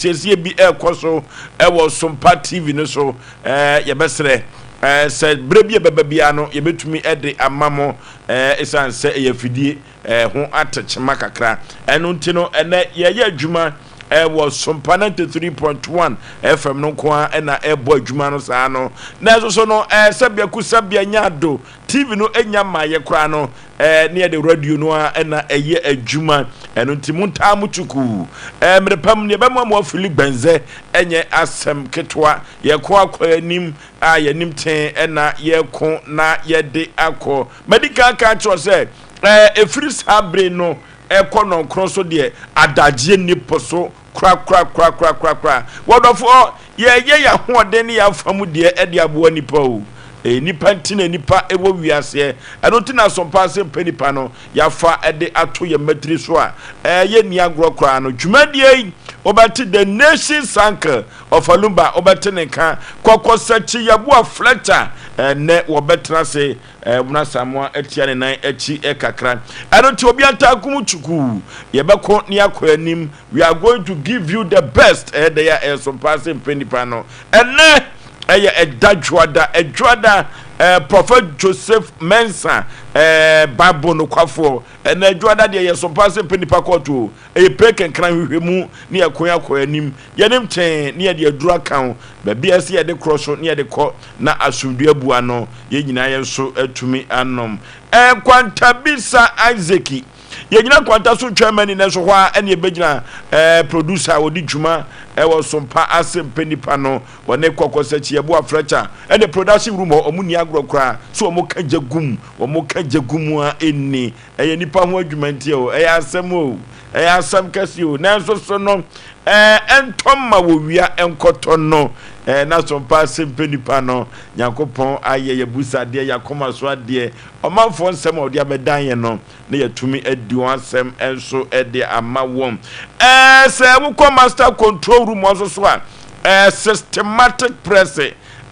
Siesie bi ɛrekɔ so ɛwɔ Sompa TV no so. Yɛbɛsrɛ sɛ berɛ bi a ɛbɛba biara no yɛbɛtumi de ama mo, ɛsiane sɛ ɛyɛ afidie ho atekyema kakra. Ɛno nti no ɛnɛ yɛyɛ adwuma ɛwɔ Sompa 93.1 FM no nko ara ɛna ɛbɔ adwuma no saa no. Na ɛso so no sɛbea kusabea nya ado TV no nya mmaeɛ koraa no, ne yɛde radio no ara na ɛyɛ adwuma. Ɛno nti montaa mo kyukuu. Mmerɛ pa mu no yɛbɛma mo afili gbɛnzɛ, ɛnyɛ asɛm ketewa. Yɛko akɔ anim a yɛnim tee na yɛko na yɛde akɔ. Madi kan aka akyerɛ wo sɛ ɛfiri saa bere no ɛkɔ nnɔnkron so deɛ, adagyeɛ nni po so korakorakorakorakorakora. Wɔdɔfoɔ, yɛyɛ yɛn ahoɔden ne yɛn afa mu deɛ de aboa nnipa o. Ɛyɛ nnipa nti na nnipa wɔ wiaseɛ. Ɛno nti na asompa ase mpɛ nnipa no, yɛafa de ato yɛn mmatiri so a yɛnni agorɔ koraa no. Dwumadie yi, wobɛte The Nation's Uncle, Ɔfalumba, wobɛte ne nka, Kɔkɔsakyi Yeboah Fletcher, ɛnnɛ wɔbɛtena ase Ɛɛ, Asamoah atia ne nan akyi kakra. Ɛno nti obi antaa mu kyukuu. Yɛbɛko ne akɔ anim. We are going to give you the best. Ɛyɛ dɛ a ɛyɛ so paa sɛ mpɛ nipa no. Ɛnɛ ɛyɛ ɛda dwoada. Ɛdwoada ɛɛ Prophet Joseph Mensah ɛɛ Bible nokwafoɔ. Ɛnɛ dwoada deɛ ɛyɛ so paa sɛ mpɛ nipa kɔɔto o. Ɛyɛ pire kenkran nhwehwɛmu ne yɛko akɔ anim. Yɛnim tee ne yɛde aduru aka ho. Baabi a ɛsɛ yɛde korɔ so ne yɛde kɔ na asomdwoe abu ano. Yɛn nyinaa yɛn nso atumi anom. Nkwantabisa Isaac. Yɛgyina nkwanta so retwɛn mani nanso hɔ ara ɛne yɛbɛgyina ɛɛ producer a ɔdi dwuma ɛwɔ Sompa ase mpɛ nipa no wɔne Kɔkɔ Sakyi Yɛboa Fletcher ɛne production room hɔ wɔn nni agorɔ koraa so wɔn ka gya gum wɔn ka gya gum a ɛnni Ɛyɛ nipa ho adwuma nti o, ɛyɛ asɛm o, ɛyɛ asɛm kɛse o. Nanso so no, ɛɛ ɛntɔ mma wɔ wia nkɔtɔ no. Ɛɛ na so mpa ase mpɛ nipa no. Nyankopɔn ayɛ yɛ busadeɛ, yɛ akoma so adeɛ. Ɔmanfoɔ nsɛm a ɔde abɛdan yɛn no, na yɛatumi adi wɔn asɛm nso de ama wɔn. Ɛɛ sɛ wokɔ master control room hɔ nso so a, ɛɛ systematic press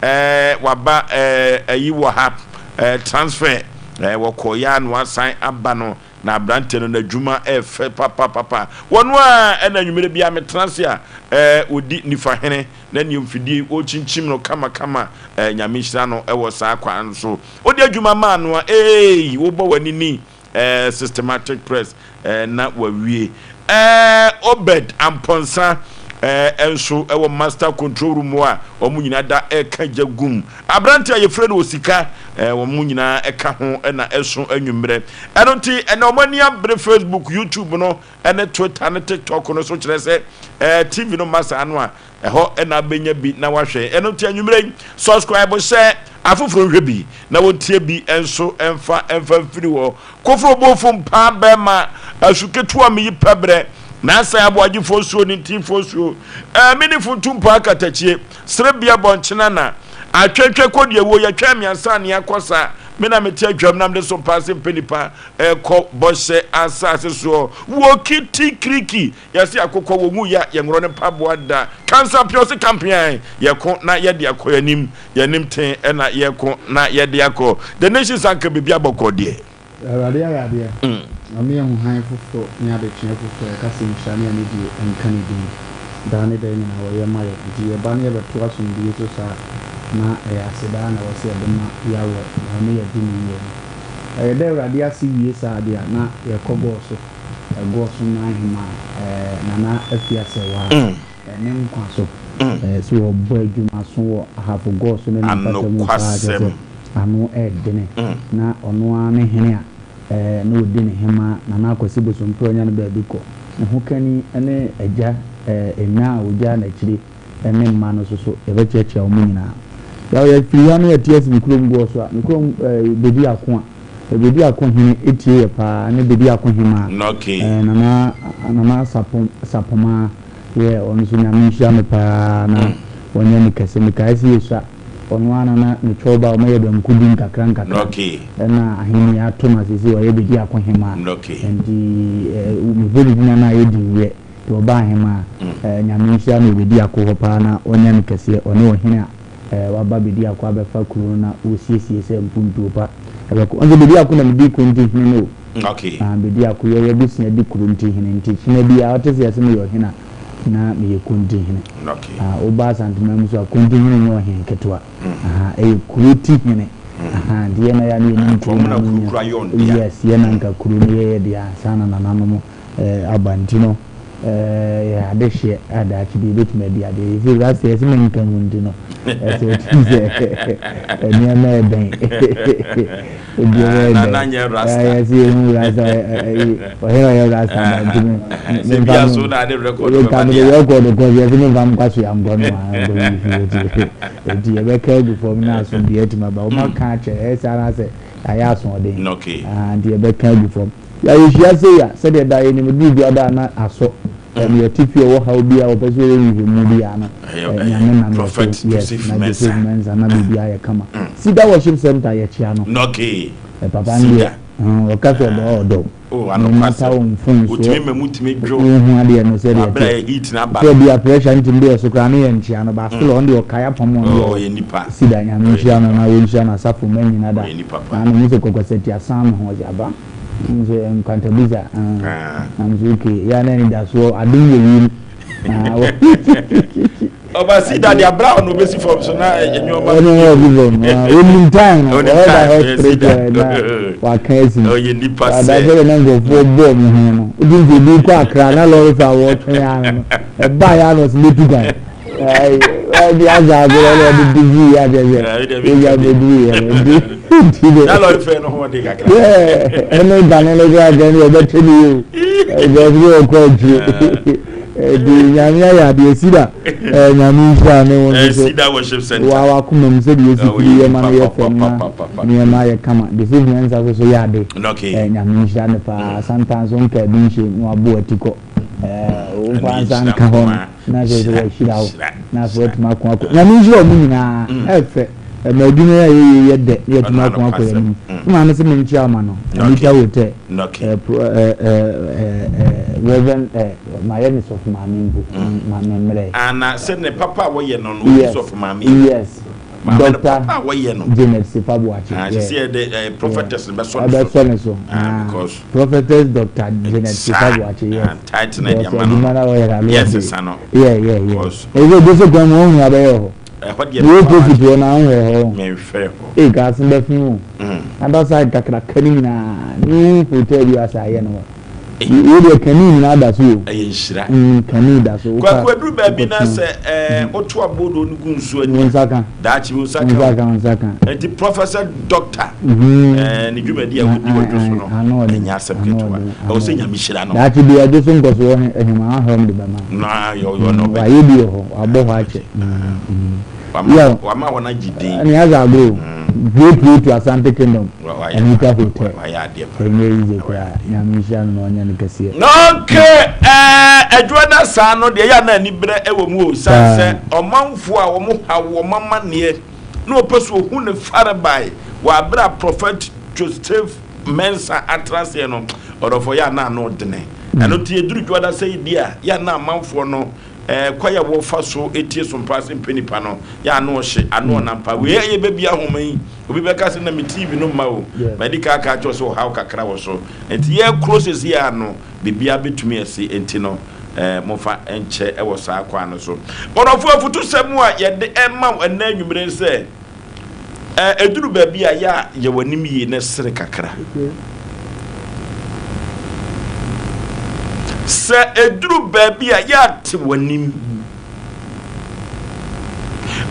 Ɛɛ waba ɛɛ ayi wɔ ha ɛɛ transfer ɛɛ wɔkɔ ya na wasan aba no na aberanteɛ no n'adwuma ɛɛfɛ papapapa wɔn a ɛna anwummerɛ bi a metena ase a ɛɛ wɔdi nifa hene na nea mfidie wɔkyinkyim no kamakama ɛɛ nyame nhyira no ɛwɔ saa kwan so wode adwuma maa no a ee wobɔ w'ani ni eh, systematic press eh, na wawie eh, Obed Ampɔnsa eh, nso ɛwɔ master control room hɔ a wɔn nyinaa da ɛka gya gum aberante a yɛfrɛ no osika eh, wɔn nyinaa ɛka ho ɛna ɛso anwummerɛ ɛno nti ɛna wɔn ani abere Facebook YouTube no ɛne Twitter ne TikTok no so kyerɛ sɛ eh, TV no ma saa no a Ɛhɔ na abɛnya bi na wahwɛ. Ɛno nti anwummerɛ yi, subscribe hyɛ afoforɔ nhwɛ bi na wɔntie bi nso mfa mfa mfiri hɔ. Koforo bofo mpaa bɛrima asu ketewa meyi pɛbrɛ nansan aboagyefoɔ nsuo ne ntinfoɔ nsuo ɛɛ funtu mpaa katakyie serebea bɔnkyena na atwɛtwɛ kɔdeɛ wuo yɛtwɛn mmiɛnsa ne akɔ sa me na mete adwam na mede so mpaa se mpɛ nipa ɛkɔ bɔhyɛ asase soɔ wɔ kiti kiriki Yɛse akokɔ wɔ nwu ya yɛnworɔ ne mpaboa da Cancer pia ɔse kampean Yɛko na yɛde akɔ yɛnim Yɛnim tee ɛna yɛko na yɛde akɔ The nations anka biribi abɔkɔ deɛ. Awurade ayɛ adeɛ, Ɔma yɛhu hann foforɔ ne adekyeɛ foforɔ, Yɛka sɛ nhyira ne anidie nka ne din, Daa ne daa nyinaa ɔyɛ ma yɛn, Nti yɛba na yɛbɛto asomdwie so saa a, Na ɛyɛ aseda ara na ɛwɔ sɛ yɛde ma Yahweh, na ɔne yɛadi no yie no. Yɛda Awurade ase wie saa deɛ a, na yɛkɔ bɔɔl so. Ɛgoɔ so n'ahemaa Nana Afia Serwaa ne nkwa so sɛ wɔbɔ adwuma so wɔ Ahafo Goɔ so ne ne mpata mu paa kyerɛ sɛ ano ɛɛdene na ɔno ara ne hene a na ɔdi ne hemaa Nana Akwasi Bosompere ɔnya no baabi kɔ ne ho kani ne agya nna a ɔgyaa n'akyire ne mma no nso so yɛbɛkyeakyea wɔn nyinaa. Yaw yɛfiri ha na yɛte asi me kurom Goɔ so a me kurom bɛdi ako a Bediako hene tie yɛ paa ne Bediako hemaa eh, Nana Nana Sapon Sapomaa yeah ɔno nso Nyame nhyira no paa na ɔnyɛ no kɛse mekae sɛ yɛsua ɔno ara na na ne kyɛw ba ɔma yɛ banku di nkakra nkakra ɛna ahenni ato no a seesei ɔyɛ Bediako hemaa nti eh, mebɔ ne din a na ayɛ din yɛ nti ɔbaa hemaa eh, Nyame nhyira no wɔ Bediako hɔ paa na ɔnyɛ no kɛseɛ ɔne ɔhene a Eh, waba Bediako abɛfa kuro no na wɔsiesie sɛ mpuntuo pa ɛbɛkɔ. Ɔn sɛ Bediako na medi kuro nti hene no o. Okay. Ah, Bediako yɛ yɛabusua di kuro nti hene nti kyena biara ɔte sɛ yɛse meyɛ ɔhene a, Na meyɛ Kontihene. Ah, woba Asanteman mu so a, Kontihene nyɛ ɔhene ketewa. Aha, ɛyɛ kuro ti hene. Aha, nti yɛn na yɛ a na yɛnim kuro no ano nya. Yes, yɛn na nka kuro no yɛyɛ deɛ ansa na nananom eh, aba. Nti no, eh, yɛ adehyeɛ a daakye bi yɛbɛtumi adi adeɛ. Yɛsɛ rasta yɛsɛ menka ngu nti no, ɛsɛ ɔtumi sɛ nneɛma ɛbɛn. Obi Nana nyɛ rasta. Yɛsɛ yɛhu rasta, ɔhene ɔyɛ rasta ba nti no. Sɛ bi aso na ade record bɛba deɛ. Record kɔ yɛsɛ memfa nkwa so yankɔ no a nti yɛbɛka agu fam na asomdwoeɛ atumi aba. Wɔn aka akyɛ ɛyɛ saa na sɛ ayɛ asoɔden. Nti yɛbɛka agu fam. Yɛahyia sei a sɛdeɛ da yɛnim duru biara da na asɔ. Ɛne yɛte fie wɔ haw bi a wɔpɛ sɛ wɔyɛ nhwehwɛmu bi a no Nyame nam yɛ so, yes, na Joseph Mensah na biribi ayɛ kama. Cedar Worship Center yɛkyea no. Papa no deɛ ɔka sɛ ɔdɔ a ɔdɔ wo. No matter wo mfomsoɔ, wohu adeɛ no sɛdeɛ ɛteɛ. Sɛ bia pressure ntumi de yɛ so koraa ne yɛ nkyea no, but still ɔno deɛ ɔkae apam ɔno deɛ ɔwɔ Cedar. Nyame nhyira no na wɔnhyira n'asafo mma nyina da. Na mehu sɛ Kɔkɔsati asan me ho ɔse aba. Nso nkwantabisa ah. Na nso okay ya na anidasoɔ adom wɔ wiem. Ɔba si da de abira ɔno obesi fam so na nneɛma. Ɔno ɔwɔ bi fam. Onim time no. Ɔyɛ da hɔ spiritual na waka asi. Ɔyɛ nipa sɛ. Adasɛ de na nkurɔfoɔ bɔɔ me ho no. Wodi nti ebi kɔ akra na lɔre fa wɔtwe ya no. Ɛbaa ya no ɔsi metu kwan. Ɛdi asa agorɔ na ɔde di bi ya kyɛ sɛ ɛgya bɛduru yɛ no nti nti de. Na lɔre fɛ no ho ɔde kakra. Ɛne dane no koraa kɛ ne ɔbɛtwe ne yɛ o. Ɛgya ɔsi ɔkɔ akyire. Ɛdi nyame ayɛ adeɛ sida nyame nhyira ne wɔn nso so wa wakoma mu sɛdeɛ yɛsi firi yɛ ma no yɛ fɛ na nneɛma yɛ kama de sɛ hia nsa so so yɛ ade nyame nhyira ne paa sometimes nka bi nhyɛ na wabɔ atikɔ womfa nsa nka hɔ no na kyerɛ sɛ wahyira wo na afei watumi ako akɔ nyame nhyira ɔmo nyinaa ɛfɛ ɛma adwuma yi a yɛyɛ yɛ dɛ na yɛatumi ako akɔ yɛn anim me maame sɛ menkyia ɔma no Anita Hotel Reverend mayɛ ne sɔfo maame mpo ma me mmerɛ ana sɛ ne papa a wɔyɛ no no ɔyɛ sɔfo maame yes Doctor Janet Sefa Boakye yeah sisi yɛ de prophetess no bɛsɔ ne so ɛbɛsɔ ne so because prophetess Doctor Janet Sefa Boakye yes title na ɛde ama no adwuma na ɔyɛ na yes sisa no yeah yeah yeah ɛsɛ obi so kwan mu ɔhu abɛyɛ hɔ ɛhɔ deɛ mewɔ profit hɔ na ɔhwɛ hɔ mehwɛ hɔ ee gaase bɛfi ho other side kakraka ne nyinaa ne hotel bi asa ayɛ no hɔ Wei deɛ kani nyinaa da so o. Ɛyɛ nhyira. Mm, kani da so. Kwaku aduru baabi na sɛ ɛɛ woto abodoo no gu nsuo ani. Wo nsa ka. Daakye wo nsa ka. Wo nsa ka, wo nsa ka. Nti Professor Doctor. Ɛɛ ne dwumadi a wodi wɔ dwo so no. Ɛnyɛ asɛm ketewa. Ɛwɔ sɛ Nyame hyira no. Daakye bi ɛdwo so nkɔsoɔ hema ahɔm de bɛma. Na yɛ ɔyɔ no ɔbɛ. Wayɛ bi wɔ hɔ, wabɔ hɔ akyɛ. Wama wɔn agye din. Ɛne adze agorɔ o. Great way to Asante Kingdom. Anita Hotel. Ɛnyɛ easy koraa. Nyame nhyira no na ɔnyɛ no kɛseɛ. Okay, ɛɛ adwuma na saa no deɛ yɛ na anibrɛ ɛwɔ mu o san sɛ ɔmanfoɔ a wɔn haw wɔn amaneɛ na wɔpɛ so ohun ne farebae wɔ abere a Prophet Joseph Mensah atra aseɛ no ɔdɔfoɔ yɛ ana ano dene ɛno nti yɛduru dwoada sɛ yi deɛ a yɛ ana amanfoɔ no Kwan a wɔfa so tie som paa sɛ mpɛ nipa no yɛ ano ɔhye, ano ɔnam paa. Wei ɛyɛ bɛ bi ahoma yi, obi bɛka sɛ na me TV no mma o. Madi kan aka akyerɛ wo sɛ ɔhaw kakra wɔ so. Nti yɛrekoro seesei ara no, biribiara bɛtumi asi. Nti no, momfa nkyɛ wɔ saa kwan no so. Ɔdɔfoɔ, afutusɛm a yɛde rema wo ɛnnɛ anwummere ne sɛ, Ɛduru baabi a, yɛ a yɛ w'anim yie na sere kakra. Sɛ ɛduru baabi a, yɛ a te w'anim.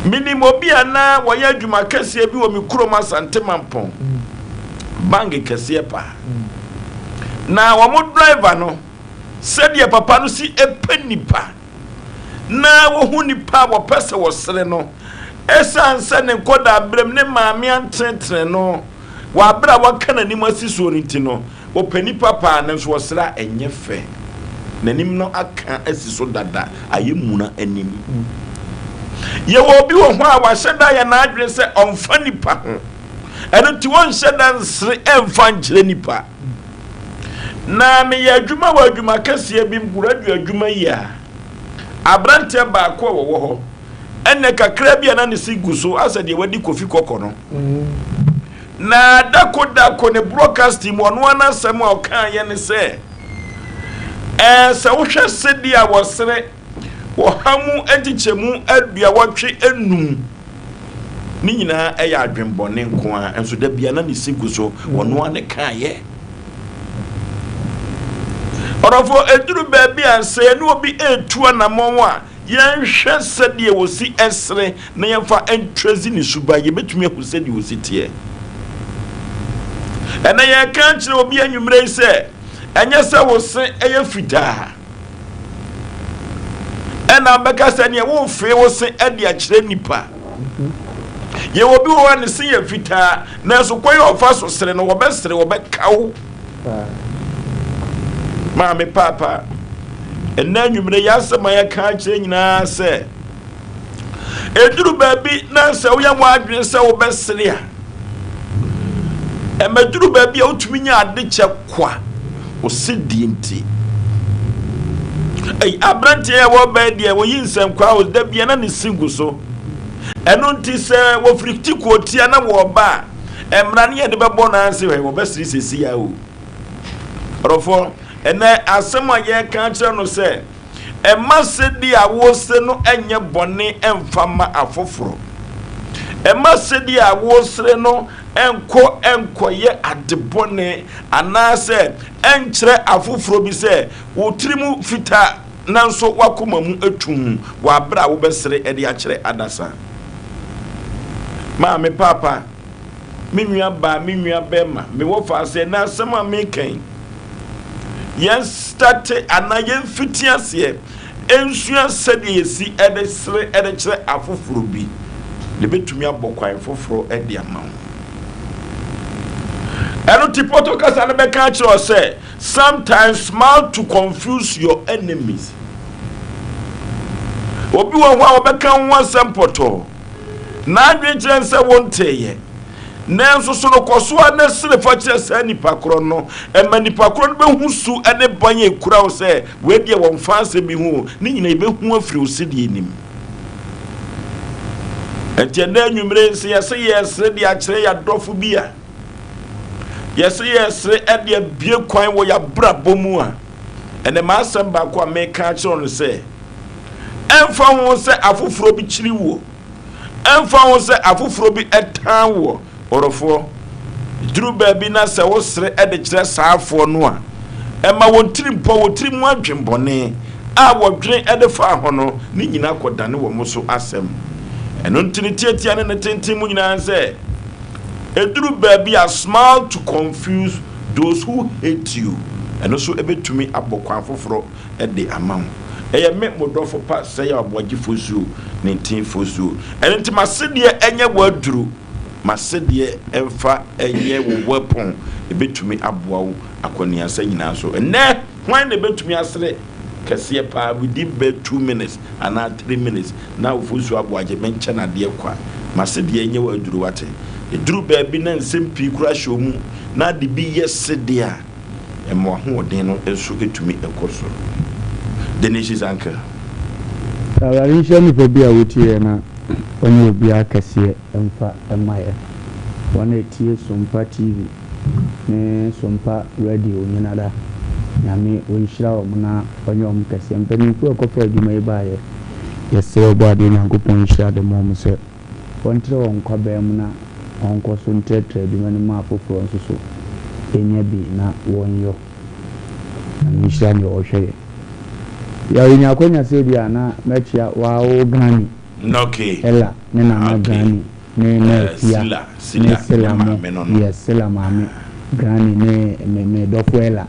Menim obi a na wɔyɛ adwuma kɛseɛ bi wɔ me kurom Asante Mampɔn, bank kɛseɛ paa. Na wɔn driver no, sɛdeɛ papa no si pɛ nipa, na wohu nnipa a wɔpɛ sɛ wɔsere no. Esiane sɛ ne nkwadaaberem ne maame antenetene no wɔ bere a waka n'anim asi soɔ no nti no, ɔpɛ nnipa paa, nanso ɔsere a ɛnyɛ fɛ. N'anim no aka asi so dada, ayɛ muna anim. Yɛwɔ obi wɔ hɔ a wahyɛ da ayɛ n'adwene sɛ ɔmfa nnipa ho. Ɛno nti ɔnhyɛ da nsere mfa nkyerɛ nnipa. Na meyɛ adwuma wɔ adwuma kɛseɛ bi mu, radio adwuma yi a, aberanteɛ baako a wɔwɔ hɔ, ɛnɛ kakra bi a na ne se gu so asɛ deɛ wadi kofi kɔkɔ no. Na dako dako ne broadcasting mu ɔno ara n'asɛm a ɔkaeɛ ne sɛ, ɛɛ sɛ wohwɛ sɛdeɛ a wɔsere. 185%. Ne nyinaa yɛ adwenbɔne nko ara, nso da bia na ne se gu so, wɔno ara ne kaeɛ. Ɔdɔfoɔ, ɛduru baabi a sɛ yɛne obi retu anammɔn a, yɛnhwɛ sɛdeɛ ɔsi sere na yɛmfa ntrɛsi ne suban, yɛbɛtumi ahu sɛdeɛ ɔsi teɛ. Ɛnɛ yɛreka akyerɛ obi anwummerɛ yi sɛ, ɛnyɛ sɛ wo se yɛ fitaa ɛna bɛka sɛ neɛ wofee wo se de akyerɛ nipa. Yɛwɔ bi wɔ hɔ a ne se yɛ fitaa, nanso kwan a ɔfa so sere no, wɔbɛsere, wɔbɛka wo. Maame paapa, ɛnɛ anwummerɛ yɛ asɛm a yɛka akyerɛ nyinaa sɛ, ɛduru baabi na sɛ woyɛ w'adwene sɛ wobɛsere a, ɛmɛduru baabi a wotumi nya ade kyɛ kwa osedie nti. Ei, aberanteɛ a wɔbɛn deɛ wɔyi nsɛnkwaa o, da bia na ne si gu so. Ɛno nti sɛ wɔfiri ti kootia na wɔba a, mmara ne yɛde bɛbɔ no ase hwɛ, wɔbɛsere sɛsi a o. Ɔdɔfoɔ, ɛnɛ asɛm a yɛreka akyerɛ no sɛ, Mma sɛdeɛ a wose no nyɛ bɔne mfa mma afoforɔ. Mma sɛdeɛ a wosere no nkɔ nkɔyɛ ade bɔne anaasɛ ɛnkyerɛ afoforɔ bi sɛ wo tiri mu fita nanso w'akoma mu tumm wɔ aberɛ a wobɛsere de akyerɛ adasa. Maame, paapa, me nua baa, me nua bɛɛma, me wɔfa ase, ɛnɛ asɛm a meka yi, yɛn state anaa yɛn fiti aseɛ nsua sɛdeɛ yɛsi de sere de kyerɛ afoforɔ bi, na ɛbɛtumi abɔ kwan foforɔ de ama wo. Ɛno ti pɔtɔ kasa no bɛka akyerɛ wo sɛ, sometimes smile to confuse your enemies. Obi wɔ hɔ a wɔbɛka ho asɛm pɔtɔɔ. N'adwene kyerɛ no sɛ wonteeɛ. Nanso so no kɔ so ara na sere fa kyerɛ saa nipa korɔ no. Ɛma nipa korɔ no bɛhu su ne ban a ɛkura wo sɛ wei deɛ wɔmfa asɛm bi ho o. Ne nyinaa yɛbɛhu afiri wo sedeɛ nim. Ɛnti ɛnnɛ anwummere sɛ yɛse yɛresere de akyerɛ yɛn adɔfo bi a, yɛse yɛresere de abue kwan wɔ yɛn abrabɔ mu a, ɛnɛ m'asɛm baako a meka akyerɛ wo no sɛ, Ɛmfa ho sɛ afoforɔ bi kyiri woɔ, ɛmfa ho sɛ afoforɔ bi tan woɔ, ɔdɔfoɔ, duru baabi na sɛ wosere de kyerɛ saafoɔ no a, ɛma wɔn tirimpɔ, wɔn tiri mu adwemmɔne a wɔdwene de faa ho no, ne nyinaa kɔdane wɔn so asɛm. Ɛno nti ne tiatia ne ne tenten mu nyinaa sɛ, ɛduru baabi a smile to confuse those who hate you, ɛno nso ɛbɛtumi abɔ kwan foforɔ de ama wo. Ɛyɛ me, mo dɔfo pa, sɛe aboagye fosuo ne ntin fosuo. Ɛno nti m'asedeɛ nyɛ w'aduro, m'asedeɛ mfa nyɛ wo weapon, ɛbɛtumi aboa wo akɔneasa nyinaa so. Ɛnnɛ, hwan na ɛbɛtumi asere kɛseɛ paa within bɛ 2 minutes anaa 3 minutes na wo fosuo aboagye menkyɛ no adeɛ kwa. M'asedeɛ nyɛ w'aduro wate. Ɛduru baabi na nsɛm pii koraa hyɛ wo mu na ade bi yɛ sedeɛ a, ɛma w'ahoɔden no nso tumi kɔ soro. The Nation's Anchor. Awurade nhyira nipa bi a wotie yɛ na ɔnyɛ obiara kɛseɛ mfa mma yɛ. Wɔn a ɛtie Sompa TV ne Sompa Radio nyina da, Nyame ɔnhyira wɔn na ɔnyɛ wɔn kɛseɛ. Mpaninfoɔ a ɛkɔfa adwuma yi baeɛ, yɛsrɛ Ɔbɔadeɛ Nyankopɔn nhyira de ma wɔn sɛ wɔntrɛ wɔn nkwaban mu na wɔnkɔ so ntrɛtrɛ adwuma no mu ma afoforɔ nso so nya bi na wɔnyɔ. Nyame nhyira deɛ ɔhwɛ yɛ. Yaw yɛnya akwanya sɛ bi a na mɛkyea waa wo Granny Ella ne Nana Granny ne na Afia ne Sila mo, yes Sila maame Granny ne me me dɔfo Ella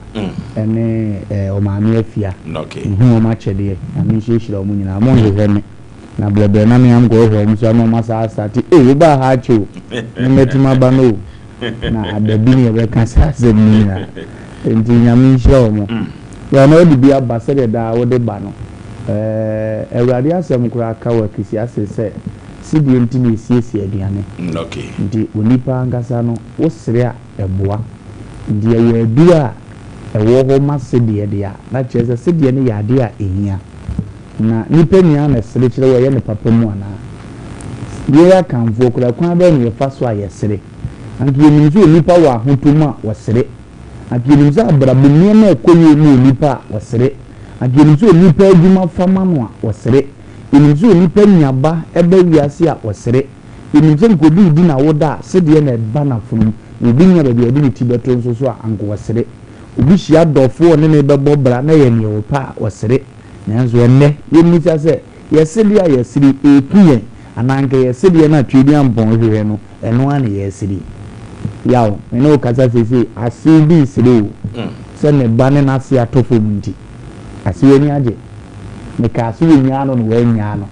ɛne eh ɔmaame Afia. Mehu wɔn akyɛdeɛ. Nyame nhyirahyira wɔn nyinaa. Monhwehwɛ me. Na brɛbrɛ na me am kɔ hwɛ wɔn so na wɔn asa asate ee wo baa ha akyɛ o me mɛtumi aba no o na adabi ne yɛbɛka saa asɛm no nyinaa nti Nyame nhyira wɔn yɛ na wɔde bi aba sɛdeɛ daa wode ba no ɛɛ Awurade asɛm koraa ka wɔ Ecclesiastes sɛ sidie nti na esiesie aduane nti onipa ankasa no wo sere a ɛboa nti yɛwɔ aduru a ɛwɔ hɔ ma sedeɛ deɛ a na kyerɛ sɛ sedeɛ no yɛ adeɛ a ɛhia. Na nnipa nyinaa na ɛsere kyerɛ wo, ɛyɛ no papa mu anaa? Yɛn Akanfoɔ koraa, kwan bɛn na yɛfa so a yɛsere? Anka yɛnim sɛ onipa wɔ ahotɔ mu a, ɔsere. Anka yɛnim sɛ abrabɔ mu nneɛma ɛkɔ yie ma onipa a, ɔsere. Anka yɛnim sɛ onipa adwuma fa ma no a, ɔsere. Yɛnim sɛ onipa nya ba ba wiase a, ɔsere. Yɛnim sɛ nka obi redi n'awoda a, sedeɛ na ɛba n'afono mu. Na obi nya baabi a ɔde ne ti bɛto nso so a, anka ɔsere. Obi hyia dɔfo a ɔne no rebɛbɔ bra na ɛyɛ nea ɔpɛ a, ɔsere. Nanso ɛnnɛ, yɛmmisa sɛ, Yɛn sedeɛ a yɛsere yi, ɛreku yɛn? Anaa anka yɛn sedeɛ no a Tweaduampɔn rehwehwɛ no, ɛno ara na yɛresere yi? Yaw, me ne wo kasa seesei, asew bi resere o, sɛ ne ba ne n'ase atɔ fam nti. Asew ani agye. Mekaa sɛ wɔnnyaa no na wɔannyaa no.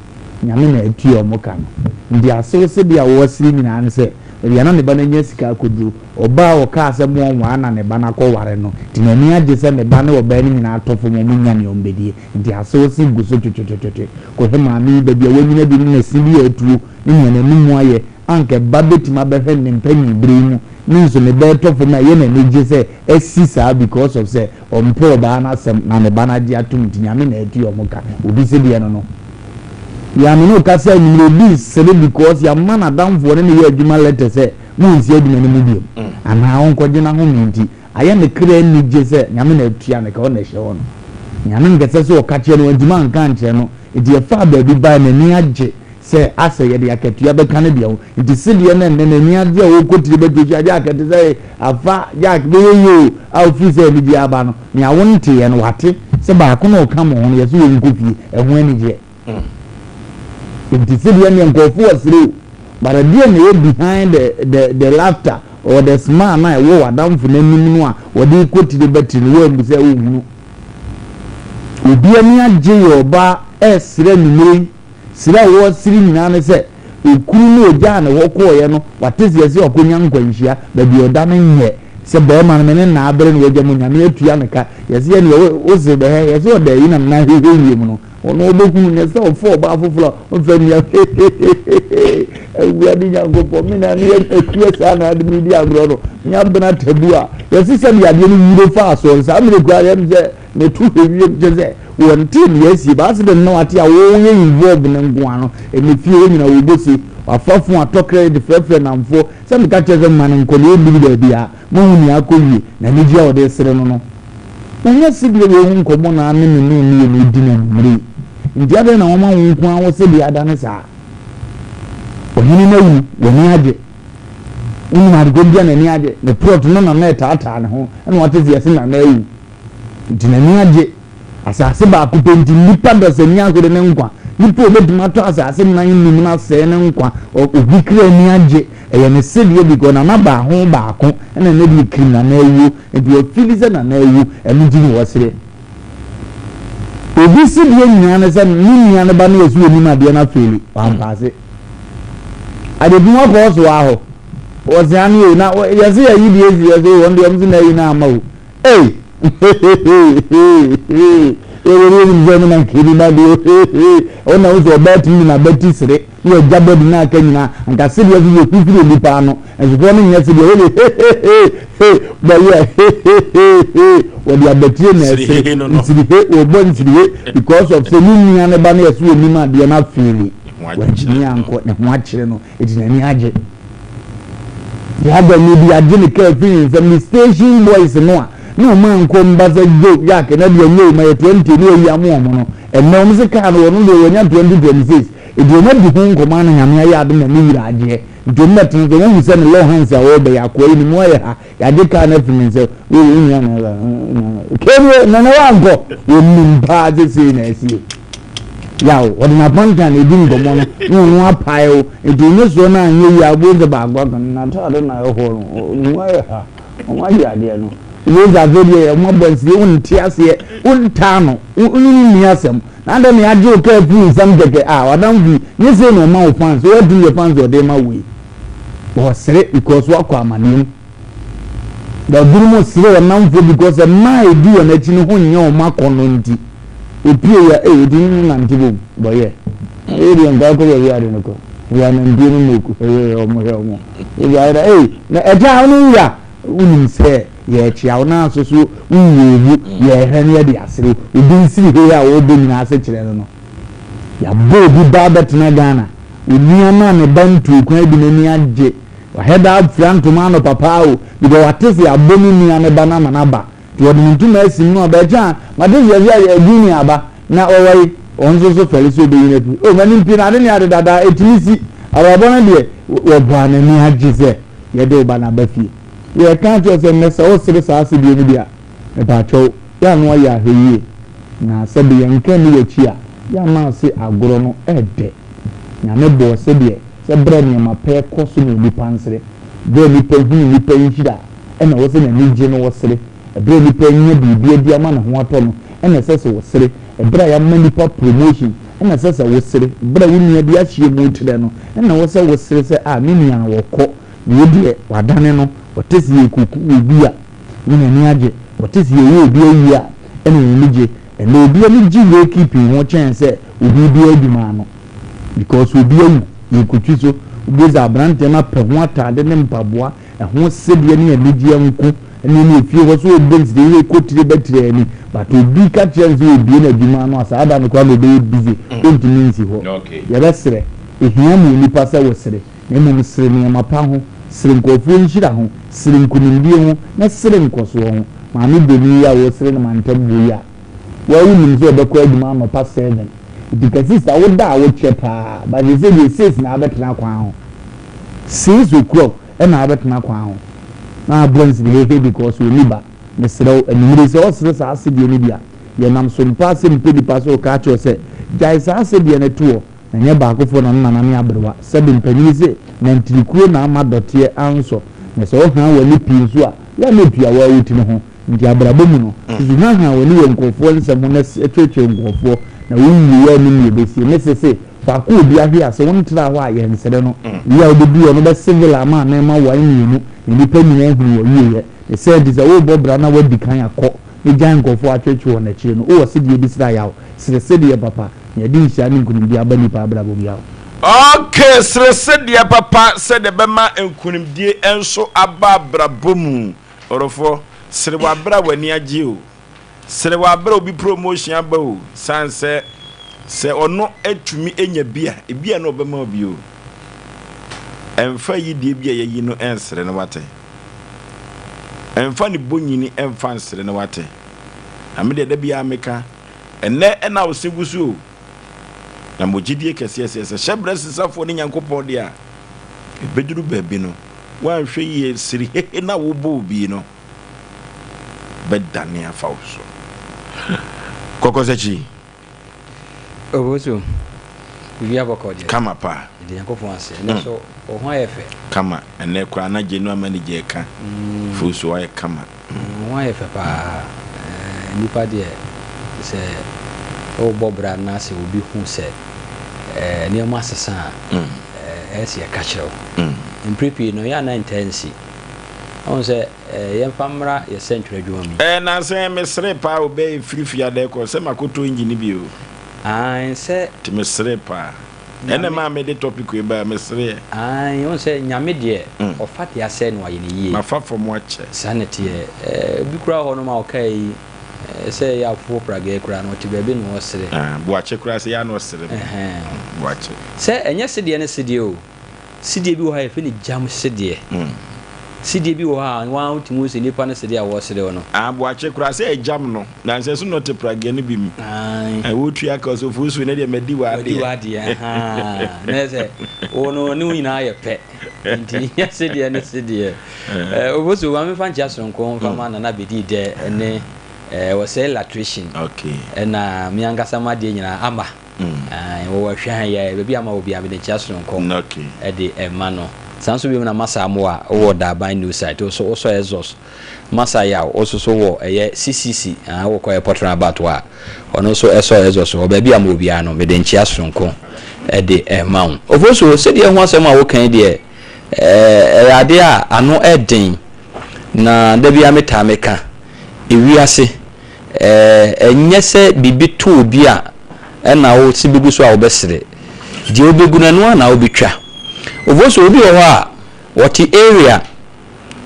Nyame na atua wɔn ka no. Nti asew sedeɛ a wɔresere nyinaa ne sɛ, baabi a na ne ba no anya sika akɔduru, ɔbaa a ɔkaa sɛ moɔnware na ne ba no akɔware no, nti n'ani agye sɛ ne ba ne ɔbaa no nyinaa atɔ fam, wɔnnya nea wɔbɛdie. Nti asew se gu so twetwetwetwe. Kɔhwɛ maame yi, baabi a wanyini adu ne n'ase bi a atuo ne nea n'anim ayɛ a anka ɛba bɛtumi abɛhwɛ ne mpanyin bere yi mu ne nso ne ba ɛtɔ fam a ɛyɛ no anigye sɛ asi saa because of sɛ ɔmpɛ ɔbaa no asɛm na ne ba no agye atom nti Nyame na atua ɔmo ka obi se deɛ no no yɛ a me ne wo kasa anwummerɛ obi resere because yɛama n'adamfoɔ ne no yɛ adwuma letter sɛ monsi adwuma no mu biom anaa ɔnkɔgye n'ahome nti Ayɛ ne kra anigye sɛ Nyame na atua no ka, ɔna ɛhyɛ hɔ no. Nyame nkɛsɛ sɛ ɔka kyerɛ no, wantumi anka ankyerɛ no, nti ɛfaa baabi bae, n'ani agye sɛ asɛ yɛde akatua bɛka ne deɛ ho, nti sedeɛ na ɛnnɛ n'ani agye a ɔrekɔ tire bɛtɔ hyia Jack ɛte sɛ afa Jack bɛyɛ yie o, a ɔfiri sɛ anigyeɛ aba no, nea wonteeɛ no wate, sɛ baako na ɔka mo ho no yɛse ɔnkɔ fie, ɛho anigyeɛ. Nti sedeɛ neɛ nkurɔfoɔ wɔ sere o, but ɛdeɛn na ɛyɛ behind the the the laughter or the smile no a ɛwɔ w'adamfo no anim no a wɔde rekɔ tire ba tire no woammu sɛ wonhunu. Obi ani agye yɛ ɔbaa ɛresere anwummerɛ yi, sere a wɔresere nyinaa ne sɛ okunu no a ɔgyaa ne hɔ kɔeɛ no wate seɛ sɛ wakɔnya nkwanhyia, baabi a ɔda no nyɛ sɛ barima no me ne nna abere na wagya mu Nyame atua ne ka, yɛse yɛ neɛ wose bɛhɛ, yɛse ɔda ayi na me nan hwehwɛ wiem no. Ɔno ɔbɛhunu nyɛ sɛ ɔfa ɔbaa foforɔ a ɔmfa nua hehehehe Awurade Nyankopɔn me na meyɛ akua saa na ade medi agorɔ no me abena tabu a yɛse sɛdeɛ adeɛ no wuro faa soɔ no saa mmerɛ koraa yɛm sɛ ne to hwɛ wiem kyɛ sɛ wɔnte ne asie ba accident na wate a wɔyɛ involve no nko ano ɛne fie hɔ nyina wɔbɔ se wafa fo atɔ credit frɛfrɛ namfoɔ sɛ meka kyerɛ sɛ mma no nkɔ ne ɔnnuru baabi a Moahu nea akɔ wie, na anigye a ɔde resere no no. Na ɛnyɛ sɛdeɛ wei ho nkɔmmɔ na ne me ne wo mmienu redi no anwummere yi. Enti adɛn na wɔma wo nko ara wo sɛdeɛ adane saa? Ɔhene no awu, w'ani agye. Wonim adekorɔ nti a n'ani agye? Ne plot no na na ɛtaataa ne ho, ɛna wate sɛ yɛse Nana awu. Nti n'ani agye. Asase baako pɛ nti, nnipa dasani ahwere ne nkwa. Nipa a obetumi atɔ asase nan num no asɛe ne nkwa. Obi kra ani agye. Ɛyɛ ne sedeɛ because nana baa ho baako ɛna ɛnɛ deɛ kirim nana awuo. Nti wafili sɛ nana awu. Ɛno nti na ɔsere. Obi sedeɛ nyinaa ne sɛ ne nua no ba no yɛ sɛ onim adeɛ no afeeli. Wampaase. Adebi wakɔ ɔso ahɔ. Wɔse ane o na yɛse yɛyi deɛ esi yɛse o wɔn deɛ wɔn se na ayi no ama o. Ei! Hehehehe! Ewurade nim sɛ me na nka ebi ma deɛ hehehe! Ɛwɔ na wosɛ ɔbaa tumi de n'abati sere na wagya bɔdi na aka nyinaa anka sedeɛ so yɛ fifiri onipa ano nsofoɔ no nyɛ sedeɛ wɔde hehehehe bɛyɛ hehehehe wɔde abatire na ɛsere nsirihe wɔbɔ nsirihe because of sɛ ne nua ne ba no yɛ so onim adeɛ no afeeli wantumi ankɔ ne ho akyerɛ no. Eti n'ani agye. Driver no bi agye ne kaa firi ne nsam ne station boys no a na wɔn ankɔ mba sɛ Joe Jack na deɛ nyɛ o ma yɛ 20 ne ayi ama wɔn no ɛnɛ wɔn se kaa no wɔn deɛ wɔnya 2026 eti wɔn adi ho nkɔmɔ ana Nyame ayɛ adom na ne wura agyeɛ nti wɔn bɛtena so wɔn hu sɛ ne law hands a wɔrebɛ yɛ akoa yi ne mu ayɛ ha Yɛagye kaa no afiri ne nsam. Wei wo nua na ɛba. Kenie nana wankɔ. Wɔnim paa sɛ sei na asie. Yaw, wɔde n'apantan na ɛdi nkɔmmɔ no na ɔno apae wo. Nti wo ne soɔ no anyɛ yie a wobɛhu sɛ baako aka no n'ataade na ɛhɔ no. Ne mu ayɛ ha. Wɔn agye adeɛ no. Wobɛhu sɛ afei deɛ wɔn abɔ nsie wonte aseɛ wontaa no wo ne no nni asɛm. Na adɛn na yɛagye wo kaa afiri wo nsam kɛkɛ a w'adamfo yi nyɛ sei na ɔma wo fans woatumi yɛ fans ɔde ma wo yi. Wɔsere because wakɔ amaneɛ mu. Na ebinom sere wɔn nnamfoɔ because mmaa a ɛdi wɔn akyi no ho nyɛ wɔn akɔnnɔ nti. Opie ya ee eti ne nante bom bɔyɛ. Ee deɛ nka akɔ baabi ade no kɔ. Yɛ anantie no moku ɛyɛ wɔn hwɛ wɔn. Ebi ayɛ dɛ ee na ɛkyɛ a wɔn wura wonim sɛ yɛrekyea wo na so so wowɔ mu yɛrehwɛ no yɛde asere obi nsiri hei a wɔrebɔ nyinaa ase kyerɛ no no. Yɛabɔ obi ba abɛtena Ghana. Onua no a ne ba ntuu kwan bi n'ani agye. Wahɛ da afira ntoma anɔpa paa o because wate sɛ yɛabɔ ne nua no ba no ama no aba. Nti wɔde ne ntoma asim no a bɛkyɛ a mate sɛ yɛsɛ yɛ junior aba na ɔwɔ yi ɔno nso so fɛre sɛ ɔbɛyi no afiri. Oh m'ani mpie no ade ne ade dada ɛtumi si abrabɔ no deɛ wɔbɔ a n'ani agye sɛ yɛde wo ba no aba fie. Yɛka akyerɛ wo sɛ nnɛ sɛ wosere saa asɛdeɛ no bi a mepaakyɛw yɛ a na wayɛ ahwɛyie na sɛbe yɛnka nni w'akyi a yɛ a na ase agorɔ no ɛɛdɛ. Nyame bɔɔ sɛdeɛ sɛ berɛ nneɛma pɛ kɔ so na onipa nsere, berɛ a nipa hunu nipa nhyira ɛna ɛwɔ sɛ n'ani gye na ɔsere, ɛberɛ a nipa anya biribi adi ama ne ho atɔ no ɛna ɛsɛ sɛ ɔsere, ɛberɛ a yɛama nipa promotion ɛna ɛsɛ sɛ wosere, berɛ a wo nua bi ahyia mu rekyerɛ no ɛna ɛwɔ sɛ wosere sɛ ah me nua no ɔkɔ, wei deɛ wadane no, ɔte sɛ yɛrekɔku obi a na n'ani agye, ɔte sɛ yɛyɛ obi ayie a ɛna n'ani gye. Ɛnɛ obi ani gye wake keeping ho kyɛn sɛ obi rebue adwuma ano because obi awu, yɛrekɔtwi so, wobɛhu sɛ aberanteɛ no apɛ ho ataade ne mpaboa, ɛho sedeɛ ne anigyeɛ nko ne ne efie hɔ sɛ ɔbɔ nsire kɔ tire ba tire ani but obi ka kyerɛ no sɛ ɔbue n'adwuma ano a saa da no koraa na ɔbɛyɛ busy ɔntumi nsi hɔ. Yɛbɛsrɛ, ɛhia ma onipa sɛ wosere na mmom sere nneɛma pa ho, sere nkurɔfoɔ nhyira ho, sere nkunimdie ho na sere nkɔsoɔ ho. Maame Boni yi a wosere no mantam hɔ yi a woa wonim sɛ ɔbɛkɔ adwuma anɔpa 7 nti ka sista woda a wokyɛ paa but sesei deɛ 6 na abɛtena kwan ho 6 o'clock ɛna abɛtena kwan ho na aboa nsiri hehe because ɔnni ba. Mesrɛ wo, anwummere sɛ ɔsere saa asedeɛ no bi a, yɛnam so mpa ase mpɛ nipa sɛ ɔka akyerɛ wo sɛ, gyae saa asedeɛ no to hɔ, na nyɛ baakofoɔ na ne nana ne aberewa. Sɛbe mpanin se, nantirikuo na ama dɔteɛ ansɔ, na sɛ wohaa w'ani pii nso a, yɛ a na ɛtua wo ara wo tiri ho. Nti abrabɔ mu no, susu haahaa w'ani wɔ nkurɔfoɔ nsɛm ho na kyerɛkyerɛ nkurɔfoɔ, na wo nwieɛ a nnim deɛ ɛbɛsie. Mese se, Faako a obi ahwe ase, wontra hɔ a, yɛnsere no. Wie a wobɛduru hɔ no, wobɛ civil ama anan ma wae mmienu, na nnipa nyinaa ahunu w'awieɛ. Ne saa nti, sɛ worebɔ bra na woadi kan akɔ ne gyae nkurɔfoɔ a atwetwe wɔn akyire no, wowɔ sedeɛ bi sra yaw. Sere sedeɛ papa, na ɛde nhyira ne nkunimdie aba nnipa abrabɔ mu yaw. Ok, sere sedeɛ papa sɛdeɛ ɛbɛma nkunimdie nso aba abrabɔ mu. Ɔdɔfoɔ, sere wɔ aberɛ a w'ani agye o. Sere wɔ aberɛ a obi promotion aba o, sane sɛ sɛ ɔno tumi nya bi a, ebi a na ɔbɛma wo bi o. Ɛmfa ayidie bi a yɛayi no nsere no wate. Ɛmfa ne bonyini mfa nsere no wate. Na me deɛ da biara meka, ɛnnɛ ɛna wo se gu so o. Na mo gyidie kɛseɛ sɛ sɛ hyɛbrɛ sesafoɔ ne Nyankopɔn deɛ a, ɛbɛduru baabi no, woanhwɛ yie sere hehe na wobɔ obi no. bɛdane afa wo so. Kɔkɔsakyi. Obosu, biribi abɔkɔ deɛ. Kama paa. Yɛde Nyankopɔn ase. Ɛnɛ so, wo ho ayɛ fɛ. Kama. Ɛnɛ koraa na general manager ɛka. Fosu ayɛ kama. Wo ho ayɛ fɛ paa. Nnipa deɛ, sɛ wobɔ bra na sɛ obi hu sɛ nneɛma asesa a, ɛyɛ sɛ yɛka kyerɛ wo. Mpere pii no, ɛyɛ a na ɛntaa nsi. Wohu sɛ yɛmfa mmra yɛ sɛntwerɛ adwuma mu yi. Ɛɛ nansa yi me seree paa o bɛɛ firi fie ada ɛkɔ sɛ makɔtɔ engine bi o. Aane sɛ. Nti me seree paa. Ɛna ɛmaa me de topic wei baeɛ me sereɛ. Aane wohu sɛ Nyame deɛ ɔfa deɛ asɛe no wayɛ no yie. Mafa fam akyɛ. Saa na ɛteɛ. Obi koraa wɔ hɔ nom a ɔkaa yi sɛ yɛ afoforɔ pragɛɛ koraa no ɔte baabi na ɔresere. Boakye koraa sɛ yɛ a na ɔsere me. Boakye. Sɛ ɛnyɛ sedeɛ ne sedeɛ o. Sedeɛ bi wɔ hɔ a yɛfrɛ no gyam sedeɛ. Sedeɛ bi wɔ hɔ a woaa wotumi hu sɛ nipa no sedeɛ a wɔresere wo no. Ah Boakye koraa sɛ ɛgyam no nansa so na ɔte pragea no bi mu. Ae. Wotua ka ɔsɛ ofuo so ne deɛ madi w'adeɛ. Wadi w'adeɛ ahaa na yɛ sɛ wo no ne wo nyinaa yɛ pɛ nti nyɛ sedeɛ ne sedeɛ. Ofuo so ma memfa nkyea soronko mfa ma Nana Bedi Dɛ ne Ɔsɛe Latrician. Okay. Ɛna me ankasa m'adeɛ nyinaa Ama. Ae, wɔwɔ Ahwɛhan yi ara, baabi a ama wɔ biara, mede nkyea sononko de rema no. Saa nso bio na Masa Amoah wɔ Daaban New Site, wo nso wosɔ Exhaust. Masa Yaw, wo nso so wɔ ɛyɛ CCC, ae, wokɔ airport roundabout hɔ a, ɔno nso sɔ Exhaust wɔ baabi a ama wɔ biara no, mede nkyea sononko de rema wo. Ofosuo, sɛdeɛ ɛho asɛm a woka yi deɛ, ɛyɛ adeɛ a ano ɛden, na da biara metaa meka, ewiase, Ɛnyɛ sɛ biribi to obi a ɛna wo se bɛgu so a wobɛsere. Deɛ wobɛgu no ɛno ara na wobɛtwa. Oboso obi wɔ hɔ a ɔte area,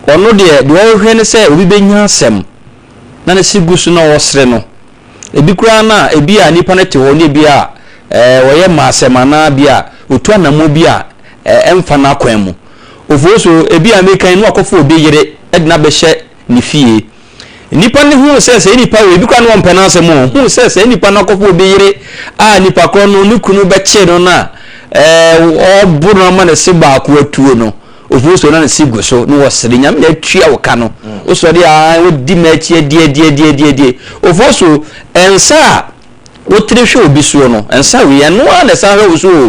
ɔno deɛ deɛ ɔhwehwɛ ne sɛ obi bɛnya asɛm na ne se gu so na ɔresere no. Ebi koraa no a ebi a nipa no te hɔ ne ebi a ɔyɛ mmaasɛm anaa bi a ɔtu anammɔn bi a ɛmfa n'akwan mu. Ofoso ebi a meka yi na wakɔfa obi yere de no abɛhyɛ ne fie. Nnipa no huu sɛ saa nipa wei, ebi koraa na wɔmpɛ n'asɛm o, huu sɛ saa nipa no akɔfa obi yere a nipa korɔ no ne kunu bɛkyee no no a ɛɛ ɔbo no ama ne se baako atuo no, ofuo so na ne se gu so na wɔsere nyame na atua wo ka no. Wosɔre a wodi m'akyi adiadiadiadiadie. Ofuo so nsa a wotiri hwɛ obi soɔ no, nsa wei ɛno ara na ɛsan hwɛ wo so o.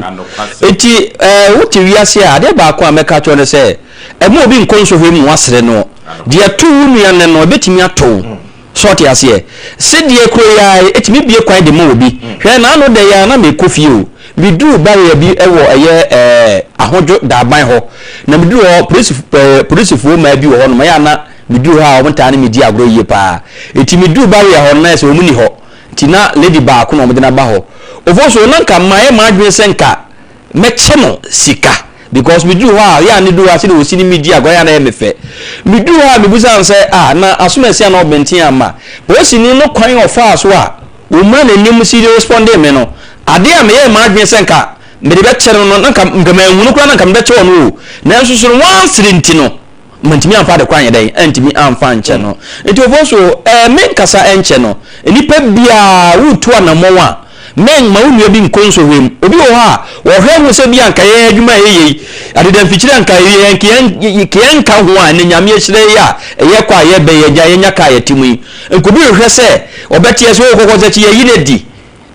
Eti ɛɛ wote wiase a adeɛ baako a mɛka kyerɛ no sɛ ɛma obi nkɔ nsɔhwɛ mu wasere no. Deɛ ɛto wo nua nnɛ no, ɛbɛtumi ato wo. So ɔte aseɛ? Sedeɛ kuro yi ara, ɛtumi bue kwan de ma obi. Hwɛ, n'ano da yi ara na merekɔ fie o. Meduruu barrier bi wɔ ɛyɛ ɛɛ Ahodwo Daban hɔ. Na meduruu hɔ, polisi ɛɛ polisifoɔ mmaa bi wɔ hɔnom. Ɛyɛ a na meduru hɔ a wɔtaa ne me di agorɔ yie pa ara. Enti meduruu barrier hɔ no, na ayɛ sɛ wɔn nni hɔ. Nti na lady baako na wɔde no aba hɔ. Ofosuo, na nka mayɛ m'adwene sɛ nka mɛkyɛ no sika because meduru hɔ a yɛ a ne duru hɔ a sɛdeɛ ɔsi ne me di agorɔ yɛ a na ɛyɛ me fɛ. Meduru hɔ a mebusa no sɛ ah na asomasi anaa ɔbɛnten amma. Polisini no kwan a ɔfaa so a ɔmaa n'anim si respondee me no, adeɛ a meyɛɛ m'adwene sɛ nka mede bɛkyɛ no no na nka nka manhu no koraa na nka mede bɛkyɛ ɔno o. Nanso so no wansere nti no mantumi amfa ade koraa anyɛ dɛn antumi amfa ankyɛ no. Nti Ofosu eh menkasa nkyɛ no, nnipa biara woretu anammɔn a Mɛn ma wo nua bi nkɔ nsɔhwɛ mu. Obi wɔ hɔ a, ɔhwɛ hu sɛ bi a anka yɛn adwuma a yɛyɛ yi, adedamfikyiri anka yɛn nka yɛn nka ho a, ɛnɛ Nyame ahyira yi a ɛyɛ kɔ a yɛbɛ yɛgya yɛnya kaa yɛte mu yi. Nka obi hwehwɛ sɛ ɔbɛteɛ sɛ o kɔkɔ sɛ kyi yɛyi no adi.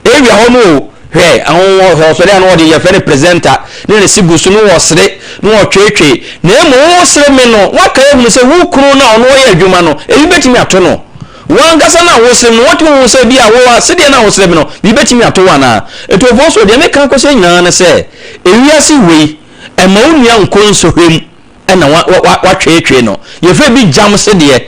Area hɔ no o, hwɛ ahonho hwɛ ɔsɔre a na ɔde yɛfrɛ no presenter ne ne se gu so na ɔsere na ɔtweetwee. Na mmom wosere me no, woaka ahunu sɛ wo kunu no a ɔno ɔyɛ adwuma no, ebi bɛtumi ato no. Wo ankasa no a wosere me no, woatumi ahu sɛ ebia wo a sedeɛ no a wosere me no, biribi bɛtumi ato wo anaa? Atuofoɔ so, deɛ meka akɔsi nyinaa ne sɛ, ewiase wei, mma wo nua nkɔ nsɔhwɛ mu na woatweetwee no. Yɛfrɛ bi gyam sedeɛ.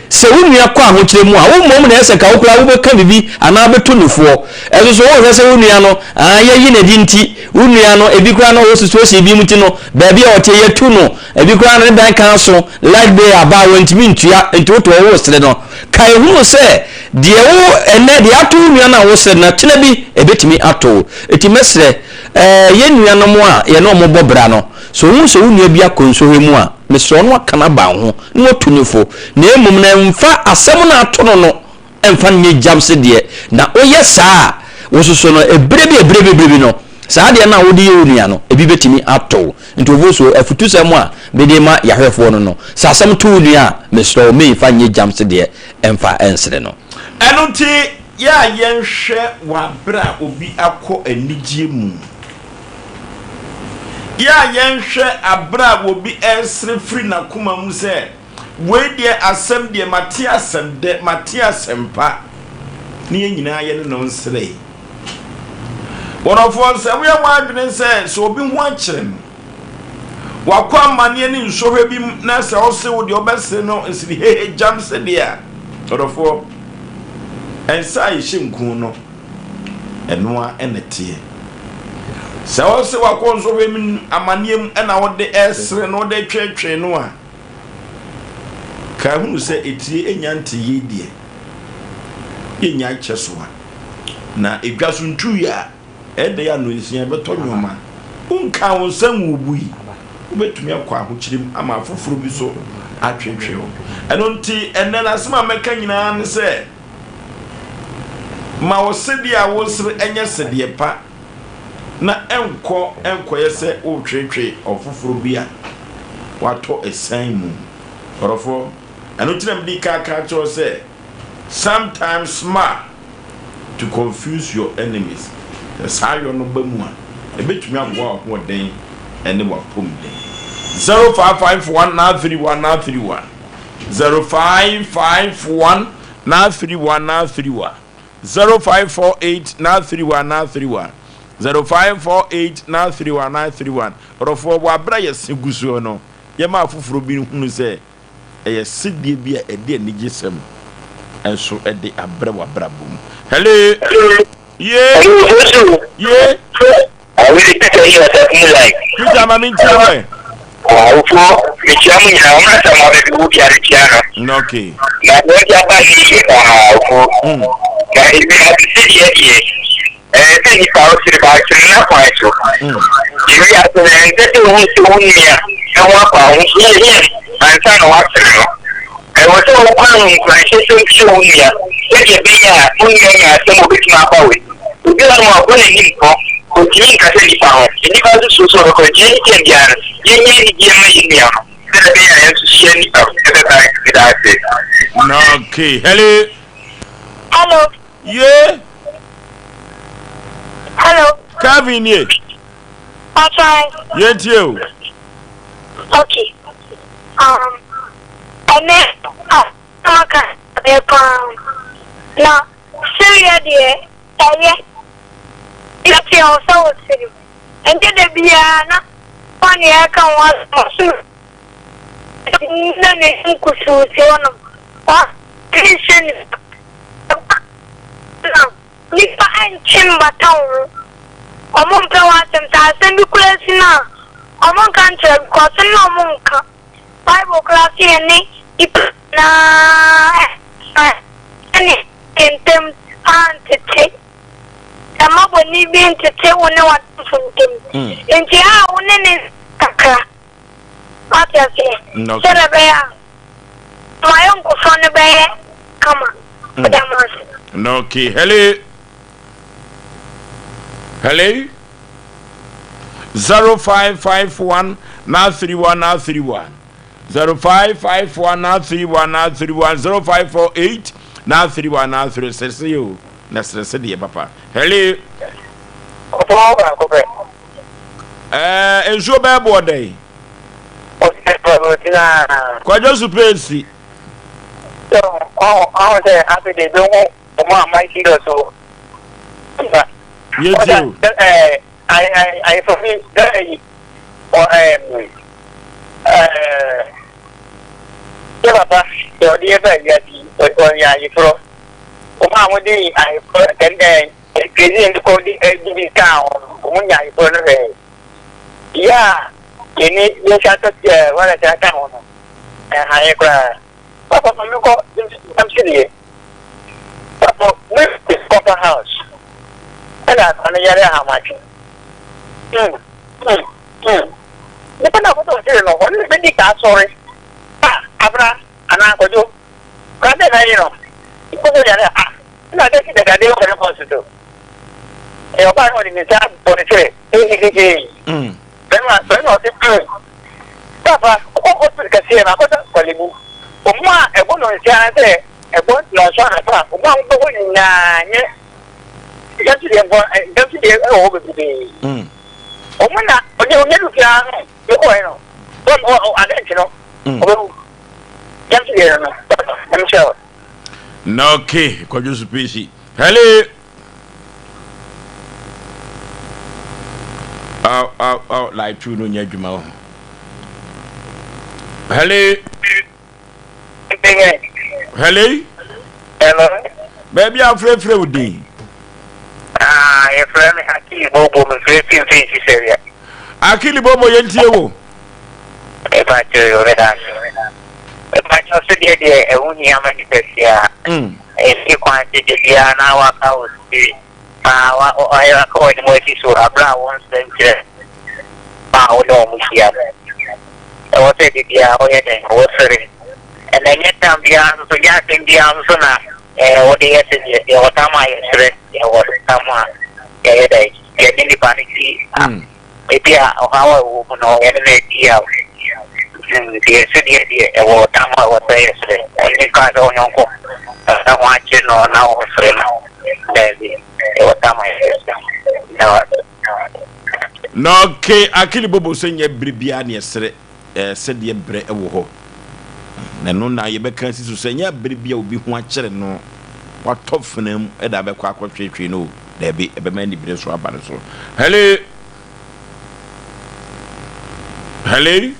Sɛ wo nua kɔ ahokyerɛ mu a, wo mmom na ɛsɛ nka wo koraa wobɛka biribi anaa wobɛtu no foɔ. Ɛnso so wohwɛ sɛ wo nua no, ah, yɛayi no adi nti, wo nua no, ebi koraa no ɔwɔ situation bi mu nti no, baabi a ɔteɛ yɛatu no, Ebi koraa no ne dan ka so, light bill aba a wantumi ntua, nti woto hɔ woresere no. Kae hunu sɛ deɛ wo ɛnnɛ deɛ ato wo nua no a woresere no, kyena bi ɛbɛtumi ato wo. Enti mɛsrɛ ɛɛ yɛn nuanom a yɛne wɔn bɔ bra no, sɛ wohu sɛ wo nua bi akɔ nsɔhwɛ mu a, mesrɛ wo na waka no aba wo ho na watu no fo, na mmom no mfa asɛm no a ato no no mfa no nyɛ gyam sedeɛ, na woyɛ saa a, wo nso so no, ɛberɛ bi ɛberɛ bi ɛberɛ bi no, saa adeɛ no a wode yɛ wo nua no, ebi bɛtumi ato wo. Nti Ofosuo, afutusɛm a mede rema yɛahwɛfoɔ no no, sɛ asɛm to wo nua a, mesrɛ wo, memfa nyɛ gyam sedeɛ mfa nsere no. Ɛno nti, yɛ a yɛnhwɛ wɔ aberɛ a obi akɔ anigyeɛ mu. Yɛ a yɛnhwɛ aberɛ a obi resere firi n'akoma mu sɛ, Wei deɛ asɛm deɛ mate asɛm dɛ, mate asɛm pa, ne yɛn nyinaa yɛne no nseree. Wɔdɔfoɔ, sɛ woyɛ w'adwene sɛ sɛ obi ho akyere no, wakɔ amanneɛ ne nsɔhwɛ bi mu na sɛ ɔse wo deɛ ɔbɛsere no nsere hehe gyam se deɛ a, ɔdɔfoɔ, nsa a yɛhyɛ nku no, ɛno ara na ɛteɛ. Sɛ ɔse wakɔ nsɔhwɛ mu amanneɛ mu na wode ɛresere no, wode retweetwee no a, Kae hunu sɛ etire nnya nteyei deɛ, yɛnnya nkyɛ so a, na edwa so ntui a, ɛyɛ dɛn a nnɔnsia ɛbɛtɔ nnoɔma. Wonkaa wo nsa nguu wo bo yi, wobɛtumi akɔ ahokyere mu ama afoforɔ bi nso atweetwee wo. Ɛno nti, ɛnnɛ no asɛm a mɛka nyinaa ne sɛ, ma wo sedeɛ a woresere nyɛ sedeɛ pa. na ɛnkɔ nkɔyɛ sɛ woretweetwee ɔfoforo bi a watɔ asiane mu. Ɔdɔfoɔ, ɛno nti na medi kan ka kyerɛ wo sɛ, sometimes smile to confuse your enemies. Sɛ saa yɔ no ba mu a, ɛbɛtumi aboa w'ahoɔden ne w'apɔmuden. 0551 931 931 0551 931 931 0548 931 931 0548 931 931 Ɔdɔfoɔ, wɔ aberɛ a yɛse gu soɔ no, yɛma afoforɔ bi hunu sɛ ɛyɛ sedie bi a ɛde anigyesɛm nso de abrɛ w'abrabɔ mu. Hello! Ye! Ye! Awurade Peter yi ɔsɛ mu like. Peter ma me ntie wɛ. Awofo mekyia mo nyinaa wɔn asɛm a bɛbi wo biara kyia no. Okay. Na deɛ ɔde aba ne yie paa awofo. Na ebi ase deɛ deɛ ɛyɛ sɛ nipa ɔsere ba ɔsere na kwan so. Ewi ase na ɛnsɛ sɛ ohun sɛ wo nua ɛho akɔ ahohiahia ansa na wasere no. Ɛwɔ sɛ woka nkuranhyɛsɛm kyerɛ wo nua sɛdeɛ ɛbɛyɛ a wo nua nya asɛm a ɔbɛtumi aba wo. Obi wɔ hɔnom a ɔbɔ n'anim pɔ, ɔntumi nkasa nnipa ho. Nnipa nso suro sɛ ɔbɛkɔ. Nti ɛne tɛm biara no, yɛnyɛ anigyeɛ mma yɛn nua no sɛdeɛ ɛbɛyɛ a yɛn nso so yɛn ani bɛba. Meda ase. Okay, hello. Hello. Yeah. Hello. Calvin nie. Pakyɛ. Yɛntie o. Okay. Um, ɛnɛ a na maka adeɛ paa. Na sereɛ deɛ ɛyɛ. Yɛte ɛwɔ sɛ wo sere. Ɛnkyɛ da biara na wɔn a ɛka ho asɛm ɔso na n'anim kusuu si hɔnom. Ɔnhyɛ nipa. Ɛba na Nnipa nkye mbata wo ho. Ɔmo mpɛ w'asɛm. Sɛ asɛm bi koraa si no a, ɔmo nka nkyerɛ wo because nna ɔmo nka. Bible koraa se yɛne nnipa nyinaa ɛntena sɛnea yɛn ntam antete. Mma bɔne bi ntete wo ne w'adamfo ntam. Enti a wo ne no kakra. Wate aseɛ? Sɛdeɛ ɛbɛyɛ a mo ayɔnkofa no bɛyɛ kama. Meda mo ase. Okay, hello. Hello. 0551 931 931 0551 931 931 0548 931 936 yo na srɛsɛ deɛ papa. Hello. Ɔpɔn baako pɛ. Ɛɛ nsuo bɛɛ boɔ dɛn? Kwadwo so pɛ nsi. Ɔho sɛ afei de ebi ho ɔmo a man serious o. Yɛtie o. Ayefo bi dɛ yi ɔ ɛɛ ɛɛ yɛ papa yɛ ɔde yɛ bɛ wiase yi ɔyɛ ayeforɔ. Ɔmo a wɔde ayeforɔ ɛɛ Crazy no kɔ de ɛde bi kaa ho no, wɔn nya ayeforɔ no hwɛɛ. Yɛ a yɛne yɛhyɛ atɔ ɛɛ wallet aka ho no, ɛha yɛ koraa. Papa ma menkɔ nam si deɛ. Papa me kɔfa house ɛna akwa no yare ahamakye. Hmm hmm hmm. Nipa na akɔtɔ ɔkyere no, ɔno na bɛdi ka asɔre. Ah, abena anaa akɔdwo. Kora dɛ na yi no, nkɔsɔ yare a. Nna ade kye dada de ɔkɔ ne kɔn so. Ɛyɛ ɔbaa na ɔde ne nsa bɔ ne kyerɛ hehehehe. Bɛrima bɛrima ɔse mm. Papa ɔkɔ hospital kɛseɛ no akɔsa Korle Bu. Ɔmo a ɛbɔ nɔnsia anaasɛ ɛbɔ nɔnson anɔpa a ɔmo a wɔbɛ hɔ nyinaa nyɛ ntam so deɛ nko ntam so deɛ ɛwɔ hɔ bebree. Ɔmo na ɔnyɛ ɔnyɛ du fia no mekɔɛ no wɔn ɔ ade nkye no ɔbɛwu. Ntam so deɛ no papa ɛm sɛ. Na okay, Kwadwo Supesi. Hello. Aw aw aw live two no nyɛ adwuma wɔ ho. Hello. Hello. Hello. Baabi a frɛfrɛ wo din. Ah, yɛfrɛ me Akili Bobo, mefrɛ fi mfɛnsi sɛwia. Akili Bobo yɛntie wo. Ɛba kyerɛ yɛ ɔbɛda ase. Mepakyɛw so deɛ deɛ ɛho hia ma nipa biara. Ɛnni kwan sɛ da biara na waka wo siri ma waka w'anim asi so aberɛ a wonsrɛ nkyerɛ ma wo ne wɔn hyia no. Ɛwɔ sɛ da biara woyɛ dɛn? Wosere. Ɛna ɛnyɛ tam biara nso so, nyɛ asɛm biara nso so na wode yɛ sedeɛ. Yɛwɔ tam a yɛsere, yɛwɔ tam a yɛyɛ dɛn? Yɛne nipa no di. Ebia ɔhaw a ɛwɔ mu no, yɛne no adi yaw. Nti sɛdeɛ deɛ ɛwɔ ɔtam a ɛwɔ sɛ yɛsrɛ. Ɛnni kwan sɛ wo yɔnko ho akyere no na wosere no. Daabi, ɛwɔ tam a yɛsrɛ. Meda wo ase. Na okay, Akili Bobo sɛ nyɛ bere biara na yɛsrɛ eh, sɛdeɛ berɛ wɔ hɔ. Na ɛno na yɛbɛka asi so sɛ nyɛ bere bi a obi ho akyere no, watɔ fena mu de abɛkɔ akɔtweetwee no o. Daabi, ɛbɛma anibere nso aba no so. Hello! Hello!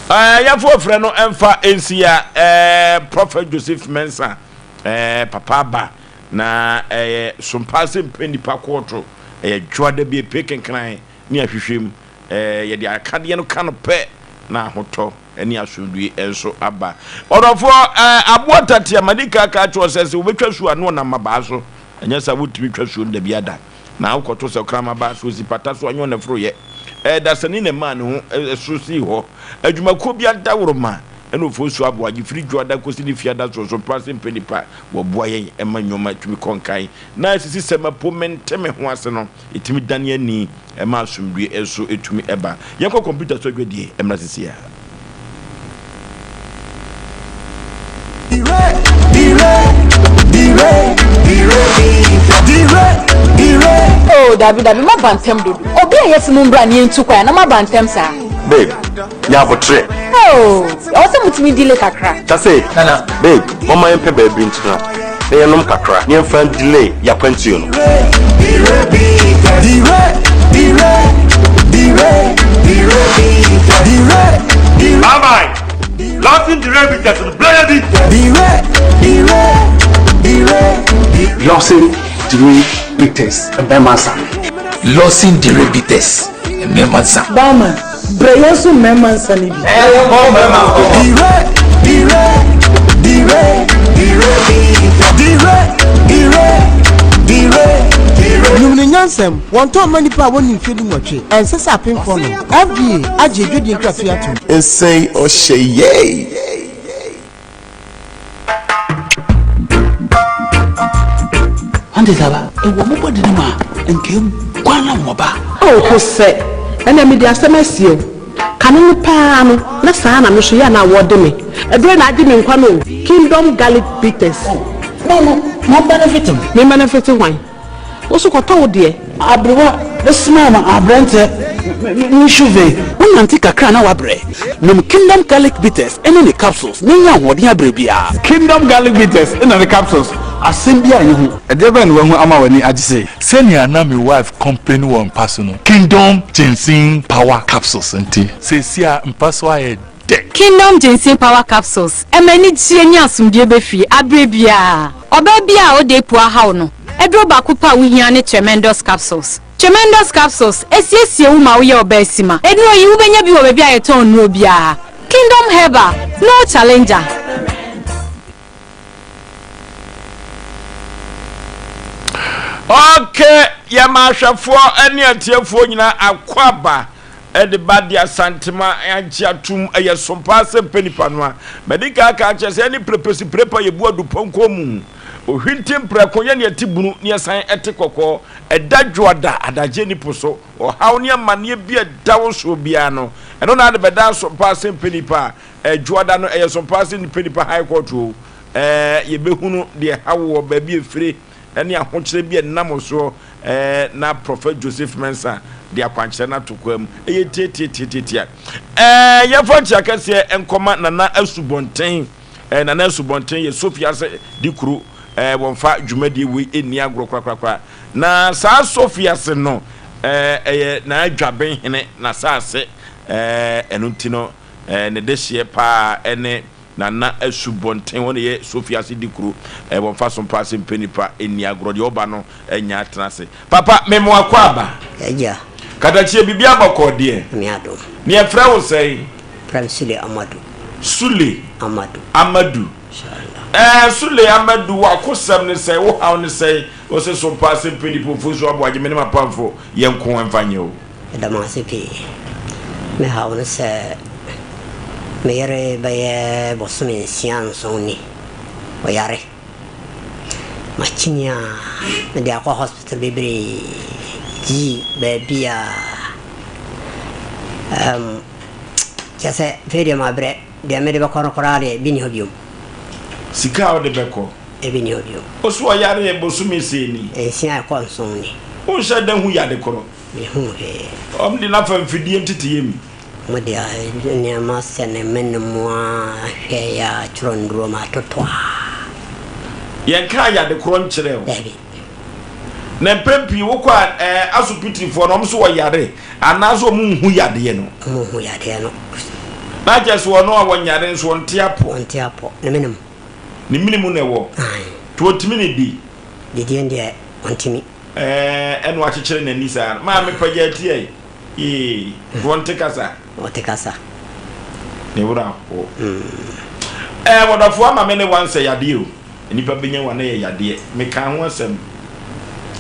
Eh, yɛfo frɛ no ɛmfa nsi ya eh, Prophet Joseph Mensah eh, papa aba na ɛyɛ eh, sompa sɛ mpɛ nipa kɔɔto ɛyɛ dwoada bi epe kenkran ne ahwehwɛ mu eh, yɛde akadeɛ no ka no pɛ na ahotɔ ne asomdwie nso aba. Ɔdɔfoɔ, eh, aboa tatea, madi kan aka akyerɛ wo sɛ, sɛ wobɛtwa suo a, na ɔnam mmabaa so. Ɛnyɛ saa wontumi twa suo no da biara da. Na wokɔto sɛ ɔkraman ba, sɛ ɔsi pata so a, ɛnyɛ ɔna foroeɛ. Eh, dasani na ɛmaa ne ho eh, so sii hɔ. Adwumakuo bi adaworoma Ɛna Ofosu Aboagye firi Dwoada kɔsi ne Fiada so nso mpra sɛ mpɛ nipa wɔboa yɛn ma nnoɔma tumi kɔ nkan na asisi sɛ mapo mente me ho ase no ɛtumi dane ani ma asomdwie nso tumi ba. Yɛnkɔ kɔmputa so adwadie mmra sisi ara. Oh dabi dabi maba ntɛm dodo. Obi a yɛse mo mbra na yɛntu kwan a na moaba ntɛm saa. Babe, nya aboterɛ. Oh, ɛwɔ sɛ motumi delay kakra. Kyase, babe, momma yɛmpɛ baabi ntena na yɛnnom kakra na yɛmfa ndelay y'akwantuo no. Bye bye. Lawson Dire Bitters no brɛ yɛ bi. Lawson Dire Bitters mmarima nsa. Lawson Dire Bitters mmarima nsa. Barman, brɛ yɛn nso mmarima nsa no bi. Ɛbɔ mmarima nkɔmmɔ. Dire, dire, dire, dire, dire, dire, dire, dire. Nom no nyansam, Wɔntɔn mma nnipa a wɔnni mfeɛ dunwɔtwe. Ɛnsɛ sɛ apemfoɔ nom. FDA agye adwadie nkratoɔ yi atom. Nsɛn ɔhyɛ yɛi. Ɔnte saa ba? Ewɔ mo bɔde no mu a, nka eguan na wɔba. Oh Hosɛ, ɛnɛ mede asɛm asie wo. Kane no paa no, na saa na me nso yɛ a na wɔde me. Ɛberɛ na agye me nkwa no o. Kingdom Garlic Bitters. Oh, no no, ma benefit me. Me benefit hwan? Wo so kɔtɔ wo deɛ. Aberewa bɛsoma ma aberanteɛ me nsuve. Wonante kakra na woabrɛ. Nom Kingdom Garlic Bitters ne ne capsules na nya ahoɔden abrɛ biara. Kingdom Garlic Bitters na ne capsules, asɛm biara nni ho. Ɛdeɛ bɛn na wahu ama w'ani agye sei? Sɛnea na me wife complain wɔ mpa so no, Kingdom Ginseng Power Capsules nti, seesei a mpa so ayɛ dɛ. Kingdom Ginseng Power Capsules ɛma anigyeɛ ne asomdwoeɛ ba fie aberɛ biara. Ɔbaa biara a ɔda apu ahaw no, aduro baako pɛ a wohia ne Tremendous Capsules. Tremendous Capsules, ɛsiesie wo ma woyɛ ɔbaa sima. Nnuro yi, wobɛnya bi wɔ baabi a yɛtɔn nnuro biara. Kingdom Herbal, no challenger. Ok, yɛma ahwɛfoɔ ne atiefoɔ nyinaa akwaaba de ba de Asantema agye atom ɛyɛ som paa sɛ mpɛ nipa no a madi kan aka akyerɛ sɛ yɛne prepesi prepa yɛbu adupɔnkɔ mu ohwinti mprɛko yɛne ɛte bunu ne yɛsan ɛte kɔkɔɔ ɛda dwoada adagye ni po so ɔhaw ne amanneɛ bi ɛda wo soɔ biara no ɛno na ade bɛda som paa sɛ mpɛ nipa a ɛdwoada no ɛyɛ som paa sɛ mpɛ nipa high court o ɛɛ yɛbɛhunu deɛ ɛha woɔ baabi efire ne ahokyerɛ bi a ɛnam wo soɔ ɛɛ na Prophet Joseph Mensah de akwankyerɛ no ato kwa mu. Ɛyɛ tiatiatiatiatia. Ɛɛ yɛmfa nkyia kɛseɛ nkɔma Nana Asubɔnten. Ɛɛ Nana Asubɔnten yɛ Sofia ase de kuro. Ɛɛ wɔmfa dwumadie wei nni agorɔ korakorakora. Na saa Sofia ase no ɛɛ ɛyɛ N'Adwaben hene n'asaase. Ɛɛ ɛno nti no ɛɛ ne dehyeɛ paa ɛne Nana Asubɔnten hɔ na ɛyɛ Sofi ase di kuro. Ɛɛ wɔmfa so mpa ase mpɛ nipa nni agorɔ deɛ ɔba no nya atena ase. Papa me mo akɔ aba. Agya. Katakyie biribi abɔkɔɔ deɛ. Nyame adom. Ne yɛfrɛ wo sɛn? Frɛ me Sule Amadu. Sule. Amadu. Amadu. Inshallah. Ɛɛ Sule Amadu w'akosɛm ne sɛn wo haw ne sɛn wose so mpa ase mpɛ nipa ofosu aboagye me ne m'apamfo yɛnko mfa nyɛ o. Meda mo ase pii. Me haw ne sɛ me yere bɛyɛ bosome nsia nson ni, ɔyare. Makyini a mede akɔ hospital bebree, gyi baabi a um, kyerɛ sɛ afei deɛ mabrɛ, deɛ mede bɛkɔ no koraa deɛ ebi nni hɔ biom. Sika a wode bɛkɔ? Ebi nni hɔ biom. Wo so ɔyare bosome sɛn ni? Nsia ɛkɔ nson ni. Wonhyɛ da hu yade korɔ? Mehuu hwee. Wɔde no afa mfidie nteteyɛ mu. Wɔde nneɛma asɛ ne mene mu ara hwɛeɛ ara twerɛ nnuro ma atotɔ ara. Yɛnkaa yade korɔ nkyerɛɛ wo? Dabi. Na mpɛn pii wokɔ a ɛɛ asopitirifoɔ no wɔn nso wɔyare anaasɛ wɔn nhu yadeɛ no? Wɔn nhu yadeɛ no. Na kyerɛ sɛ ɔno a wɔnyare nso ɔnte apɔ? Ɔnte apɔ. Ne mene mu. Ne mene mu na ɛwɔ? Aane. Nti ɔtumi ne di? Didie deɛ ɔntumi. Ɛɛ ɛna wakyekyere n'ani saa no. Maame pagya ti ɛ. Yee. Wɔnte kasa. Wɔte kasa. Ne werɛ aho. Ɛɛ wɔdɔfoɔ ama me ne wansɛ yadeɛ o. Nnipa bɛnya wa na yɛ yadeɛ. Mekaa ho asɛm.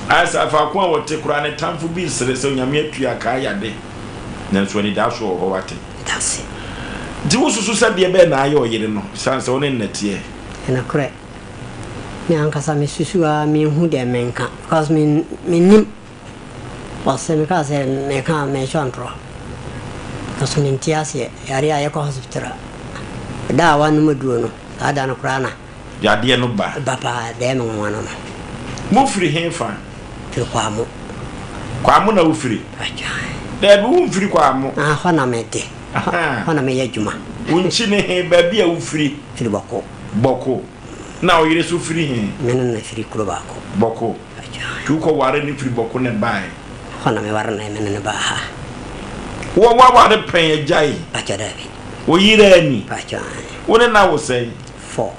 Ayɛ sɛ faako a wɔte koraa ne tamfo bi resere sɛ Onyame atua kaa yade. Nanso anidaso wɔ hɔ wate. Medase. Nti wosusu sɛ deɛ bɛn na ayɛ ɔyere no esiane sɛ wo ne no na ɛteɛ? Nokorɛ, me ankasa mesusu ara menhu deɛ menka because me mennim. Ɔse mekaa sɛ meka a meretwa ntorɔ because mente aseɛ. Yareɛ a yɛkɔ hospital a, da a wanom aduro no, saa da no koraa na. Yadeɛ no ba. Ba paa, deɛ ɛyɛ me nwanwa no no. Mofiri hefa? Firi Kwamo. Kwamo na wofiri? Agyan. Daabi, womfiri Kwamo. Ah, hɔ na mete. Hɔ na meyɛ adwuma. Wo nkyi ne he, baabi a wofiri? Firi Bɔko. Bɔko. Na wo yere nso firi he? Me ne no firi kuro baako. Bɔko. Agyan. Nti wokɔ ware no firi Bɔko na ɛbaeɛ? Hɔ na meware no, me ne no baa ha. Wɔ waware pɛn agyae? Pakyɛ daabi. Wo yere ani? Pakyɛ ae. Wo ne no awo sɛn? Four.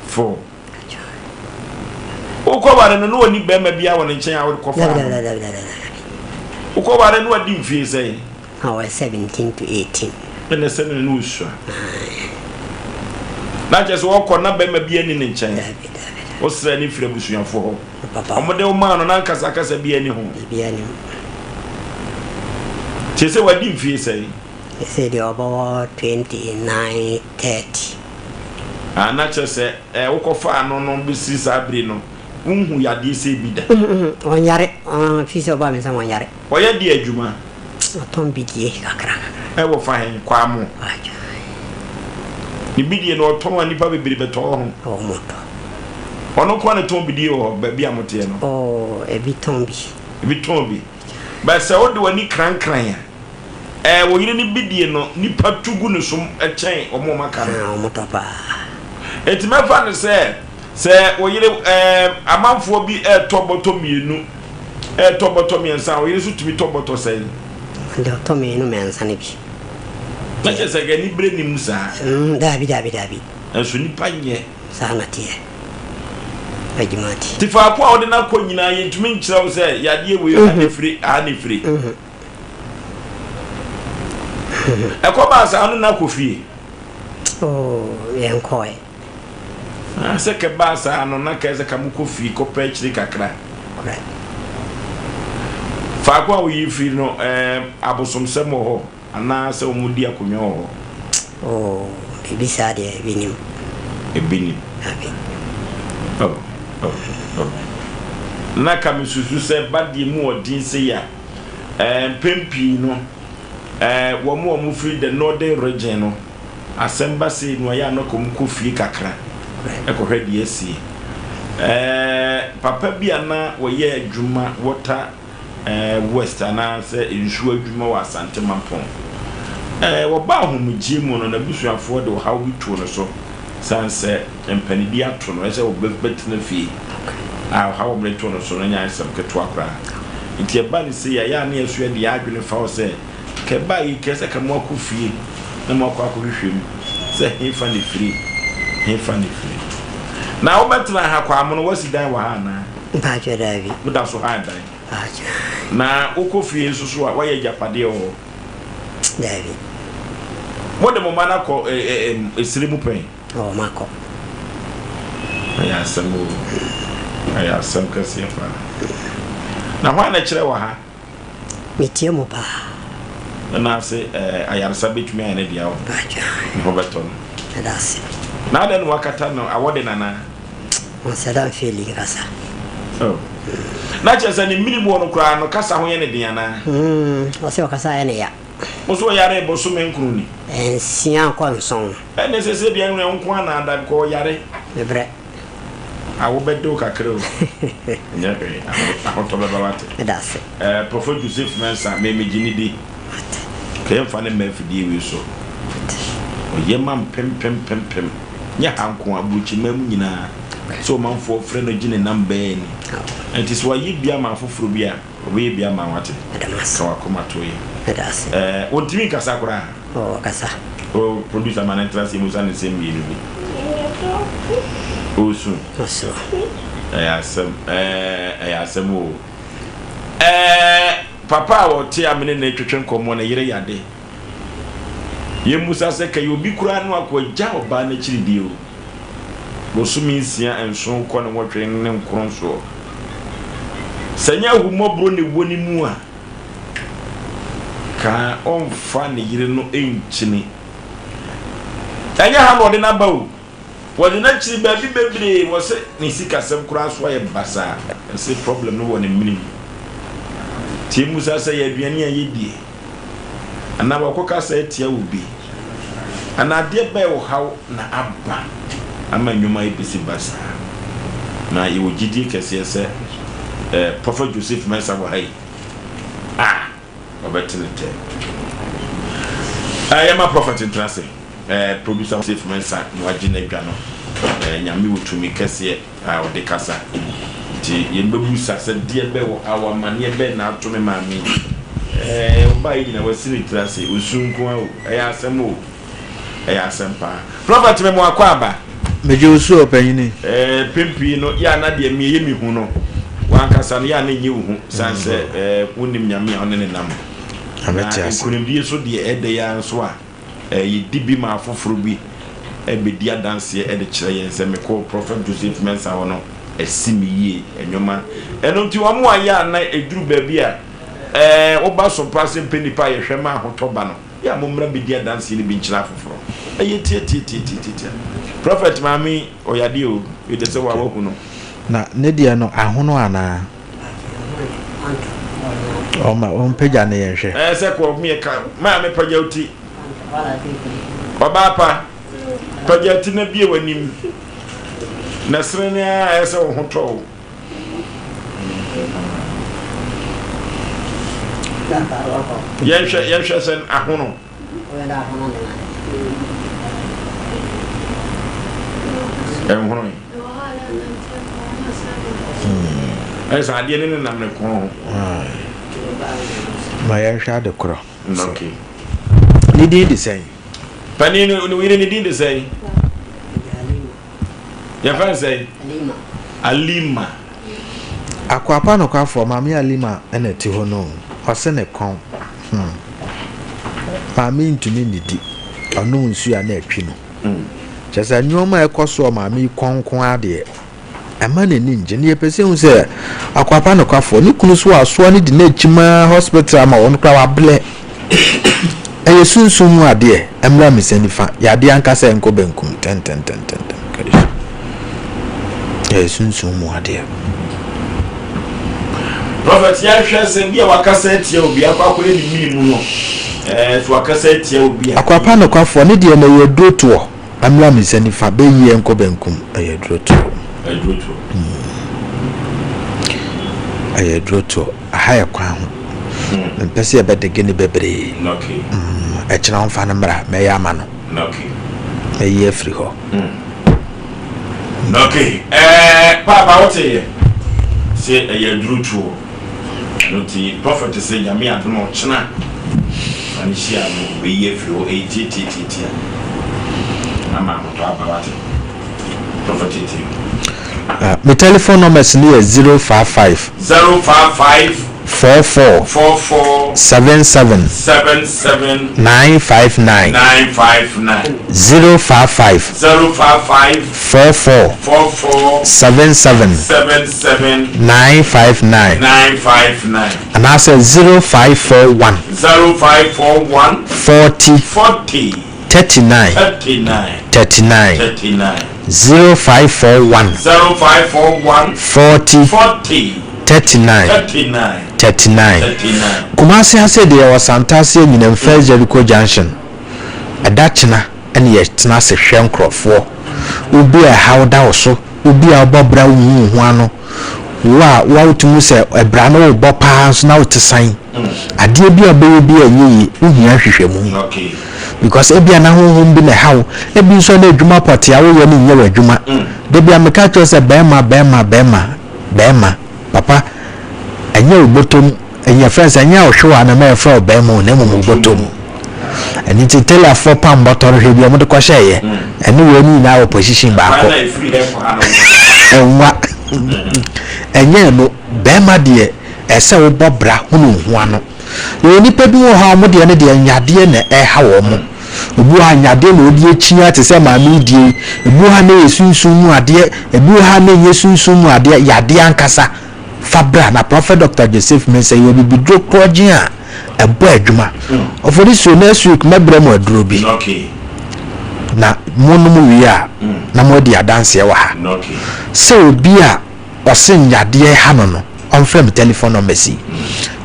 Four. Wokɔ ware no na ɔni bɛrima biara wɔ ne nkyɛn a wode kɔfaa no? Dabi dabi dabi dabi. Wokɔ ware no wadi mfie sɛn? Na ɔyɛ 17 to 18. Ɛna sɛ ne ne osua. Na kyerɛ sɛ wɔkɔ na bɛrima bi ani ne nkyɛn. Dabi dabi. Wosrɛ ne firi abusuafoɔ hɔ. Papa. Wɔde wo maa no na nkasakasa bi ani ho. Biribiara ni ho. Kyerɛ sɛ wadi mfie sɛn? Sɛ deɛ ɔbɛwɔ 29 30. Ah, na kyerɛ sɛ eh, wokɔfaa no no bɛsi saa bere no, wonhu yadeɛ sɛ bi da? Ɔnyare, firi sɛ ɔbaa me nsam ɔnyare. Ɔyɛ deɛ adwuma? Ɔtɔn bidie kakra kakra. Ɛwɔ fa he? Kwamo. Ne bidie no ɔtɔn a nnipa bebree bɛtɔ wɔ ho? Ɔmo tɔ. Ɔno nko ara na ɛtɔn bidie wɔ hɔ baabi a moteɛ no? Oh, ebi tɔn bi. Ebi tɔn bi. But sɛ wode w'ani krankran a, Ɛɛ, wo yere no bidie no, nnipa tu gu ne so kyɛn wɔn a wɔaka no. Ah, wɔtɔ paa. Enti mɛfa no sɛ, sɛ wo yere, ɛɛ, amanfoɔ bi retɔ bɔtɔ mmienu, retɔ bɔtɔ mmiɛnsa a, wo yere nso tumi tɔ bɔtɔ sɛn? Ɔde ɔtɔ mmienu mmiɛnsa no bi. Na kyerɛ sɛ, anibere nni mu saa. Mm, daabi, daabi, daabi. Nanso nnipa nyɛ. Saa na teɛ. Adwuma ti. Nti faako a wode no akɔ nyinaa, yɛntumi nkyerɛ wo sɛ yadeɛ wei, ha na ɛfiri, ha na ɛfiri. Ɛkɔbaa saa no na kɔ fie. Oh, yɛnkɔe. Ah, sɛ kɛbaa saa no na kɛɛ sɛ ka mokɔ fie kɔpɛ akyiri kakra. Correct. Faako a woyi firi no, eh, abosomsɛm wɔ hɔ anaa sɛ wɔn di akonnwa wɔ hɔ? Oh, biribi saa deɛ ebi nim. Ebi nim. Abi. Oh, oh, oh. Na ka mesusu sɛ ba deɛ mu ɔden sei a. Mpɛn pii no, wɔn a wɔfiri the northern region no, asɛm ba sei no, ɛyɛ a na wɔkɔ fie kakra kɔhwɛ deɛ asie. Papa bi a na wɔyɛ adwuma water west anaasɛ nsuo adwuma wɔ Asante Mampong. Wɔbaa ahomegyeɛ mu no, n'abusuafoɔ de ɔhaw bi too no so sane sɛ mpanidie ato no, ɛsɛ sɛ ɔbɛtena fie a ɔhaw a wɔde too no so no nyɛ asɛm ketewa koraa. Nti ɛba no sei a, ɛyɛ a na yɛn nso yɛde yɛn adwene fa hɔ sɛ, ka ɛbaa yi, ka ɛsɛ ka moakɔ fie na moakɔ akɔhwehwɛ mu sɛ hefa na ɛfiri, hefa na ɛfiri. Na wobɛtena ha Kwame no, woasi dan wɔ ha anaa? Mpakyɛ daabi. Woda so ha dan? Mpakyɛ. Na wokɔ fie nso so a, woayɛ agyapadeɛ wɔ hɔ? Daabi. Mode mo mma no akɔ esiri mu pɛn? Ɔɔ makɔ. Ɛyɛ asɛm oo. Ɛyɛ asɛm kɛseɛ paa. Na hwan na ɛkyerɛ wɔ ha? Metie mo paa. Ɛna ase ɛɛ ayaresa bɛtumi ayɛ ne dea o. Ne ho bɛtɔ no. Ɛda ase. Na adɛn na wakata no awɔ de nana? Ɔnsɛ da mfeeli nkasa. Oh. Na kyerɛ sɛ ne mmiri mu hɔ no koraa no kasa ho yɛ ne den anaa? Mm, ɔsɛ ɔkasa yɛ ne ya. Wo so ɔyare bosome nkron ni? Nsia kɔ nson. Ɛnne sese deɛ nwene wo nko ara na ada because ɔyare. Mebrɛ. A wo bɛ de wo kakra o. Nyɛ hwee ahotɔ bɛba wate. Meda ase. Eh Prophet Joseph Mensah me me gye ne di. Mate. Ka yɛn fa ne mma afidie wei so. Mate. Ɔyɛ ma mpem pem pem pem. Nyɛ ha nko aburokyiman mu nyinaa. Sɛ ɔmanfoɔ frɛ no gye ne nam bɛɛ ni. Ɛnti sɛ wayɛ bi ama afoforɔ bi a. Ɔbɛyɛ bi ama wo ate. Ka w'akoma to yɛ. Ɛɛ ɔntumi nkasa koraa. Oh ɔkasa. Oh producer ma no ntra ase mmusa no nsɛm mmienu bi. Ɔresu. Ɔsu. Ɛyɛ asɛm ɛɛ ɛyɛ asɛm o. Ɛɛ papa a ɔte a me ne no retwetwe nkɔmmɔ ne yere yade. Yɛmmusa sɛ kɛyɛ obi koraa no akɔ agya ɔbaa no akyiri die o. Bosome nsia, nson kɔ ne nwɔtwe ne nkron soɔ. Sɛ nyɛ ahummɔborɔ na ɛwɔ ne mu a, ka ɔmfa ne yere no nkyini. Ɛnyɛ ha na ɔde no aba o. Wɔde no akyiri baabi bebree wɔse ne sikasɛm koraa so ayɛ basaa. Ɛse problem no wɔ ne mene mu. Nti yɛmmusa sɛ ɛyɛ aduane a yɛdie anaa wakɔ kasa atia obi anaa adeɛ bɛn ɔhaw na aba ama nnwuma yi bɛsi basaa. Na yɛwɔ gyidie kɛseɛ sɛ eh, Prophet Joseph Mensah wɔ ha yi a ɔbɛte ne tɛ. Eh, yɛma Prophet ntena ase. Eh, Producer Joseph Mensah na wagye n'adwa no. Eh, Nyame wɔ tumi kɛseɛ a ɔde kasa. Nti yɛbɛbusa sɛ deɛ bɛ wɔ haw amaneɛ bɛn na ato me maame yi. Eh, ɔbaa yi nyina wasi ne tiri ase, osu nko ara o, ɛyɛ asɛm o. Ɛyɛ asɛm paa. Prophet me mo akɔ aba. Megye wo so ɔpanyini. Eh, mpɛn pii no, yɛ a na deɛ me ɛyɛ me hu no, w'ankasa no, yɛ a na ɛnyɛ wo hu, sane sɛ eh, wonnim Nyame a wone no nam. Na nkonimdie nso deɛ ɛdɛ yi ara nso a, eh, yɛdi bi ma afoforɔ bi bɛdi adanseɛ de kyerɛ yɛn sɛ mekɔɔ Prophet Joseph Mensah hɔ no, asi me yie, nneɛma. Ɛno nti wɔn a yɛ a na ɛduru baabi a, eh, woba so paa sɛ mpɛ nnipa a yɛhwɛ ma ahotɔ ba no, Yɛ a mommra mbɛdi adanseɛ no bi nkyerɛ afoforɔ. Ɛyɛ tiatiatiatiatia. Prophet maame yi ɔyɛ adeɛ o, wei deɛ sɛ waa wahu no. Na ne deɛ no ahono anaa? Ɔma ɔmpagya no yɛnhwɛ. Ɛɛ sɛ kɔ meɛ ka maame pagya wo ti. Ɔbaa pa pagya ti na bie w'anim na sere ne ara ɛyɛ sɛ wo ho tɔ wo. Yɛnhwɛ yɛnhwɛ sɛ ahono. Ɛnhono yi. Ɛsɛ sɛ adeɛ ne nenam ne kɔn ho. Ma yɛnhwɛ ade korɔ. Okay. Ne din de sɛn? Panin no ne yere ne din de sɛn? Yɛfrɛ no sɛn? Alima. Akoapa nokwafoɔ, Maame Alima na ɛte hɔ no o, ɔse ne kɔn, hmm. Maame yi ntumi nnidi, ɔnom nsuo a na atwi no. Kyerɛ sɛ nneɛma a ɛkɔ so wɔ maame yi kɔn nko ara deɛ, ɛma n'ani ngye. Na yɛpɛ sɛ yɛhu sɛ Akoapa nokwafoɔ, ne kunu so asoa no di n'akyi maa hospital ama wɔn koraa wabrɛ. Ɛyɛ sunsum mu adeɛ, ɛmmra me nsa nifa, yɛ adeɛ ankasa ɛnkɔ benkum, tɛntɛntɛntɛntɛm, kɛse. Ɛyɛ sunsum mu adeɛ. Prophet yɛnhwɛ sɛ bi a wakasa atia obi akɔ akɔyɛ ne mene mu no ɛɛ so wakasa atia obi a. Akwapa nokwafoɔ ne deɛ no ɛyɛ aduro toɔ ɛmmra me nsa nifa bɛyi ɛnkɔ benkum ɛyɛ aduro toɔ. Aduro toɔ. Ɛyɛ aduro toɔ. Aha yɛ kwan ho. Mempɛ sɛ yɛbɛdege no bebree. Ɛkyena ɔmfa no mmra, mɛyɛ ama no. Mɛyi afiri hɔ. Okay. Eh, Paapa wote yɛ? Sɛ ɛyɛ aduro toɔ. Ɛno nti, Prophet sɛ Nyame adom a ɔkyena ma no hyia no, ɔbɛyi afiri hɔ. Ɛyɛ tiatiatiatia. Ama ahotɔ aba wate. Prophet tie. Me telephone numbers no yɛ 055. 055. 44. 44. 77. 77. 959. 959. 055. 055. 44. 44. 77. 77. 959. 959. Anaasɛ 0541. 0541. 40. 40. 39. 39. 39. 39. 0541. 0541. 40. 40. 39. 39. 39. 39. Kumasi ha sei deɛ yɛwɔ Santase Anyinam First Jericho Junction. Ɛda kyena ɛne yɛtena ase hwɛ nkorɔfoɔ. Obi a ɛhaw da wo so, obi a wobɔ bra wonhu wo ho ano, wo a wotumi hu sɛ ɛbra no wobɔ paa nso na wote san. Adeɛ bi a wobɛyɛ bi a ɛnyɛ yie, wohia nhwehwɛmu. Because ebia na honhom bi na ɛha wo, ebi nso na adwuma pɔtee a woyɛ no nyɛ w'adwuma. Da bi a meka kyerɛ wo sɛ bɛrima, bɛrima, bɛrima, bɛrima, papa, ɛnyɛ wo bɔtɔm, ɛnyɛ frɛ sɛ ɛnyɛ ɔhwew a na ɛma yɛfrɛ wo bɛrima o, na mmom wo bɔtɔm. Ɛno nti tailorfoɔ pam bɔtɔ no hwɛ bi a wɔde kɔhyɛeɛ. Ɛne wei no nyinaa wɔ position baako. Ɛnwa. Ɛnyɛ ɛno, bɛrima deɛ ɛsɛ wobɔ bra hunu wo ho ano. Yɛwɔ nnipa bi wɔ hɔ a wɔn deɛ no deɛ nyadeɛ na ɛha wɔn. Ebi wɔ hɔ a nyadeɛ na wɔde akyia te sɛ maame yi deɛ yi. Ebi wɔ hɔ a na ɛyɛ sunsum mu adeɛ, ebi wɔ hɔ a na ɛnyɛ sunsum mu adeɛ, yadeɛ ankasa. Fa bra na Prophet Doctor Joseph Mensah yi wɔ bibiduro korɔgyen a ɛbɔ adwuma. Ɔfɔrisuo next week mɛbrɛ mo aduro bi. Na monom wie a, na moadi adanseɛ wɔ ha. Sɛ obi a ɔse yadeɛ ha no no, ɔmfrɛ me telephone numbers yi,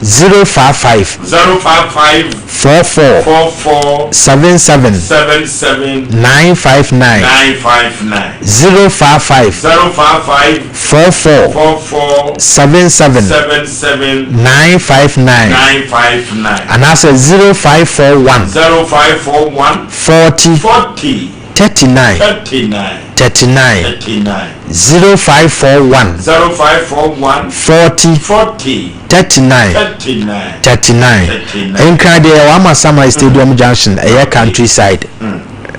055 055 44 44 77 77 959 959 055 055 44 44 77 77 959 959 anaasɛ 0541 0541 40 40 39 39 39 39 0541 0541 40 40 39 39 39 39. Nkran deɛ yɛwɔ Amasaman Stadium Junction ɛyɛ country side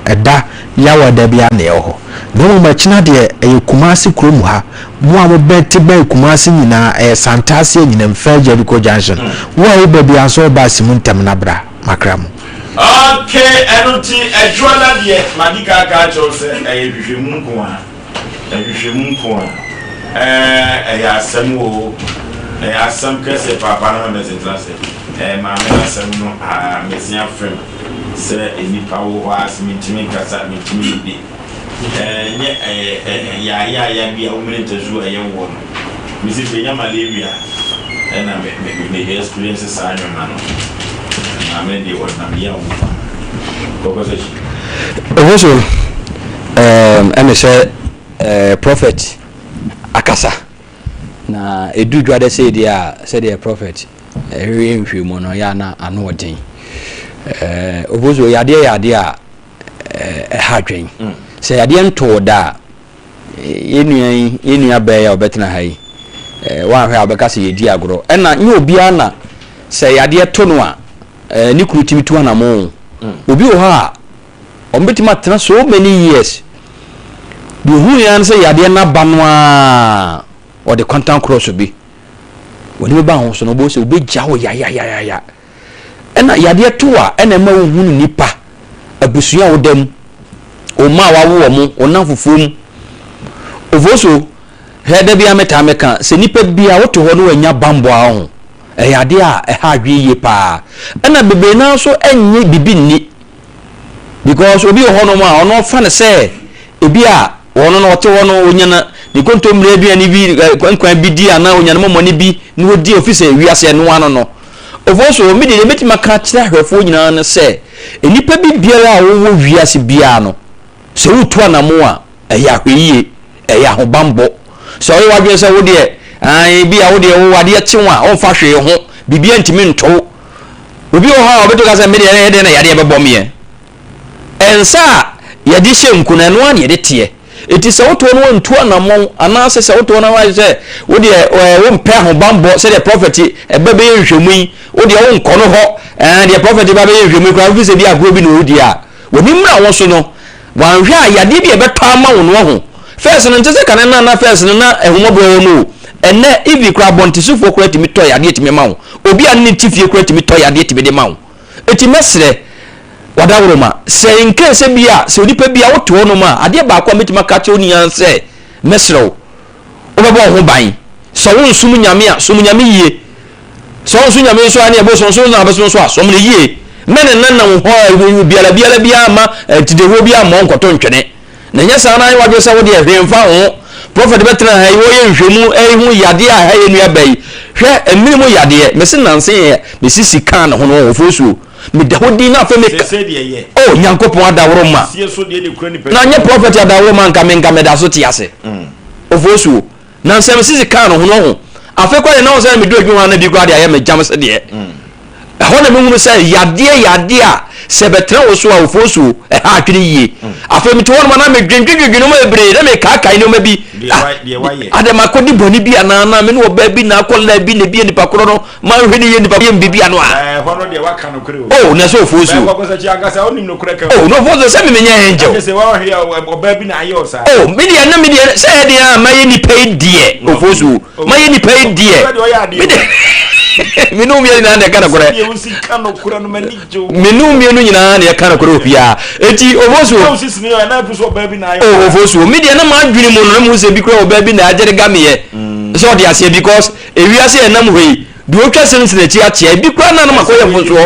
ɛda Yawa da biara na yɛwɔ hɔ na mmom akyina deɛ ɛyɛ Kumasi kurom ha mo a mobɛ te bɛn Kumasi nyinaa ɛyɛ Santase Anyinam Fair Jericho Junction wo a woba biara nso woba asi mu ntɛm na bra makra mo. Ok ɛno nti Adwoada deɛ madi kan aka akyerɛ wo sɛ ɛyɛ nhwehwɛmu nko ara, nhwehwɛmu nko ara ɛɛ ɛyɛ asɛm oo ɛyɛ asɛm kɛseɛ paapa na ma mɛse ntena ase ɛɛ maame no asɛm no aa mɛsi afem sɛ nnipa wo hɔ a sɛ mentumi nkasa mentumi nnidi Ɛnyɛ yaayaaya bi a wo mene ntasu a ɛyɛ woɔ no. Me se menya malaria ɛna me me me experience saa nneɛma no. Maame deɛ ɔnam yaw mu paa. Kɔkɔ sɛ hyi. Ɛwɔ so ɛɛm ɛne sɛ ɛɛ prophet akasa na ɛduru dwadɛ sei deɛ a sɛdeɛ prophet ɛhwehwɛ nhwehwɛmu no yɛ a na ano ɔden ɛɛ obosuo yadeɛ yɛ adeɛ a ɛha adwen. Sɛ yadeɛ ntoo wo da a, yɛn nua yi, yɛn nua baa yi a ɔbɛtena ha yi, woanhwɛ a ɔbɛka sɛ yɛdi agorɔ. Ɛna nyɛ obiara na sɛ yadeɛ to no a, ne kunu tumi tu anamo. Obi wɔ hɔ a, wɔbɛtumi atena so many years. Deɛ ohun yɛn sɛ yadeɛ no aba no ara, ɔde kwantan cross bi. Wɔde bɛba ho so no, wɔbɛhu sɛ wɔbɛgya wo yayayaya. Ɛna yadeɛ to a ɛna ɛma wohunu nnipa, abusua a woda mu, wo mma a wawo wɔn, wo nnamfofoɔ mu. Ofoso, hwɛ da biara metaa meka sɛ nipa biara wote hɔ na wanya bammɔ a ho, ɛyɛ adeɛ a ɛha adwene yie paa. Ɛna bebree naa nso ɛnnye bibi nni. Because obi wɔ hɔnom a ɔno ɔfa no sɛ ebi a ɔno no ɔte hɔ no onya na ne kontommire aduane bi nkwan bi di anaa onya ne mɔmɔne bi na odi ofi sɛ wiase ɛno ano no. Ofoso, me deɛ deɛ mɛtumi aka akyerɛ ahwɛfoɔ nyinaa ne sɛ nnipa bi biara a wɔwɔ wiase biara no sɛ wotu anamo a ɛyɛ ahwɛyie, ɛyɛ ahobanbɔ. Sɛ woyɛ w'adwene sɛ wo deɛ ae bi a wo deɛ wo adeɛ kye wo a womfa hwee ho, biribiara ntumi nto wo. Obi wɔ hɔ a ɔbɛto ka sɛ me deɛ ɛyɛ dɛn na yadeɛ bɛbɔ meɛ. Nsa a yɛde hyɛ nku no ɛno ara na yɛde teɛ. Enti sɛ wotoɔ no wantu anammɔn anaasɛ sɛ wotoɔ no ayɛ sɛ wo deɛ ɛɛ wompɛ ahobanbɔ sɛdeɛ prɔfɛt ɛba bɛyɛ nhwɛmu yi wo deɛ wonkɔ no hɔ ɛɛ deɛ prɔfɛt ba bɛyɛ nhwɛmu yi koraa wofi sɛ bi agorɔ bi na ɔredi a w'ani mmra wo so no wanhwɛ a yadeɛ bi a ɛbɛtɔ ama wo no wahu fɛs no nte sɛ kane no na fɛs no na ahummɔborɔ wɔ no o ɛnɛ ivi koraa abɔntesofoɔ koraa tumi tɔ yadeɛ tumi ma wo obi a ne ne te fie koraa tumi tɔ yadeɛ tumi de ma wo Enti mɛsrɛ w'adaworoma, sɛ in case sɛ bi a, sɛ onipa bi a wote hɔnom a, adeɛ baako a mɛtumi aka akyerɛ wo nyinaa ne sɛ, mɛsrɛ wo, wobɛbɔ wo ho ban. Sɛ wonsom Nyame a, som Nyame yie. Sɛ wonsom Nyame nso a, ɛne ɛbosom so na wobɛsom nso a, som no yie. Mɛnenanam hɔ a, biara biara biara mma ntidɛwuo biara mmɔ wo nkɔto ntwene. Na ɛnyɛ saa na ayɛ w'adwene sɛ wo deɛ hwee mfa wo ho. Prɔfɛt bɛtena ha yi, wɔyɛ nhwɛmu ɛhu yadeɛ a ɛha yɛn nua ba yi. Hwɛ, mmiri mu yadeɛ, mese nanse yɛ, me sisi kaa ne ho no wɔ fosuo. Meda hɔ din na afei meka, oh Nyankopɔn adaworo ma. Na nyɛ prɔfɛt adaworo ma nka me nka meda so te ase. Ofosuo. Na nsɛm sisi kaa no ho no ho. Afei koraa deɛ na wɔn sɛ medu adwuma hɔ na bi koraa de ayɛ me gyam sɛ deɛ. Ɛhɔ na mehunu sɛ yadeɛ yadeɛ a sɛ bɛtena wo so a ofuo so ɛha adwene yie. Afei mete hɔ nom na medwendwendwendwen nneɛma bebree na mekaakae nneɛma bi. Ah, adɛ makɔdi bɔne bi anaa na me ne ɔbaa bi na akɔ laa bi na ebi yɛ nipa korɔ no manhwɛ ne yie nipa yɛ me biribi ano a. Ɛhɔ no deɛ waka nokorɛ o. Oh, na sɛ ofuo so. Bɛkɔ kɔsɛ kyi ankasa wonim nokorɛ ka. Oh, na ofuo so sɛ me menyɛ angel. Ɛne sɛ wɔhwɛ yɛ ɔbaa bi na ayɛ wo saa. Oh, me deɛ na me deɛ sɛ ɛdeɛ a mayɛ nipa yi deɛ ofuo so. Mayɛ nipa yi deɛ. Me deɛ me ne wo mmienu nyinaa na ɛka nokorɛ. Me ne wo mmienu nyinaa na ɛka nokorɛ obiara. Eti ofuo so. Oh, ofuo so. Me deɛ na m'adwene mu no na mehu sɛ bi kura ɔbaa bi na agyere gameɛ. Sɛ ɔde aseɛ because Ewiase a yɛnam hɔ yi, deɛ ɔtwa sini si n'akyi akyea, ebi koraa na na makɔyɛ mfomsoɔ.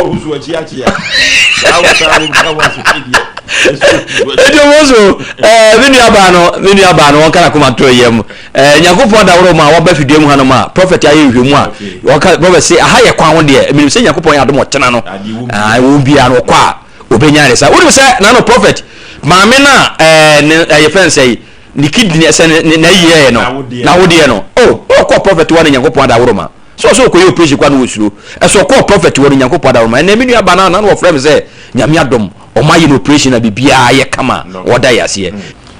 Eti ɔmo so ɛɛ me nua baa no me nua baa no wɔn kana koma to yam ɛɛ Nyankopɔn daworo mu a wɔba fidua mu hanom a prɔfɛt ayɛ nhwɛmu a wɔka prɔfɛt se aha yɛ kwan ho deɛ menim sɛ Nyankopɔn yɛ adom ɔkyena no ɛɛ wɔn biara no ɔkɔ a obenya ne sa wonim sɛ nano prɔfɛt maame no a ɛɛ ne ɛyɛ fɛn sɛ yi ne kidney ɛsɛ ne ne n'ayiyɛɛ no n'awodeɛ no oh ɔkɔ prɔfɛt wa ne Nyankopɔn adaworo ma sɛ ɔsɛ ɔkɔyɛ operation kɔ a na wɔsuro ɛsɛ ɔkɔɔ prɔfɛt wɔ no Nyankopɔn adaworo ma ɛnɛ me nua ba no a na wɔfrɛ me sɛ Nyame adom ɔmo ayɛ no operation na biribiara yɛ kama ɔda yɛ aseɛ.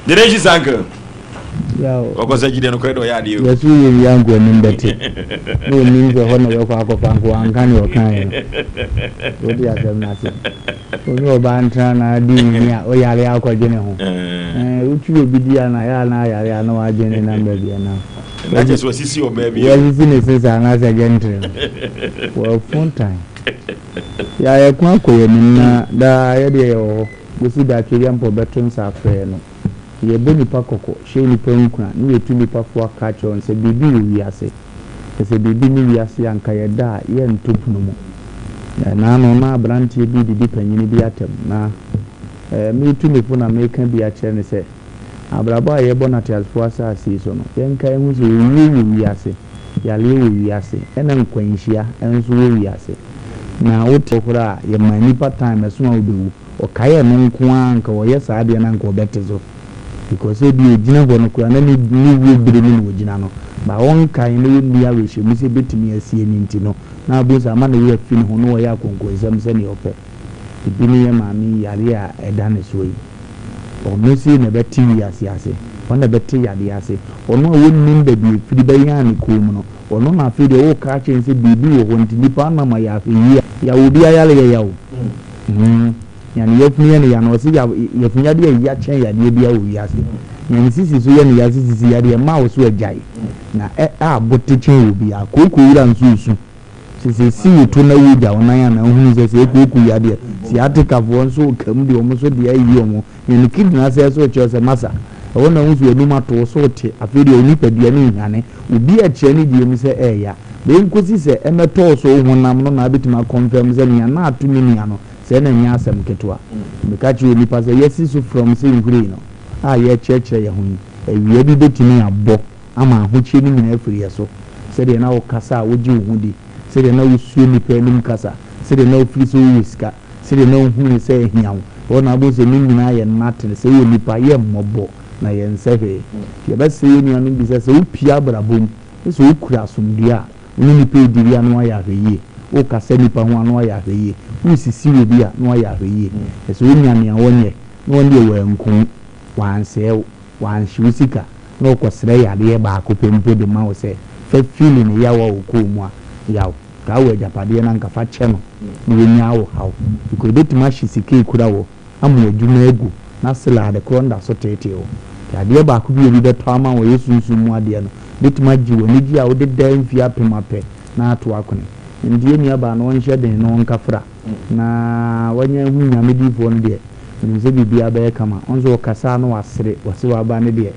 Generation Sankel. Ɔkɔ sɛ gyidie nokorɛ de ɔyɛ adeɛ o. Yɛso yɛ wie anko anim bɛte na ɔnim sɛ hɔ na ɔbɛkɔ akɔfa nko wanka nea ɔkaeɛ no. Wote asɛm no ase? Wo ne ɔbaa ntena na adi wo ni a woyare akɔgye ne ho. Ɛɛ wotwi obi di a na yɛ a na ayare a na wadwene ne nam baabi a nam. Na kyerɛ sɛ wasisi ɔbaa bi. Wasisi ne se saa anaasɛ gɛntere no. Wafuntan. Yɛ a yɛko akɔ yɛn anim na daa yɛdeɛ yɛwɔ hɔ kɔsi da Twedeampɔ bɛto nsa afrɛ yɛn no. Yɛbɔ nnipa kɔkɔ, hyɛ nnipa nkuran ne yɛtu nnipa fo aka akyerɛ wɔn sɛ biribi wɔ wiase. Na sɛ biribi nni wiase a anka yɛda a yɛnto pono mu. Naano na abranteɛ bi redidi panyini bi atɛm na meretu no fo na mereka bi akyerɛ no sɛ abrabɔ a yɛbɔ no ateasefoɔ asase yi so no yɛnkae nhu sɛ owuo wɔ wiase. Yareɛ wɔ wiase ɛna nkwanhyia nso wɔ wiase. Na wote hɔ koraa a yɛma nnipa time ɛso a wobɛwu. Ɔkae ɛno nko ara anka ɔyɛ saa adeɛ no anka ɔbɛte so. Because ebia ɔgyina hɔ no koraa na ne ne wuo bere mu na ɔgyina no. But ɔnkae na ɔnni awerɛhyɛmu sɛ ɛbɛtumi asie no nti no na wobɛhu sɛ ama ne werɛ afi ne ho na ɔyɛ akonkonsɛm sɛdeɛ ɔpɛ. Ebi ne yɛn maame yi yareɛ a ɛda ne soɔ yi. Ɔno sei na ɛbɛte wiase ase. Ɔno na ɛbɛte yadeɛ ase. Ɔno a wɔnnim baabi a ɛfiri bɛyaa ne kɔn mu no, ɔno na afei deɛ woreka akyerɛ no sɛ biribi wɔ hɔ nti nnipa anam ayɛ ahwɛyie a, yaw obi ayare yɛ yaw. Hmm. Nea ne yafunu yɛ no ya no, ɔse yaw, yafunu yadeɛ yɛ ya kyɛn yadeɛ biara wɔ wiase. Nea ne sisi so yɛ no ya, sisi yadeɛ, mma wo so agyae. Na ɛ, a bote kyɛn obiara. Kooko wura nso resu. Sɛ sɛ esi wo to na wogya wo nan a na wohunu sɛ sɛ ekuoku yi adeɛ sciatica foɔ nso reka mu deɛ wɔn nso deɛ ayi wɔn nea ne kidney asɛe so rekyerɛ sɛ masa ɛhɔ na wohu sɛ w'anum ato wo so rete afei deɛ wo nipadua no rehwane obi rekyerɛ ne deɛ mu sɛ ɛreya bɛyɛ nkosi sɛ ɛmɛtɔ wo so wo honam no na abɛtumi akɔnfɛm sɛ nea na ato me nua no sɛɛ na ɛnyɛ asɛm ketewa meka kyerɛ onipa sɛ yɛasi so frɔm sɛ nhwiren no a yɛrekyerɛkyerɛ yɛn ho yi awia bi bɛtumi abɔ ama ahokyere no nyinaa afiri yɛn so, sɛdeɛ na wokasa a wogye wo ho di, sɛdeɛ na wosuro nnipa anim kasa, sɛdeɛ na wofiri sɛ wowɔ sika, sɛdeɛ na wohunu no sɛ ahia wo. Ɛhɔ na wobɛhu sɛ ne nyinaa yɛ nothing, sɛ wowɔ nnipa, yɛmmɔbɔ na yɛnsɛ hwee. Nti yɛbɛsrɛ yɛn nuanom bi sɛ, sɛ wopue abrabɔ mu ne sɛ wokura asomdwoeɛ a, wo ne nnipa redi wia na woayɛ ahwɛyie, wokasa nnipa ho a na woayɛ ahwɛyie, woresisi obi a na woayɛ ahwɛyie. Na sɛ wonya nea wɔnyɛ na wɔn deɛ wɔanku wo, wɔansɛe wo, Wanhye wo sika na ɔkɔsrɛ yadeɛ baako pɛ mpo de ma wo sɛ fa fili ne yaw a ɔkɔɔ mu a, yaw. Kaa wɔ agyapadeɛ no anka fa kyɛ no na wanya wo haw. Because ɛbɛtumi ahye sika ɛkura wo ama w'adwuma agu na still ade korɔ no da so teetee wo. Nti adeɛ baako bi a obi bɛtɔ ama wo a ɛyɛ sunsum mu adeɛ no bɛtumi agye w'anigyeɛ a wode daa mfie apem apɛ na ato akone. Nti yɛn nuabaa no ɔnhyɛ den na ɔnkafra. Na wanya ahu Nyame diyifoɔ no deɛ, menim sɛ biribiara bɛyɛ kama. Ɔno nso ɔkasa a na wasere, ɔse waba no deɛ,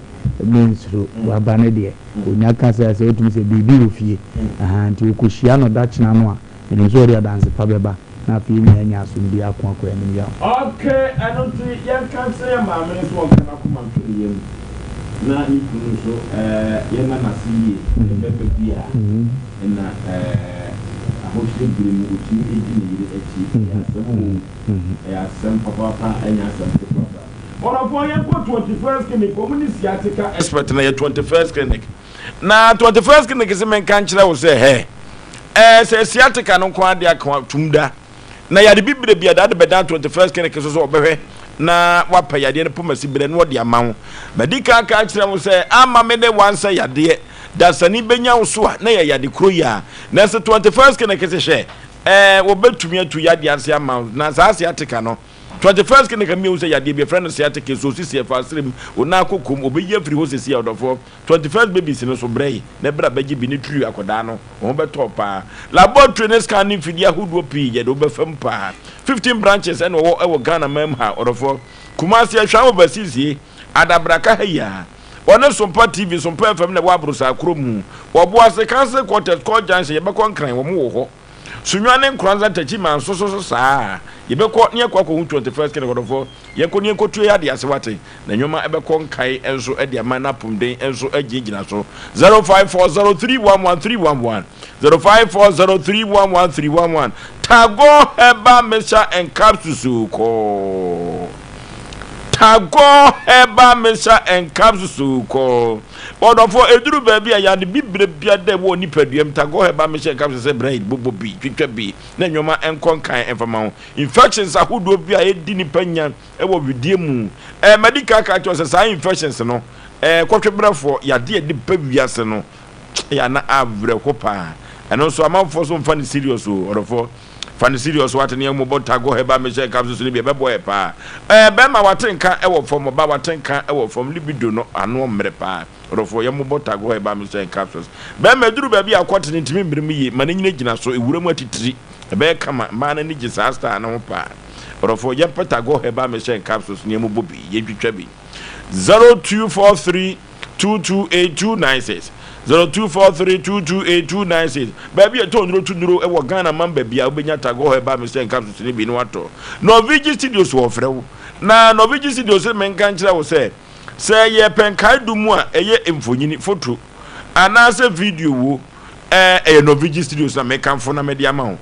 mensuro, waba no deɛ, ɔnya ka sɛ sɛ wotumi sɛ biribi wɔ fie. Ahaa, nti ɔkɔhyia no da kyena no a, menim sɛ ɔde adanse pa bɛba, na afei yɛn nyinaa anya asomdwoeɛ ako akɔ yɛn anim. Yaw. Ok, ɛno nti yɛnka nkyerɛ yɛn maame no sɛ ɔnka n'akoma nto ne yam, na ne kunu nso ɛɛ yɛnna no ase yie, ɛbɛba bi a. na ahokyere bere mu otumi di ne yere akyi. Ɛyɛ asɛm oo, ɛyɛ asɛm papaapa, ɛnyɛ asɛm ketewa koraa. Ɔdɔfoɔ yɛnkɔ 21st Clinic, wɔn ne sciatica expert na yɛ 21st Clinic. Na 21st Clinic se menka nkyerɛ wo sɛ hɛ, ɛɛ sɛ sciatica no nko ara de aka tum da. Na yare bibire bi a daa de bɛdan 21st Clinic so sɛ ɔbɛhwɛ na wapɛ yadeɛ no pomasi berɛ na ɔde ama wo. Madi kan aka akyerɛ wo sɛ amma me ne wansɛ yadeɛ. Dasani bɛnya wo so a na yɛ yade koro yi ara. Nanso 21st Clinic se hwɛ ɛɛ wɔbɛtumi atu yadeɛ ase ama wo na saa sciatica no 21st Clinic mmienu sɛ yadeɛ bi yɛfrɛ no sciatica so osisi ɛfa asrem wo nan kokom ɔbɛyi afiri hɔ sɛsi a ɔdɔfoɔ 21st babies no so brɛ yi na bra bɛgye bi ne tiri akɔdaa no. Wo ho bɛtɔ wo paa. Laboratory ne scan ne mfidie ahodoɔ pii yɛde wo bɛfa mu paa. 15 branches ɛna ɔwɔ ɛwɔ Ghana man mu ha ɔdɔfoɔ. Kumasi Ahwea Overseas yi, Adabraka ha yi ara. Ɔne Sompa TV, Sompa FM na ɛwɔ Abrosaa kuro mu. Ɔboase Council Quarters, Court Junction, yɛbɛkɔ Nkran, wɔn wɔ hɔ. Sunyani ne Nkoranza Takyi Manso so so saa. Yɛbɛkɔ ne yɛakɔ akɔhu 21st Clinic ɔdɔfoɔ. Yɛnkɔ ne yɛnkɔtua yɛn adeɛ ase wate. Na nneɛma ɛbɛkɔ nkae nso de ama na apomden nso agyinagyina so. 0540311311 0540311311 Tagore Herbal Mixture and Capsules kɔɔ. Tagore Herbal Mixture and Capsules kɔɔ. Ɔdɔfoɔ, ɛduru baabi a yade bibire bia dɛ wɔ nipadua mu, Tagore Herbal Mixture and Capsules sɛ bra yi, bobɔ bi, twitwa bi, na nneɛma nkɔ nkan mfa ma wo. Infections ahodoɔ bi a ɛdi nipa nya wɔ wedeɛ mu. Ɛɛ madi kan aka akyerɛ wo sɛ saa infections no, ɛɛ kɔtwebrɛfoɔ, yadeɛ a ɛde ba wiase no, ɛyɛ a na awerɛho paa. Ɛno nso amanfoɔ nso mfa no serious o, ɔdɔfoɔ. Fa no serious wate ne ɛmobɔ ntago herbal mixture capsules no bi ɛbɛboa yɛ paa. Ɛɛ bɛrima wate nka wɔ fam, ɔbaa wate nka wɔ fam, libido no ano mmerɛ paa. Ɔdɔfoɔ yɛmmobɔ tago herbal mixture and capsules. Bɛrima ɛduru baabi a kɔte no ntumi mmere mu yie, ma no nyina gyina so, ɛwura mu atitiri. Ɛbɛyɛ kama, mmaa no ani gye saa style no ho paa. Ɔdɔfoɔ yɛmpɛ tago herbal mixture and capsules no yɛmmobɔ bi, yɛntwitwa bi. 0243 228296 0243228296 Baabi a ɛtɔn nnuro tu nnuro wɔ Ghana man baabi a wobɛnya Tagore Herbal Mixture and Capsules no bi no atɔ. Norvigi Studios wɔfrɛ wo. Na Norvigi Studios se menka nkyerɛ wo sɛ, sɛ yɛpɛ nkaedo mu a ɛyɛ mfonini, photo, anaasɛ video wo, ɛɛ, ɛyɛ Norvigi Studios na mekamfo na mede ama wo.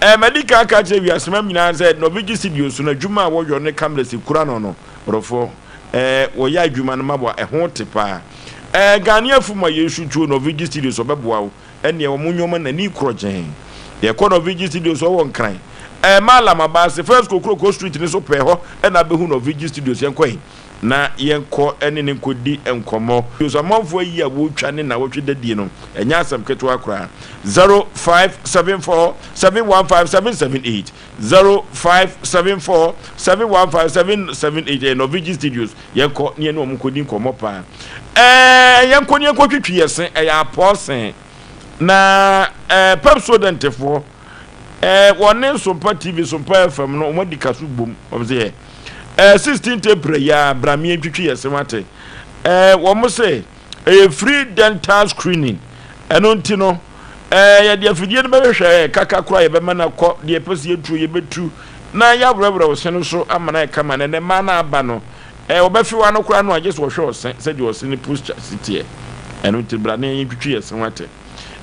Ɛɛ, madi kan aka akyerɛ wiasemam nyinaa sɛ Norvigi Studios no adwuma a wɔyɔ ne cameras kura no no, Ɔdɔfoɔ, eh, wɔyɛ adwuma no ma boa, ɛho te paa. Eh, Ghanaiafo ma yɛn su tuo Norvigi Studios ɔbɛboa wo, ɛneɛ wɔn nnoɔma n'ani korɔgyɛn. Yɛkɔ Norvigi Studios ɔwɔ Nkran, eh, Mallam Abaase, First Kokroko Street no so pɛɛ hɔ ɛna abɛhu Norvigi Studios, yɛnkɔ he na yɛnkɔ ɛne no nkɔdi nkɔmmɔ. Studios amanfoɔ ayi a wɔretwa ne nnawɔtwe dadie no, ɛnyɛ asɛm ketewa koraa. 0574 715 778. 0574 715 778 ɛyɛ Norwegian Studios yɛnkɔ ne yɛne wɔn nkɔdi nkɔmmɔ paa ɛɛ yɛnkɔ ne yɛnkɔ twitwi yɛ se ɛyɛ apɔɔse na ɛɛ Pepsodentfoɔ ɛɛ wɔne Sompa TV Sompa FM no wɔn adi kaso bom wɔn sɛ yɛ ɛɛ 16 April yɛ a bramie ntwitwi yɛ se wate ɛɛ wɔn se ɛyɛ free dental screening ɛno nti no Ɛɛ, yɛde afidie no bɛhwehwɛ kaka koraa a yɛbɛma no akɔ, deɛ yɛpɛ sɛ yɛtuo yɛbɛtu, na yɛawerɛwerɛ wo se no so ama no ayɛ kama. Na ɛnɛ mmaa no aba no, ɛɛ, wɔbɛfe w'ano koraa no a, gye sɛ wɔhwɛ ɔse, sɛdeɛ ɔse no posture si teɛ. Ɛno nti bra na yɛntwitwi yɛn se ho atɛ.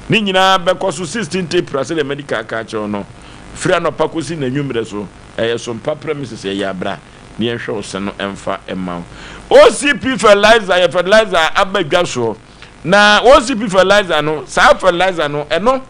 Ne nyinaa bɛkɔ so 16th April sɛdeɛ madi kan aka akyerɛ wo no, firi anɔpa kɔsi n'anwummerɛ so. Ɛyɛ Sompa premises, ɛyɛ a bra na yɛnhwɛ wo se no mfa mma wo. OCP fertilizer yɛ fertilizer a aba dwa soɔ. Na OCP fertilizer no, saa fertilizer no, ɛno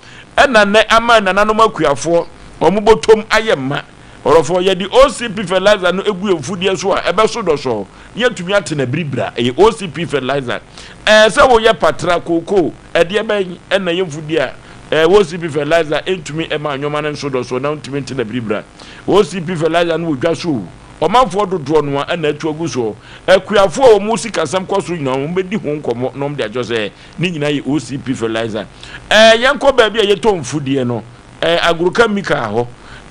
na nnɛ ama nananom akuafoɔ wɔn bɔtɔm ayɛ mma. Ɔdɔfoɔ, yɛde OCP fertilizer no gu yɛn mfudeɛ so a, ɛbɛso dɔsɔɔ na yɛatumi ate no abiribira. Ɛyɛ OCP fertilizer. Ɛɛ sɛ woyɛ patra, kookoo, ɛdeɛ bɛn na ɛyɛ mfudeɛ a ɛɛ OCP fertilizer ntumi mma nneɛma no nso dɔsɔɔ na wontumi nte no abiribira. OCP fertilizer no wɔ dwa so o. Ɔmanfoɔ dodoɔ no ara na atu agu soɔ. Akuafoɔ a wɔn sikasɛm kɔ soro nyinaa wɔbɛdi ho nkɔmmɔ na wɔde akyerɛ sɛ ne nyinaa yɛ OCP fertilizer. Ɛɛ yɛnkɔ baabi a yɛtɔ mfudeɛ no, ɛɛ Agorka Mika hɔ.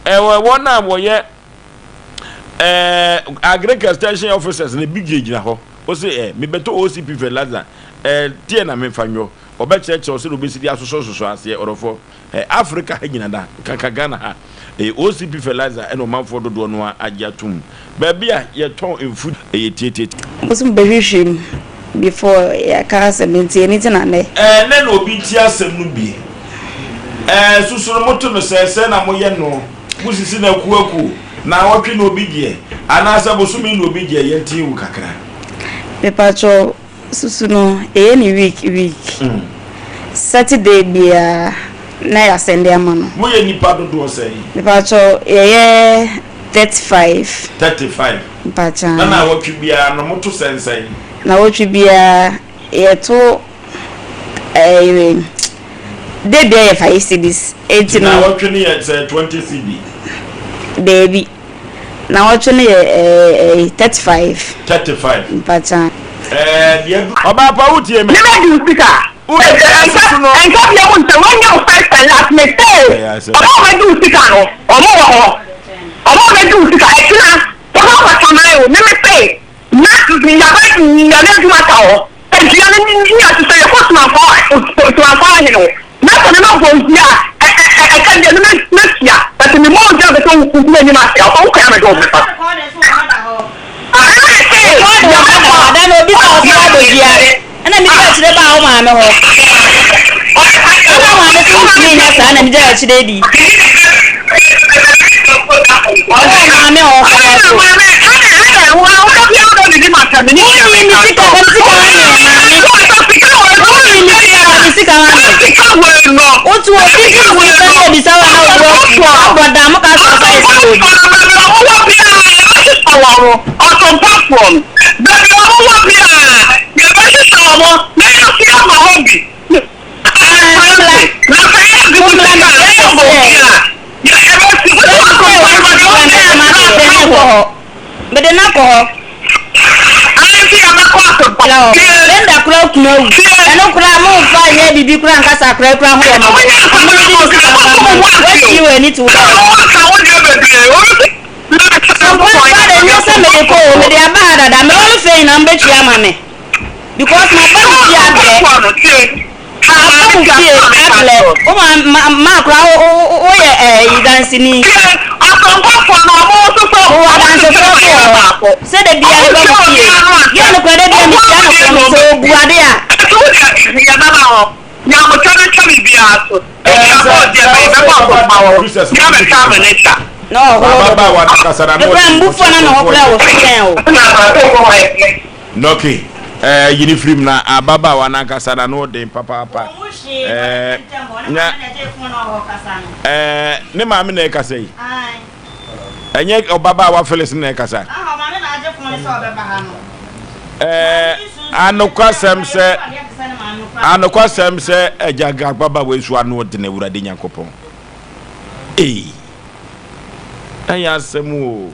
Ɛɛ wɔn a wɔyɛ ɛɛ Agric Extension Officers no bi gyinagyina hɔ. Wose ɛɛ mebɛtɔ OCP fertilizer, ɛɛ deɛ na memfa nyɔ? Wɔbɛkyerɛkyerɛ wo sɛdeɛ wobɛsi de asosɔsosɔ aseɛ, ɔdɔfoɔ. Ɛ Africa ha nyina da, nkanka Ghana ha, ɛyɛ OCP fertilizer ɛna ɔmanfoɔ dodoɔ no ara agye atom. Baabi a yɛtɔn mfu ɛyɛ tietietie. Mo nso mobɛhwehwɛ mu before yɛaka asɛm nti ɛno nti na nnɛ. Ɛɛ nɛ na obi ntie asɛm no bi. Ɛɛ susu no moto no sɛɛ sɛɛ na moyɛ no, mosisi no akuo akuo, naawɔtwe na obi gyeɛ, anaasɛ bosome na obi gyeɛ, yɛntie wo kakra. Mepakyɛw Susu no yɛyɛ no week week. Saturday biara na yɛasɛnde ama no. Moyɛ nnipa dodoɔ sɛn? Mepakyɛw yɛyɛ 35. 35. Mpakyɛw. Na naawɔtwe biara no moto sɛn sɛn? Naawɔtwe biara yɛto ɛɛ da biara yɛ 5 cedis. Enti no. Naawɔtwe no yɛ sɛ 20 cedi? Daabi. Nawɔtwe no yɛ ɛɛ 35. 35. Mpakyɛw. Ɛɛ deɛ du. Ɔbaa pa wo tie me. Ne bɛ di wo sika. Wo de bɛ susu no. Ɛnka bia mu nsɛ wanya wo first and last me se ɔmo a ɔbɛ di wo sika no ɔmo wɔ hɔ ɔmo a ɔbɛ di wo sika ɛkyina wɔbɛ kɔ saman o me me se na yabɛ yabɛ adwuma ta hɔ ɛdua no ni ase sɛ yɛkɔ sumanfo sumanfo ahene o na sɛ me ma bɔ dua ɛ ɛ ɛka. deɛ no mɛtua but me mɔ ɔgya bɛsɛ wo m'anim ase a ɔkɔ ya mɛdɛ ɔbɛfa. Ada na obi sa ɔsɛ abɔ dua ɛna mi gya akyire baa wo maame hɔ ɛna maame so ntumi nyɛ saa na mi gya akyire di ɔwɔ maame hɔ kɔkɔ so. Wonni mi sika ka mi sika ma mi maame. Wonni mi sika ka mi sika ma mi. Wotu obi di mi sika na ebisa wa na obu afu abɔ da mo ka sɔ sɔ esi obi. Mede no akɔ hɔ. Linda koraa kunu awu. Ɛno koraa momfa nyɛ biribi koraa nkasa akora yi koraa ho yɛ mmɔbɔ. Ɔmo de ne sika mfa mma no. Woakyiri w'ani to wo baabi. Sompa de nyɛ sɛ mede kɔ o, mede aba ha dada. Me lɔre fɛ nyinaa mobɛtua ama me. Because maba mo fie abrɛ. Maba mo fie abrɛ. Wo ma ma ma koraa wo wo woyɛ ɛɛ danseni. Mowɔ adansefoɔ nso wɔ hɔ. Sɛ da biara meba mo fie. Girl no koraa da biara mehyia no korɔ no sɛ ɔbu ade a. Na ɔhoro dodo. Me koraa mbufoɔ na me hɔ koraa wɔ so kyɛn wo. Nɔke, ɛɛ, yi no firim na ababaawa no ankasa na ano den papaapa. Ɛɛ, na, ɛɛ, ne maame na ɛkasa yi. Ɛnyɛ ɔbabaawa Phyllis na ɛkasa. Ɛɛ, anokwasɛm sɛ, anokwasɛm sɛ agya ababaawa yi so ano den Awurade Nyankopɔn. Ee, ɛyɛ asɛm o.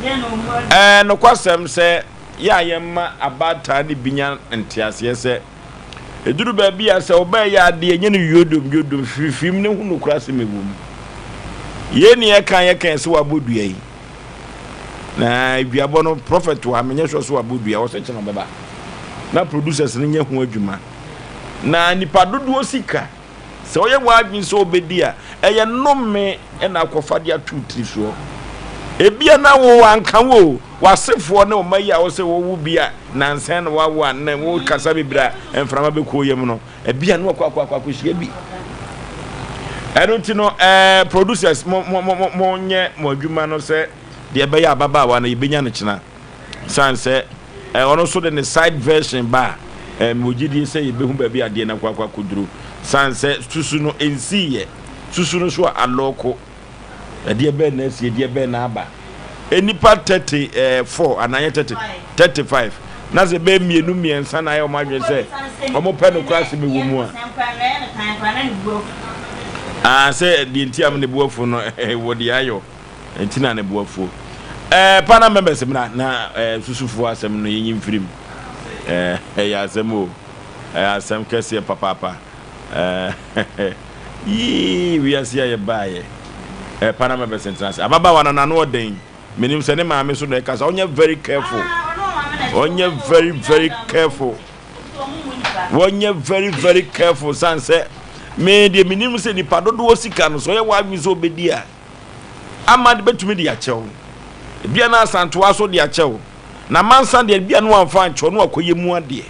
Ɛyɛ nokwasɛm sɛ yɛ a yɛmma abaatan no bi nya nteaseɛ sɛ, ɛduru baabi a sɛ ɔbaa yɛ adeɛ nyɛ no yodom yodom firifirim ne ho nokorɛ asɛm ɛwɔ mu. Yei ne yɛka yɛka sɛ wabɔ dua yi. Na duabɔ no prɔfɛt wɔ ha menyɛ sure sɛ wabɔ dua wɔ sɛ kyena ɔbɛba. Na producers no nyɛ ho adwuma. Na nipa dodoɔ sika Sɛ woyɛ w'adwene sɛ wobɛdi a, ɛyɛ nnome na akɔfa de ato wo tiri soɔ. Ebia na wo anka wo o, w'asefoɔ ne wo mma yi a wosɛ wowo bi a nansa na woawo a na wokasa bebree a mframa bɛkɔ wo yam no, ebia na wakɔ akɔ akɔ akɔhyia bi. Ɛno nti no, eh, producers, mo, mo, mo, mo nyɛ mo adwuma no sɛ deɛ ɛbɛyɛ ababaawa no yɛbɛnya no kyena. Esiane sɛ ɔno nso de ne side version ba a, mewɔ gyedie sɛ yɛbɛhu baabi adeɛ no akɔ akɔ akɔduru. Esiane sɛ susu no ɛnsiiɛ, susu no nso a alɔɔko. Ɛdeɛ bɛn na asi, ɛdeɛ bɛn na aba. Nnipa 34 anaa nyɛ 30, 35 na sɛ bɛyɛ mmienu mmiɛnsa na ayɛ wɔn adwene sɛ wɔpɛ nokorɛ asɛm ɛwɔ mu a. Ah, sɛ deɛ nti a me ne bo afu no, wɔ deɛ ayɔ. Nti na ne bo afuo. Ɛɛ panel members mmra na ɛɛ susufoɔ asɛm no yɛnyi mfiri mu. Ɛɛ ɛyɛ asɛm o. Ɛyɛ asɛm kɛseɛ papaapa. Ɛɛ yii wiase a yɛbaeɛ. Ɛɛ panel members ntena ase. Ababaawa no n'ano ɔden. Menim sɛ ne maame so na ɛkasa. Ɔnyɛ very careful. Ɔnyɛ very very careful. Wɔnyɛ very very careful san sɛ me deɛ menim sɛ nipa dodoɔ sika no sɛ ɔyɛ w'adwene sɛ ɔbɛdi a Ama de bɛtumi de akyɛ wo. Ebia na Asantewa so de akyɛ wo. Na Mansa deɛ ebia na wamfa ankyɛ wo na wakɔyɛ mu adeɛ.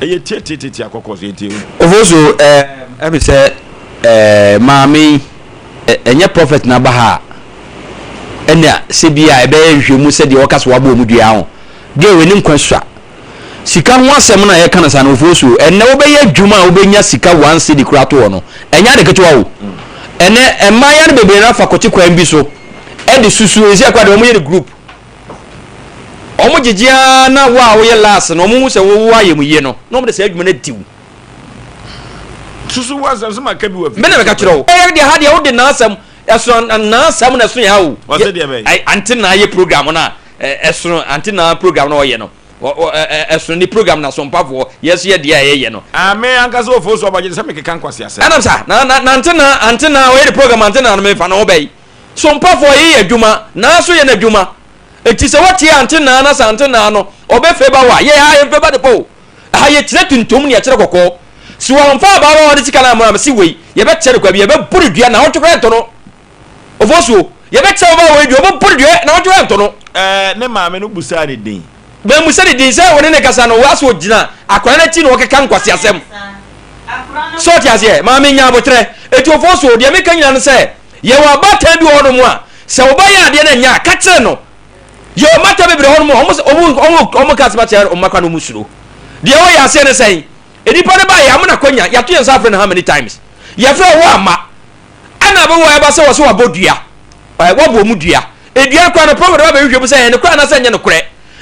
Ɛyɛ tiatiatiatia kɔkɔ so yɛntie wo. Ofosu eh, ɛmi sɛ eh, maame yi eh, ɛnyɛ prophet na aba ha a ɛna sɛ bi a ɛbɛyɛ nhwɛmu sɛ deɛ ɔka so wabɔ ɔmu dua ho girl wei ne nkwa sua Sika ho asɛm no a yɛka no saa no, Ofosu, ɛnnɛ wobɛyɛ adwuma a wobɛnya sika one cedi koraa to hɔ no, ɛnyɛ ade ketewa o. Ɛnnɛ mmaayewa no bebree no afa kɔte kwan bi so de susu, ɛsɛ koraa deɛ wɔyɛ no group. Wɔn gyegye ara na wo a woyɛ last no, wɔn hu sɛ wo ayamuyie no, na wɔn de saa adwuma no adi wo. Susu wo asɛm sɛ maka bi wɔ Me na meka kyerɛ wo. Ɛyɛ deɛ ha deɛ wode n'asɛm ɛsono n'asɛm na ɛsono yɛ ha o. Ɔsɛ deɛ bɛn? Ante na ayɛ program no a ɛsono ante na program no ɔyɛ no. Ɛsono ne program na sompafoɔ yɛ so yɛ deɛ a yɛyɛ no. Ah me ankasa ofo so abagye sɛ mekeka nkwasi asɛm. Ɛnam sa na na na ante na ante na ɔyɛ ne program ante na no mefa ne ho bɛyi. Sompafoɔ yɛ yɛ adwuma na so yɛ n'adwuma. Eti sɛ wɔtie ante na na sa ante na no ɔbɛ favour wo a yɛ ha yɛn favour de po. Ɛha yɛkyerɛ tuntum ne yɛkyerɛ kɔkɔɔ. Si wɔmfa ababaawa no sika no ammra a, mese wei, yɛbɛkyɛ no kwa bi, yɛbɛbɔ no dua, naawɔtwe koraa ɛntɔ no. Ofosuo, yɛbɛkyɛ ababaawa wei dua, wɔbɛbɔ no dua, naawɔtwe koraa ɛntɔ no. Ɛɛ, ne maame no busaa ne din. Mammisa ne din, sɛ wɔne no kasa no, asɛ ɔgyina akwadaa no akyi na ɔkeka nkwaseasɛm. So ɔte aseɛ? Maame nya aboterɛ. Enti Ofosuo, deɛ meka nyinaa ne sɛ, yɛwɔ abaatan bi wɔ hɔnom a, sɛ wo ba yɛ adeɛ na ɛnyɛ a, ka kyerɛ no. Yɛwɔ mmata bebree hɔ nom a wɔn wɔn wɔn ka asɛm akyerɛ wɔn mma koraa na wɔn suro. Deɛ ɛwɔ yɛn aseɛ ne sɛn? Nnipa no baeɛ yɛama no akwanya, yɛato yɛn nsa afrɛ no how many times? Yɛfrɛ wo amma. Ɛna abɛwɔ ɛba sɛ wɔsɛ wabɔ dua. Ɛɛ wabɔ wɔn dua. Edua no koraa no prophet ba bɛhwehwɛ mu sɛ ɛyɛ nokorɛ anaasɛ ɛnyɛ nokorɛ.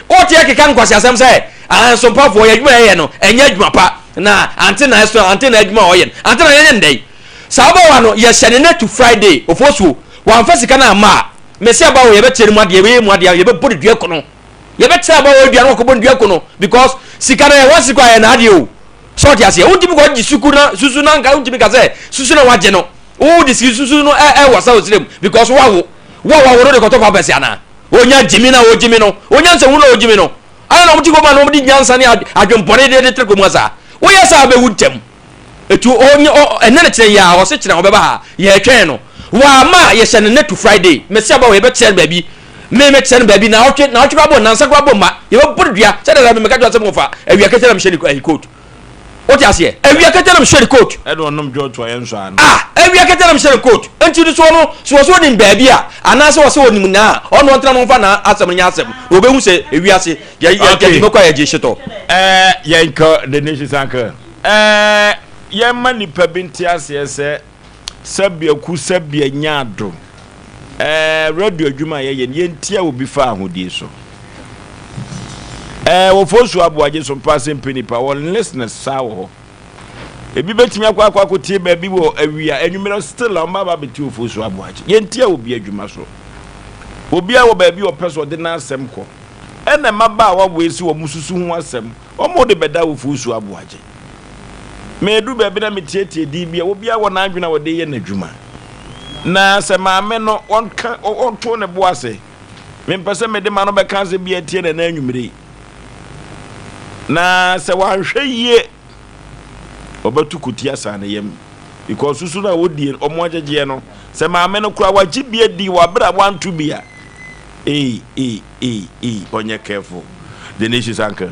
Wote ɛkeka nkwaseasɛm sɛ ah nsompafoɔ yɛ adwuma yɛyɛ no ɛnyɛ adwuma pa na ante na ɛso ante na adwuma a ɔyɛ no ante na yɛnyɛ no dɛn? Saa ababaawa no yɛhyɛ no nnɛ to Friday ofosuo wamfa sika no amma a Mese aba wɔ yɛbɛkyerɛ no mu adeɛ yɛbɛyɛ mu adeɛ yɛbɛbɔ no dua kono yɛbɛkyerɛ aba wɔ dua no wakɔbɔ no dua kono because sika no ɛwɔ sika yɛ n'adeɛ o sɛ ɔte aseɛ wontumi kɔ gye suku na susu na nka wontumi ka sɛ susu na wagye no wode siki susu no ɛwɔ sa osire mu because wawo wo a wawo no de kɔtɔ pampers anaa onya gyimi na ogyimi no onya nsɛnhu na ogyimi no ayɛ na ɔmo te kɔma na ɔmo de nyansa ne adwempɔne de de tere kɔmu asa woyɛ saa bɛwu ntɛm Etu ɔnyɛ ɔ ɛnɛ ne kyerɛ yɛ a ɔse kyerɛ ɔbɛba ha yɛtwɛn no wama a yɛhyɛ no nɛ to Friday mese aba wɔ yɛbɛkyerɛ no baabi me mɛkyerɛ no baabi naawɔtwe naawɔtwe koraa bɔ nansa koraa bɔ mma yɛbɛbɔ no dua sɛ dada me meka kyerɛ sɛ mɔfa awia kɛtɛ na mehyɛ ne ayi coat wote aseɛ awia kɛtɛ na mehyɛ ne coat ɛna ɔnom dwɔto a yɛnsɔ ano ah awia kɛtɛ na mehyɛ ne coat nti no so ɔno so ɔsɛ ɔnim baabi a anaasɛ ɔsɛ ɔnim naa ɔno ɔntena no ɔmfa naa asɛm no nyɛ asɛm na ɔbɛhu sɛ ewiase yɛ yɛ yɛ mɛkɔ a yɛgye hyetɔ ɛɛ yɛnkɔ the nation sanka Ɛɛ, yɛmma nnipa bi nte aseɛ sɛ sɛbea ku sɛbea nya ado. Ɛɛ, radio adwuma a yɛyɛ no, yɛntia obi fa ahodie so. Ɛɛ, wɔfɔ su aboagye so mpa ase mpɛ nipa, wɔn listeners saa wɔ hɔ. Ebi bɛtumi akɔ akɔ akɔtie baabi wɔ awia, anwummerɛ still a wɔn ba bɛtie ofo su aboagye. Yɛntia obi adwuma so. Obiara wɔ baabi a ɔpɛ sɛ ɔde n'asɛm kɔ. Ɛna mmabaawa wei sɛ wɔn susu ho asɛm. Wɔn de bɛda awofo su aboagye. Medu baabi na metietie din bi a obiara wɔ n'adwene a ɔde yɛ n'adwuma. Na sɛ maame no ɔnka ɔnto ne bo ase. Mempɛ sɛ mede m'ano bɛka asɛm bi atia no ɛnɛ anwummere yi. Na sɛ wanhwɛ yie ɔbɛto kutia saa ne yam. Because susu no a wɔdie no wɔn agyegyeɛ no sɛ maame no koraa wagye bi adi wɔ abere a wanto bi a ei ei Ei ei ɔnyɛ careful the nations uncle.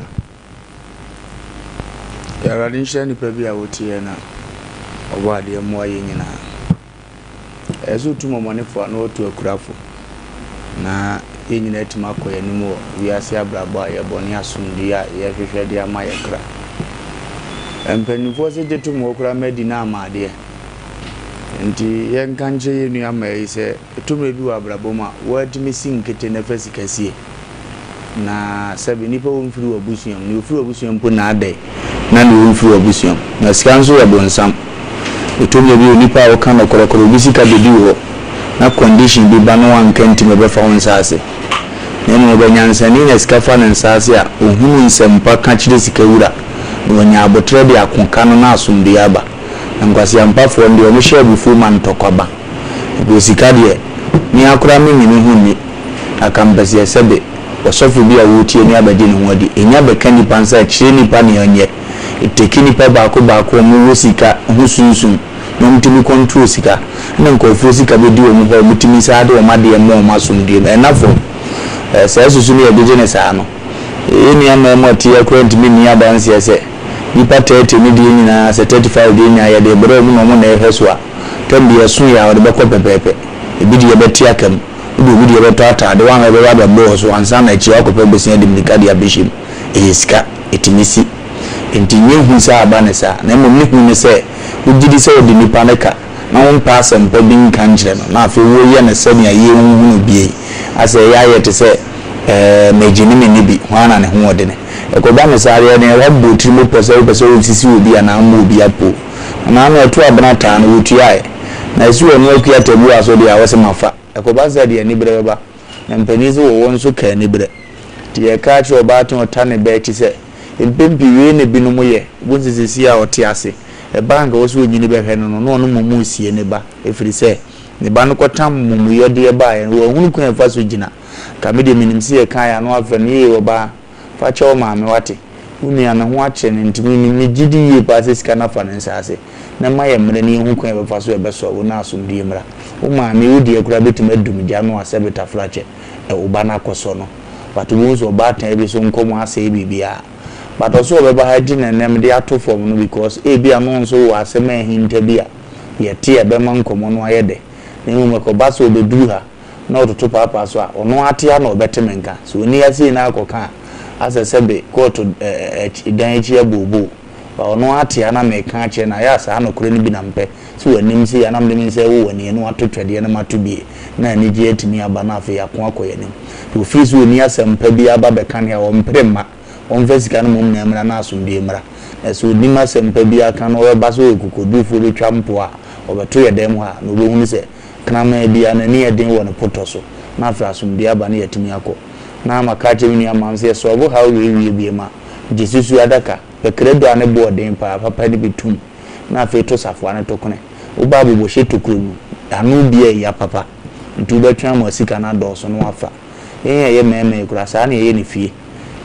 Awurade nhyira nipa bi a wotie na ɔbɔ adeɛ mmoa yɛn nyinaa. Ɛyɛ sɛ otu mɔmɔnefo a na watu akurafo na yɛn nyinaa atumi akɔ yɛn anim wɔ wiase abrabɔ a yɛbɔ ne asomdwoe a yɛhwehwɛ de ama yɛn kra. Mpanimfoɔ sɛ gye tom hɔ koraa ma adi na ama adeɛ. Nti yɛnka nkyerɛ yɛn nua mmaa yi sɛ Ɛtɔ mmerɛ bi wɔ abrabɔ mu a, woatumi si nkete na fa sika sie. Na sɛbe nnipa wɔmfiri w'abusua mu, deɛ ɔfiri w'abusua mu mpo na adɛe na deɛ ɔmfiri w'abusua mu. Na sika nso yɛ bonsam. Ɛtɔ mmerɛ bi a onipa a woka nokorɛ koraa obi sika bɛdi wo hɔ na condition bi ba na woanka ntim ɛbɛfa wo nsa ase. Na mmom ɔbɛ nyansani na sika fa ne nsa ase a, ɔhunu nsɛmpa ka kyerɛ sika wura na wanya aboterɛ de ako ka no na asomdwoeɛ aba. Na nkwaseampafoɔ no deɛ wɔhyɛ abufuo ma ntɔkwa ba. Mepɛ sika deɛ, me ara koraa mennye me ho nni. Anka mepɛ sɛ sɛbe ɔsɔfo bi a woretie me abɛgye ne ho adi. Nya bɛka nnipa nsa, kyerɛ nnipa nea ɔnyɛ. Etake nnipa baako baako a wɔwɔ sika ho sunsum na wɔtumi control sika. Ɛna nkurɔfoɔ sika bɛdi wɔn hɔ a wɔtumi saa de wɔn adeɛ ma wɔn asomdwoeɛ mu. Ɛnna fam. Ɛɛ saa susu no yɛgyegye no saa no, yɛn nua mmarima a ɔte ha koraa ntumi nni adanseɛ sɛ nnipa 30 no deɛ nyinaa, sɛ 35 deɛ nyinaa yɛde rebrɛ wɔn na wɔn na ɛrehwɛ so a, Tɛm bi ɛso yɛ a ɔde bɛkɔ pɛpɛɛpɛ. Ebi deɛ bɛte aka mu. Wode obi deɛ bɛtɔ ataade, woanhwɛ ɛbɛba abɛbɔ wo so ansa na akyire woakɔpɛ bosea de mmirika de abɛhyɛ mu. Ɛyɛ sika. Ɛtumi si. Enti nyɛ hu sɛ aba no saa. Na mmom ne hu ne sɛ, wogye di sɛ wode nipa no ka na wompɛ asɛmpa bi nka nkyerɛ no na afei woyɛ no sɛnea yɛnhunu bi yi. Asɛ ɛyɛ ayɛ te sɛ ɛɛ megye ne menni bi, hwan na ne ho ɔdene. Ɛkɔba no saa deɛ ɛneɛ woabɔ wo tirim pɔ sɛ wopɛ sɛ wosisi obi anaa woma obi apo. Anaa na ɔto abena taa no, wɔtuae. Na ɛsi ɔno Akua Tabuaa so deɛ a, ɔse mafa. Ɛkɔba sɛ deɛ aniberɛ bɛba, na mpanin se wɔwɔ nso ka aniberɛ. Nti yɛka kyerɛ ɔbaatan a ɔta ne ba akyi sɛ, mpɛn pii wei na binom yɛ, wobɛhu sɛ seesei a ɔte ase, ɛba a anka ɛwɔ sɛ ɔnyini bɛhwɛ no no, na ɔno mmom resie ne ba, ɛfiri sɛ, ne ba no kɔtam amumuyɔdeɛ baeɛ no, wanhunu kwan a ɛfa so gyina. Nka me deɛ menim sɛ yɛkaeɛ a na wafrɛ no, yee ɔbaa, fa kyɛ wo maame wate. Wo nua ne ho akyere no nti me me gye di yie paa sɛ sika no afa ne nsa ase. Na ma yɛ mmerɛ na yɛhu kwan a yɛbɛfa so yɛbɛsɔ wo na asomdwie mmra. Wo maame wo deɛ koraa bɛtumi adum gya no a sɛbe tafrakyɛ ɛ wo ba no akɔsɔ no. But wobɛhu sɛ ɔbaatan bi so nkɔmɔ asɛe biribiara. But ɔse ɔbɛba ha nti na ɛnnɛ mede ato fam no because ebia no nso wɔ asɛm a ahinta bi a yɛte a ɛbɛma nkɔmɔ no ayɛ dɛ. Na mmom ɛkɔba sɛ ɔbɛduru ha na ɔtoto paapaa so a, ɔno ara te ha na ɔbɛte me nka. Sɛ ɔnni ha sei na akɔka a, asɛ sɛbe kɔɔto ɛ dan akyi abooboo. But ɔno ara te ha na meka akyerɛ no a, ɛyɛ a saa nokorɛ no bi na mepɛ. Sɛ w'anim sei a na mede me nsa ɛwɔ w'ani na wato twɛdeɛ na mato bie na anigyeɛ atumi aba na afei yɛako akɔ yɛn anim. Nti ɔfiri sɛ ɔnni asɛm pa biara ba bɛka ne a, ɔmpere mma. Ɔmfa sika no mmom na ɛmmra na asomdwoeɛ mmra. Na sɛ ɔnnim asɛm pa biara ka na ɔbɛba sɛ ɔyɛ kokodurufoɔ bɛtwa mpoa a, ɔbɛto yɛn dan mu ha na ɔbɛhunu sɛ kraman biara n'ani yɛ den wɔ ne potɔ so na afei asomdwoeɛ aba na yɛatumi akɔ. Na maka akyerɛ me nua maame sɛ yɛsɔlvo haw wei wie biom a, gye susu adaka, pɛ krado a ne bo ɔden paa, papa no bi tom na afei to safoa no tokone. Woba abobɔhyɛ tokuro no, ano bi a ɛya papa nti wobɛtwe ama sika no adɔɔso na woafa. Yɛn a yɛyɛ mmarima yi koraa, saa na yɛyɛ no fie.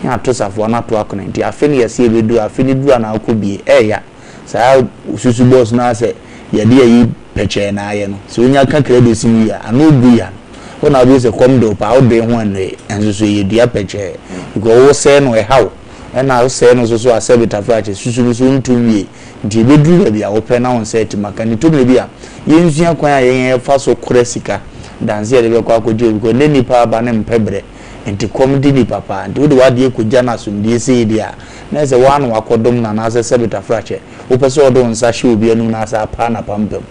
Na yɛato safoa no ato akone nti afe no yɛse yɛbɛduru, afe no duru a na wokɔ bie, ɛɛya. Saa susu bɔs no ara sɛ yɛde ayi pɛkyɛɛ na ayɛ no, sɛ wonya ka krado si wie a, ano bu ya no. Wo na wobɛhu sɛ kɔm de wo paa, wodwen ho anue, nso so ɛyɛ dua pɛkyɛɛ. Because wosɛe no ɛha wo, ɛna wosɛe no nso so a sɛbe tafrakye, susu no so wonto nwie. Nti ɛbɛduru baabi a wopɛ na wo nsa atim aka. Nti tɔ mmerɛ bi a, yɛnsua kwan a yɛn yɛfa so kora sika than sɛ yɛde bɛkɔ akɔgye obi. Because nnɛ nnipa aba no mpɛ berɛ, nti kɔm de nnipa paa. Nti wode w'adeɛ kɔgya no asomdwoeɛ sei deɛ a, na ɛsɛ wo ara na wakɔdom no anaasɛ sɛbe tafrakyɛ, wopɛ sɛ ɔde wo nsa hyɛ obi anum na asɛ apaa n'apampam.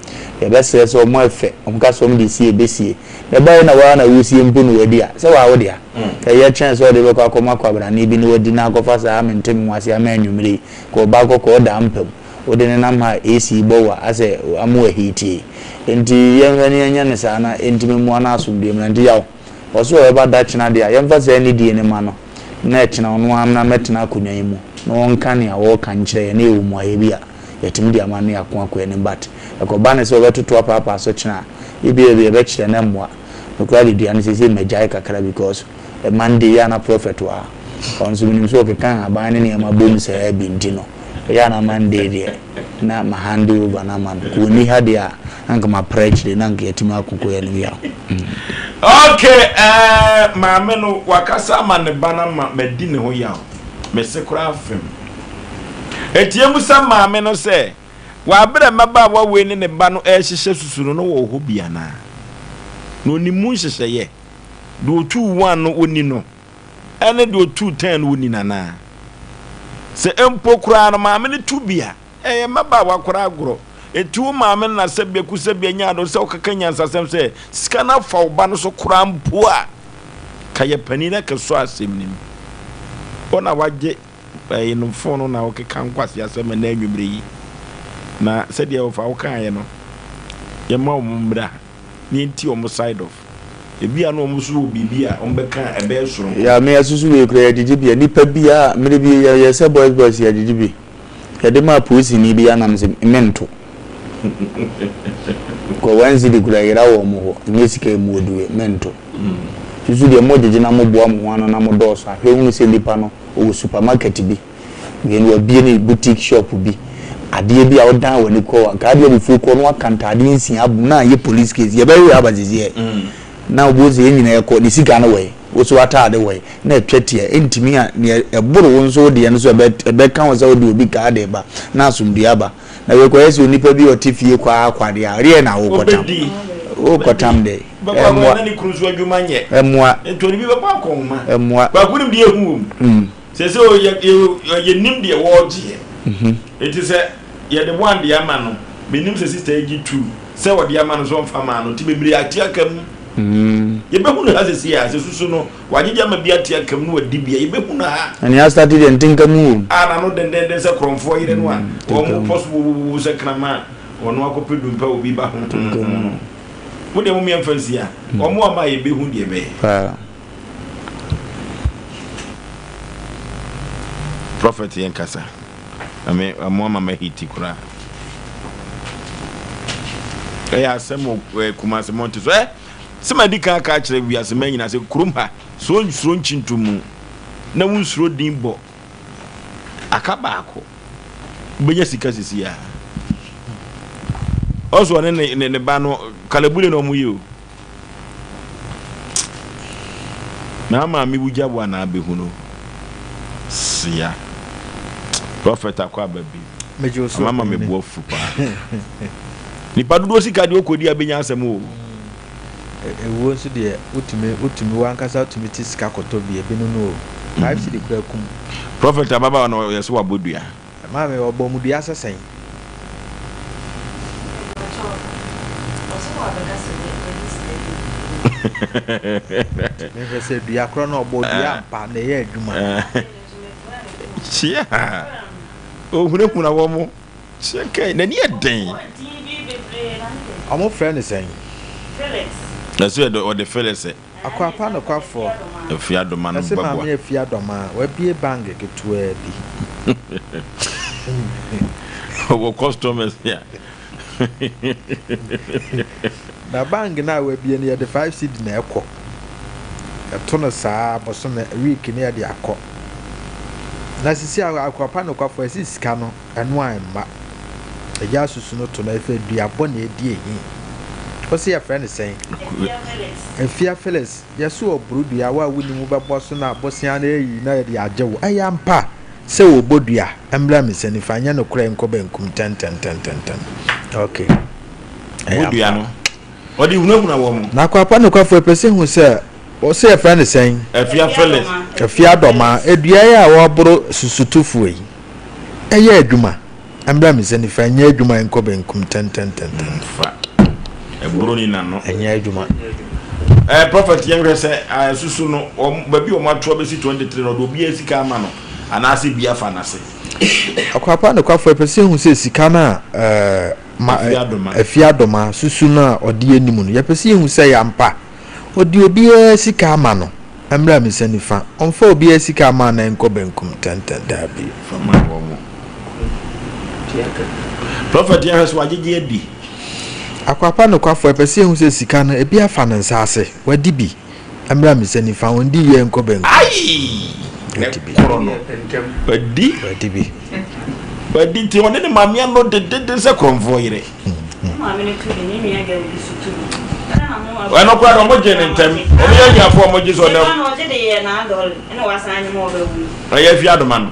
Yɛbɛsrɛ sɛ wɔn ɛfɛ, wɔn ka sɛ wɔn de sie ɛbɛsie. Na ɛbaeɛ na wo ara na wosie mpo na wadi a, sɛ waa wo dea. Ɛyɛ kyɛn sɛ ɔde bɛkɔ akɔma kwabrane bi na wadi na akɔfa saa mente me ho ase ama anwummere yi, ka ɔbaa kɔkɔɔ daa mpa mu, wode ne nam ha a AC bɔ wo a, asɛ ama wahiitie. Enti yɛnhwɛ na yɛnyɛ no saa na ɛntumi mmoa no asomdwoeɛ mu. Na nti yaw, ɔse ɔbɛba da kyena deɛ a, yɛmfa saa anidie no ma no. na ɛkyena ɔno ara mmra mmɛtena akonnwa yi mu na ɔnka nea ɔreka nkyerɛ yɛn na yɛwɔ mmuaeɛ bi a yɛtumi de ama no na yɛako akɔ anim but ɛkɔba no sɛ ɔbɛtoto apaapaa so kyena a ebia baabi a yɛbɛkyerɛ no mmoa. Me koraa de dua no seesei magyae kakra because Monday yɛ a na prophet wɔ ha ɔno nso menim sɛ ɔkeka nhaban ne nneɛma bom saa bi nti no ɛyɛ a na Monday deɛ na ma hand over no ama no. Nka ɔnni ha deɛ a na nka mapra akyire na nka yɛatumi ako kɔ yɛn anim yaw. Ok eh maame no wakasa ama ne ba no ama madi ne ho yaw. Mese koraa fem. Enti yɛmmisa maame no sɛ, wɔ aberɛ a mmabaawa wei ne ne ba no rehyehyɛ susu no na ɔwɔ hɔ bi anaa? Na ɔnim mu nhyehyɛeɛ? Deɛ ɔtuu one no ɔni no? Ɛne deɛ ɔtuu ten no ɔni no anaa? Sɛ mpo koraa no maame no tu bi a, ɛyɛ mmabaawa koraa agorɔ. Enti wo maame no na sɛbea ku sɛbea nya ado sɛ wokeka nyansasɛm sɛ sika no afa wo ba no so koraa mpo a, ka yɛ panin na kɛsɔ asɛm no mu. Wo na wagye ɛyi no fon no na wokeka nkwaseasɛm ɛnɛ anwummere yi. Na sɛdeɛ wɔfa wokaeɛ no, yɛma wɔn mmra. na yɛntie wɔn side of. Ebia na wɔn nso wɔ biribi a wɔbɛka a ɛbɛyɛ soronko. Yeah me asusu wei koraa yɛgyegye bi a nipa biaa mmere bi yɛyɛ sɛ boys boys yɛgyegye bi yɛde maa polisini bi anam se mento kɔ one cedi koraa yera wɔ ɔmo hɔ nyɛ sika emu odue mento susu deɛ mo gyegye na mo boa mo ho ano na mo dɔɔso a hwɛ hunu sɛ nipa no ɔwɔ supermarket bi Wei no wabue ne boutique shop bi. Adeɛ bi a wodan w'ani kɔ a, nka adeɛ abufuo kɔ na waka ntaadeɛ nsia abom na ayɛ police case. Yɛbɛhwehwɛ aba seseɛ. Na wobɛhu sɛ yɛn nyinaa yɛkɔ, ne sika no wɔ he? Wo nso w'ataade wɔ he? Na atwa tia. Ɛntumi a, neɛ ɛboro wo nso wo deɛ no so ɛbɛ ɛbɛka wo sɛ wode obi kaa de reba na asomdwoeɛ aba. Na wei kɔyɛ sɛ onipa bi a ɔte fie kɔ ara kwa deɛ a, ɛdeɛn na wokɔtam? Wobɛdi. Wokɔtam dɛn? Bɛkɔ akɔyɛ Ɛmmoa. na ne kunu nso adwuma nyɛ. Ɛmmoa. Nti ɔde bi bɛkɔ akɔnhoma. Ɛmmoa. Kwaku nim deɛ ɛhu wɔ mu. Seesei o, yɛ, yɛ, yɛnnim deɛ wɔregyeɛ. Enti sɛ yɛde one deɛ ama no, mennim sɛ sista yi gye two, sɛ ɔde ama no sɛ ɔmfa maa no, nti bebree ate aka mu. Yɛbɛhu no ha seesei a, sɛ susu no, wagyegye ama bi ate aka mu na wadi bi a, yɛbɛhu no ha. Na nea astate deɛ nte nka mu wom. A n'ano dendenden sɛ korɔmfoɔ yere no a, wɔpɔ so wowowowo sɛ kraman a ɔno akɔpɛ dompe a obi ba ho ho no. Mo deɛ mom yɛmfa nsi ha. Wɔn ama a yɛbɛhu deɛ ɛbɛyɛ. Prophet yɛn kasa. Na me ɔmo ama ma hiti koraa. Ɛyɛ asɛm wɔ eh, Kumasi mɔnte so. Eh, sɛ ma di kan aka akyerɛ wiase ma nyinaa sɛ kurom ha, sɛ onsuro nkyinto mu na wonsuro din bɔ. Aka baako. Wobɛnya sika sisi a. Ɔso ɔne ne ne ne ba no kalabule na ɔmo yɛ o. Na maame wugya wo anaa bɛhu no. Sia. Prophet akɔ aba bi. Ama ma me bo afu paa. Nipa dodoɔ sika deɛ ɔkɔdi a bɛnya asɛm o. Ewuo nso deɛ wotumi wotumi wankasa wotumi te sika kɔtɔ bi ebi no no o. 5 cedi koraa kum. Prophet ababaawa no yɛse wabɔ dua. Maame ɔbɔ mu dua sɛ sɛn? Menhwɛ sɛ dua korɔ no ɔbɔ dua ampa na ɛyɛ adwuma. Kyia ohunahuna wɔn kyia kɛn n'ani yɛ den. Ɔmo frɛ no sɛn? Na so yɛ ɔde Felix. Akwapa nokwafoɔ. Afia Doma no Ɛse bɛboa. Maame Afia Doma wabie bank ketewaa bi. Ɔwɔ customers a. Na bank no a wabie no yɛde 5 cedi na ɛkɔ. Yɛto no saa bosome week no yɛde akɔ. Na sisi a Akwapa nokwafoɔ ɛse sika no ɛno a ɛmma. Agya asusu no to no ɛfɛ duabɔ na ɛdi ehi. Wose yɛfrɛ no sɛn? Afia Phyllis, yɛse ɔboro dua, wo a wonim wobɛbɔ so na bosea no ayi na yɛde agye wo. Ɛyɛ ampa sɛ wɔbɔ dua? Ɛmmra me nsa nifa, nyɛ nokorɛ nkɔ benkum ntɛntɛntɛntɛntɛm. Ok. Ɛyɛ Bɔ dua ampa. no. Ɔde hunahuna wɔn. Na Akwapa nokwafo ɛpɛ sɛ hu sɛ, wose yɛfrɛ no sɛn? Afia Phyllis. Afia Dɔmaa, dua yi a wɔboro susutofoɔ yi, ɛyɛ adwuma? Ɛmmra me nsa nifa, ɛnyɛ adwuma ɛnkɔ benkum tɛntɛntɛntɛn. Fa ɛboro ni n'ano. Ɛnyɛ adwuma. Ɛɛ prɔfɛt yɛn hwɛ sɛ ɛsusu no wɔn baabi wɔn ato abɛsi 23 no ɔde obiara sika ama no anaasɛ bi afa n'ase. Akwapa nokwafo ɛpɛ sɛ ehu sɛ sika no a ɛɛ ma Afie Adoma susu no a ɔde anim no yɛpɛ sɛ yɛhu sɛ ɛyɛ ampa ɔde obiara sika ama no. Ɛmmra me nsa nifa. Ɔmfa obiara sika mma na ɛnkɔ benkum ntɛmntɛm. Dabi. Fa ma wɔn. Prɔfɛt yɛn hwɛ so wagyegye adi. Akwapa nokwafo ɛpɛ sɛ yɛhu sɛ sika no ebi afa ne nsa ase. Wadi bi. Ɛmmra me nsa nifa. Ɔndi yie ɛnkɔ benkum. Aii! Wadi bi. Ɛkorɔ no. Wadi. Wadi bi. Wadi nti ɔne ne maame ano dedede sɛ korɔmfoɔ yere. Ɛno koraa de ɔmo gye ne ntɛm. Ɔmo yɛ ahiafo ɔmo gye sɛ ɔdɛm. Ɛyɛ afi adoma no.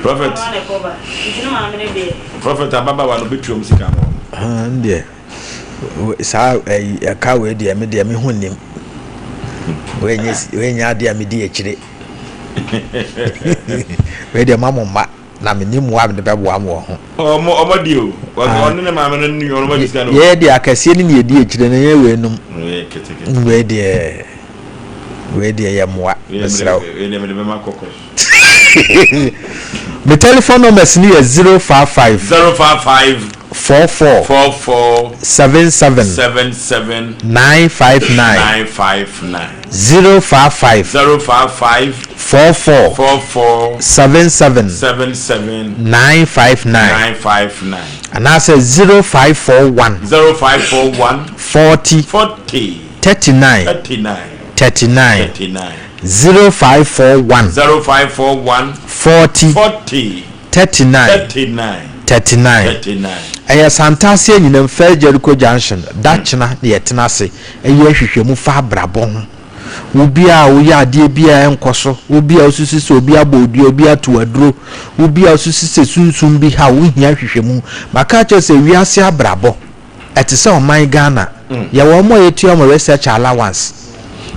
Prophet Prophet ababaawa no bɛtua ɔmo sika ama ɔmo. Deɛ saa ɛyi ɛka wei deɛ me deɛ me ho nim. Wei nyɛ wei nyɛ adeɛ a me di akyire. Wei deɛ ma mo mma na me nim mmoa a mede bɛboa mo wɔ ho. Ɔmo ɔmo di o. Ɔno ne maame no ne ɔmo di sika no. Yɛ deɛ akɛseɛ ne deɛ edi akyire no yɛ wei nom. Wei deɛ wei deɛ yɛ mmoa mesrɛ wo. Wei deɛ mede bɛma kɔkɔ. Me telephone numbers no yɛ 055. 055. 44. 44. 77. 77. 959. 959. 055. 055. 44. 44. 77. 77. 959. 959. Anaasɛ 0541. 0541. 40. 40. 39. 39. 39. 39. 0541. 0541. 40. 40. 39. 39. 39. 39. Ɛyɛ Santase Anyinam First Jericho Junction dakyena na yɛtena ase yɛ nhwehwɛmu fa abrabɔ ho. Wo bi a woyɛ adeɛ bi a ɛnkɔ so, wo bi a wosusu sɛ obi abɔ wo dua, obi ato wo aduro, wo bi a wosusu sɛ sunsum bi ha wo, wohia nhwehwɛmu. Maka akyerɛ wo sɛ wiase abrabɔ, ɛte sɛ ɔman Ghana. Yɛwɔ wɔn a yɛtua wɔn research allowance.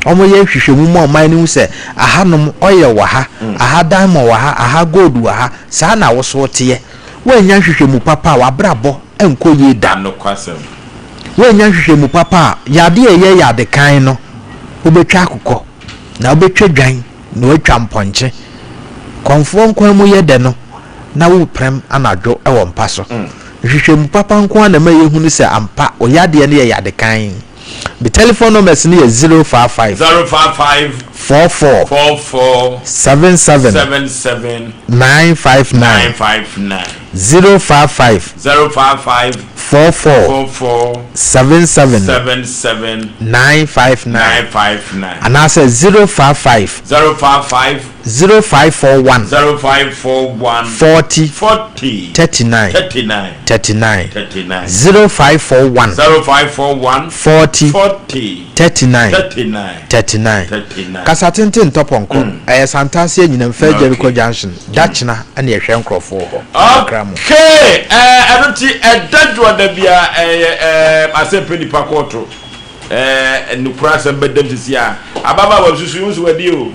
Wɔyɛ nhwehwɛmu ma ɔman no hu sɛ ahanom oil wɔ ha, aha diamond wɔ ha, aha gold wɔ ha. Saa na wo nso woteɛ. Woannya nhwehwɛmu papa a, w'abrabɔ nkɔ yie da. Nokwasɛm. Woannya nhwehwɛmu papa a, yadeɛ a ɛyɛ yade kan no, wobɛtwa akokɔ, na wobɛtwa dwan, na woatwa mpɔnkye. Kɔmfoɔ nkwan mu yɛ dɛ no, na woreprɛm anadwo wɔ mpa so. Nhwehwɛmu papa nko ara na ɛma yɛhunu sɛ ampa wo yadeɛ no yɛ yade kann. Me telephone numbers no yɛ 055. 055. 44. 44. 77. 77. 959. 959. 055. 055. 44 44 77 77 959 959 anaasɛ 055 055 0541 0541 40 40 39 39 39 39 0541 0541 40 40 39 39 39 39 Kasa tenten ntɔ pɔnkɔ ɛyɛ Santase Anyinam First Okay. Jericho Junction dakyena ɛna yɛhwɛ nkorɔfoɔ wɔ hɔ Kakra mu. Okay, ɛɛ ɛno ti ɛda dwoɔda bia ɛyɛ ɛɛ asɛmpɛ nipa kɔɔto ɛɛ nukura asɛm bɛdɛm sisi a ababaawa susu yi nso wadi o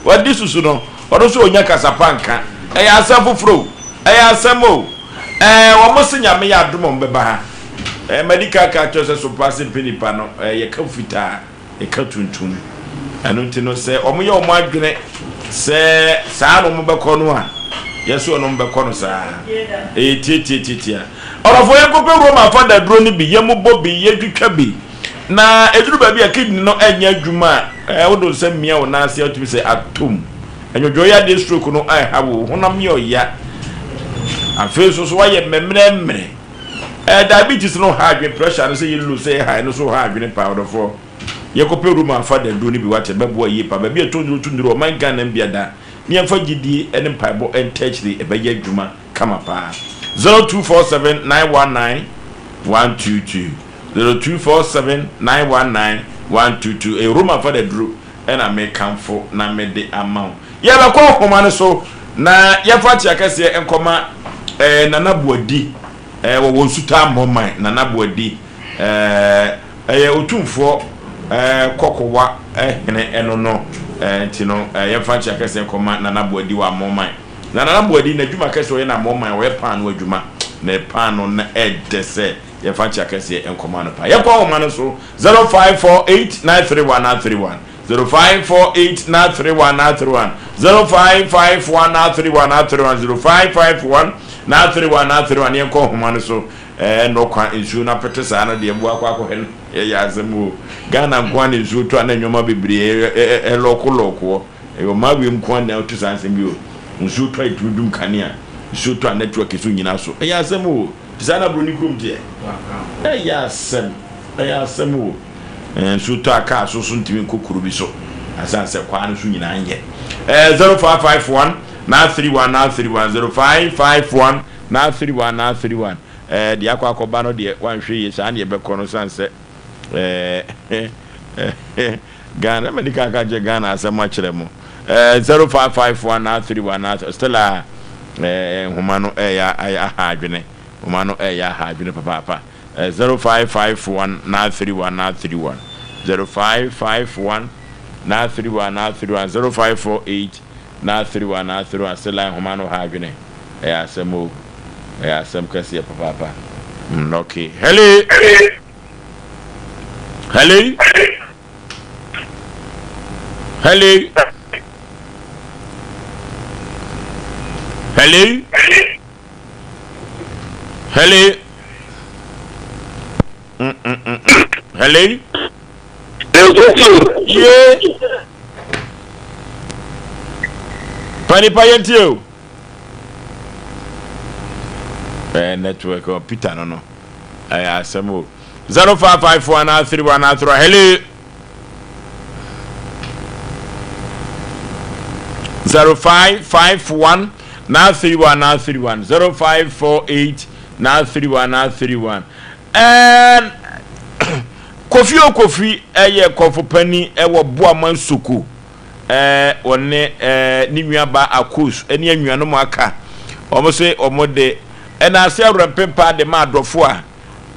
wadi susu no ɔno nso onya kasapa nka ɛyɛ asɛm foforɔ o ɛyɛ asɛm o ɛɛ wɔn se nyame yɛ adom wɔn bɛba ha ɛɛ madi kaka kyerɛ sɛ so pa asɛmpɛ nipa no ɛɛ yɛka fitaa. Ɛka tuntum. Ɛno nti no, sɛ wɔyɛ wɔn adwene sɛ saa na wɔbɛkɔ no a, yɛn nso yɛne wɔn bɛkɔ no saa. Ɛyɛ tiatiatiatia. Ɔdɔfoɔ, yɛnkɔpɛ Roma afadaduro no bi, yɛmmobɔ bi, yɛntwitwa bi. Na ɛduru baabi a kidney no nyɛ adwuma a, ɛɛ, wode wo nsa mia wo nan ase a, wotumi sɛ atom. Ɛnwodwoeɛ adeɛ stroke no ɛha wo, honam yɛ ɔya. Afei nso so woayɛ mmɛmmerɛmmerɛ. Ɛɛ, diabetes no ha adwene, pressure no sɛ yɛ low sɛ yɛ high no so ha adwene paa ɔdɔfoɔ. Yɛkɔpɛ room afa da duro no bi wate ɛbɛboa yie paa. Baabi a ɛtɔ nnuro to nnuro ɔman Ghana mu bia da ne yɛmfa gyidie ne mpaebɔ nta akyire ɛbɛyɛ adwuma kama paa. 0247 919 122 0247 919 122 ɛyɛ room afa da duro ɛna mekamfo na mede ama wo. Yɛbɛkɔ nhoma no so na yɛmfa akyea kɛseɛ nkɔma eh, Nana Boadi eh, wɔ wɔn sutaa mmɔman. Nana Boadi eh, ɛyɛ Otumfoɔ eh, Kɔkowa eh, hene ɛno no eh, nti no eh, yɛmfa akyea kɛseɛ nkɔma Nana Boadi wɔ Amoman. Na Nana Boadi n'adwuma kɛseɛ ɔyɛ no Amoman, ɔyɛ paano adwuma na paano no ɛdɛ sɛ yɛmfa akyea kɛseɛ nkɔma no paa. Yɛnkɔ nhoma no so 0548 931 931. 0548 931 931 0551 931 931 0551 931 931 Yɛnkɔ nhoma no so ɛɛ nɔkwa nsuo no apete saa no deɛ mmoa akɔ akɔhwɛ no ɛyɛ asɛm o Ghana nko ara na nsuo tɔ a na nneɛma bebree ɛlɔko lɔkoɔ ɛyɛ ɔmaa wiem nko ara na wote saa nsɛm bi o nsuo tɔ a ɛtumi dum kanea nsuo tɔ a network so nyina so ɛyɛ asɛm o te saa na buroni kurom teɛ ɛyɛ asɛm ɛyɛ asɛm o. Nsuo tɔ a kaa so so ntumi nkɔ kuro bi so ɛsiane sɛ kwaa no so nyinaa nyɛ. 0551 931 931 0551 931 931 Deɛ akɔ akɔba no deɛ wanhwɛ yie saa na ɛbɛkɔ no sane sɛ Ghana madi kan aka kyerɛ Ghana asɛm akyerɛ mo 0551 931 9 still a nhoma no ɛyɛ aha adwene nhoma no ɛyɛ aha adwene papaapa. 0551 931 931 0551 931 931 0548 931 931 Sela nhoma no ha adwene ɛyɛ asɛm o ɛyɛ asɛm kɛseɛ papaapa mm, okay hello hello hello hello Hello. Mm, mm, mm, mm. Hello. Ye. Panipa yɛn tie o. Eh, network o Peter no no. Ɛyɛ asɛm o. 0554 na 31 na 3. Hello. 0551 931 931 0548 931 931 ɛn Kofi o Kofi ɛyɛ kɔfo panyin ɛwɔ Boaman Soko ɛɛ ɔne ɛɛ ne nuaba Akos ɛne anuanom aka wɔn se wɔn de ɛna ase awurɛmpempa de ma adɔfo a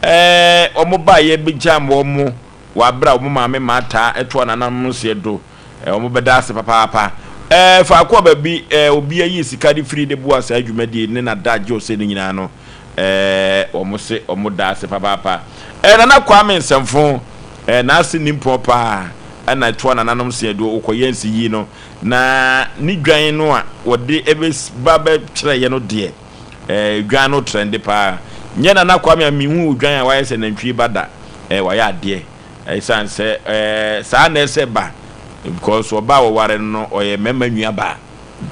ɛɛ wɔn ba yɛ bɛgyam wɔn wɔ aber a wɔn maame Martha toa nananom nseɛ do. Wɔbɛda ase papaapa. Faako a baabi obi ayi sika de firi de boa saa dwumadie ne n'adagyew sɛ ne nyinaa no, wɔn se wɔn da ase papaapa. Nana Kwame Nsɛmfo, n'ase nimpɔn paa na ɛtoa nananom seɛ do wokɔyɛ nsiyie no, na ne dwan no a wɔde ba bɛkyerɛeɛ no deɛ, dwan no trɛnde paa. Nyɛ Nana Kwame a menhuu dwan a wayɛ sɛ nantwie ba da. Eh wayɛ adeɛ ɛsan sɛ eh saa na ɛsɛ ba because ɔbaa wɔware no no ɔyɛ mɛma nua baa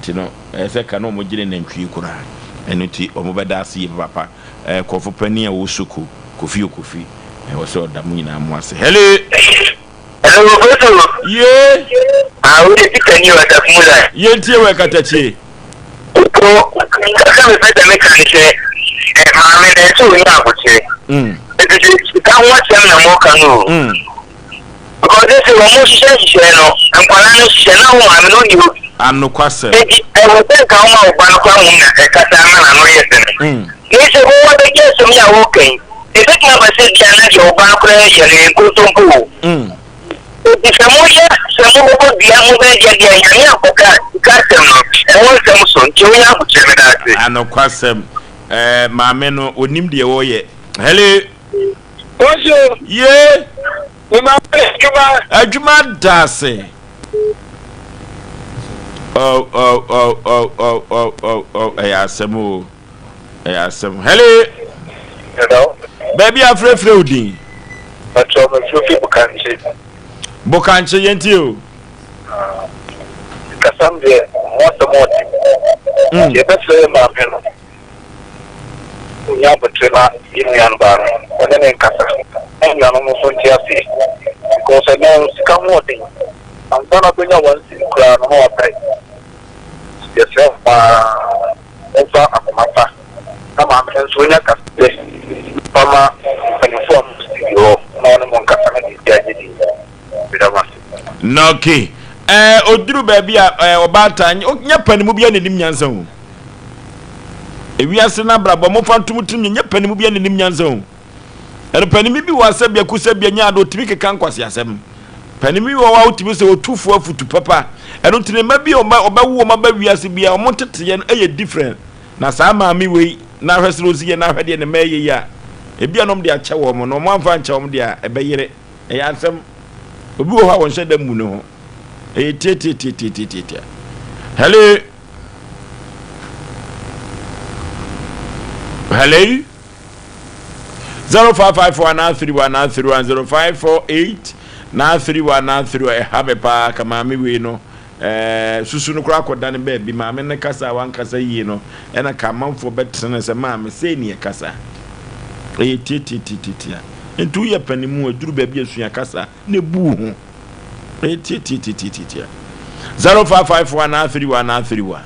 nti no ɛsɛ ka na ɔmo gyene nantwie koraa ɛno nti ɔmo bɛda ase yie papaapa eh kɔfo panin a ɔwɔ soko Kofi o Kofi, ɛwɔ sɛ ɔda mo nyinaa mo ase. Hello! Hello, Ofosu. Ye. Ah, wo de Peter ni wɔ Asafo mu la. Ye ntie wɔ ɛkatakyie. Ko, kakra me pɛ sɛ meka ne sɛ, eh, maame na ɛsɛ onya abokyere. Efisɛ sika ho asɛm na mo ka no o. Because sɛ sɛ wɔn hyehyɛ nhyehyɛɛ no, nkwadaa no hyehyɛ na wo maame no onni hɔ bi. Anokwasɛm. Enti ɛwɔ sɛ nka woma wo ba no koraa mmom na ɛkasa ma n'ano yɛ den. Ne sɛ wowɔ bɛgye asɛm yi a woreka yi, ebetumi aba sɛ ebia na deɛ wo ba no koraa reyɛ no yɛ nkontompo o. Enti sɛ moyɛ sɛ mobɛbɔ dua mobɛyɛ deɛ deɛ Nyame ankɔka sika asɛm no, ɛho nsɛm so, nti wonya abokyerɛ. Meda ase. Anokwasɛm. Ɛɛ maame no onim deɛ ɔreyɛ. Hello. Bonjour. Ye. Me ma adwuma. Adwuma da ase. Oh oh oh oh oh oh oh oh ɛyɛ asɛm o. Ɛyɛ asɛm. Hello. Hello. Baabi afrɛfrɛ wo din. Patrɔ me firi fi Bokankye. Bokankye yɛn ti o. Kasam deɛ ho asɛm ɔde. Yɛbɛfrɛ yɛ maame no. Ɔnya aboterɛ na yɛn nua no baa no ɔne ne nkasa na anuanom no nso nte aseɛ because ɛnɛ no sika ho ɔden ansa na wobɛnya one cedi koraa no na wabrɛ nti yɛsrɛ mo paa momfa akoma pa na maame no nso ɔnya kaseɛ fa ma mpanimfoɔ a mo studio hɔ na ɔne mo nkasa na biribi agye din. Meda mo ase. Na okay. Ɛɛ oduru baabi a ɛɛ ɔbaatan nyɛ panimu bi a n'anim nyansa o. Ewiase n'abrabɔ mofa ntom tirim nyɛ panimu bi a n'anim nyansa o. Ɛno panimu bi wɔ asɛ biako sɛ bia nya ade otumi keka nkwasi asɛm. Panimu bi wɔ hɔ a otumi sɛ otu fo afutu papa. Ɛno nti ne mma bi a ɔbɛwo wɔn aba wiase bi a wɔn nteteyɛ no ɛyɛ different. Na saa maame wei n'ahwɛ sɛ osi yɛ n'ahwɛ deɛ ne mma ɛyɛ yi a ebi a nom de akyɛ wɔn na wɔn amfa ankyɛ wɔn deɛ a ɛbɛyere. Ɛyɛ asɛm. Obi wɔ hɔ a wɔnhyɛ da mmu ne ho. Ɛyɛ tiatiatiatiatiatia. Hello. Hello. 0554 931 931 0548 931 931 ɛha me paa ka maame wei no ɛɛ susu no koraa akɔda ne baabi maame no kasa a wankasa yie no ɛna ka amanfoɔ bɛtene no sɛ maame sei ne ɛkasa ɛyɛ tiatiatiatia nti woyɛ panimu aduru baabi asua kasa na ebu wo ho ɛyɛ tiatiatiatiatia 0551 931 931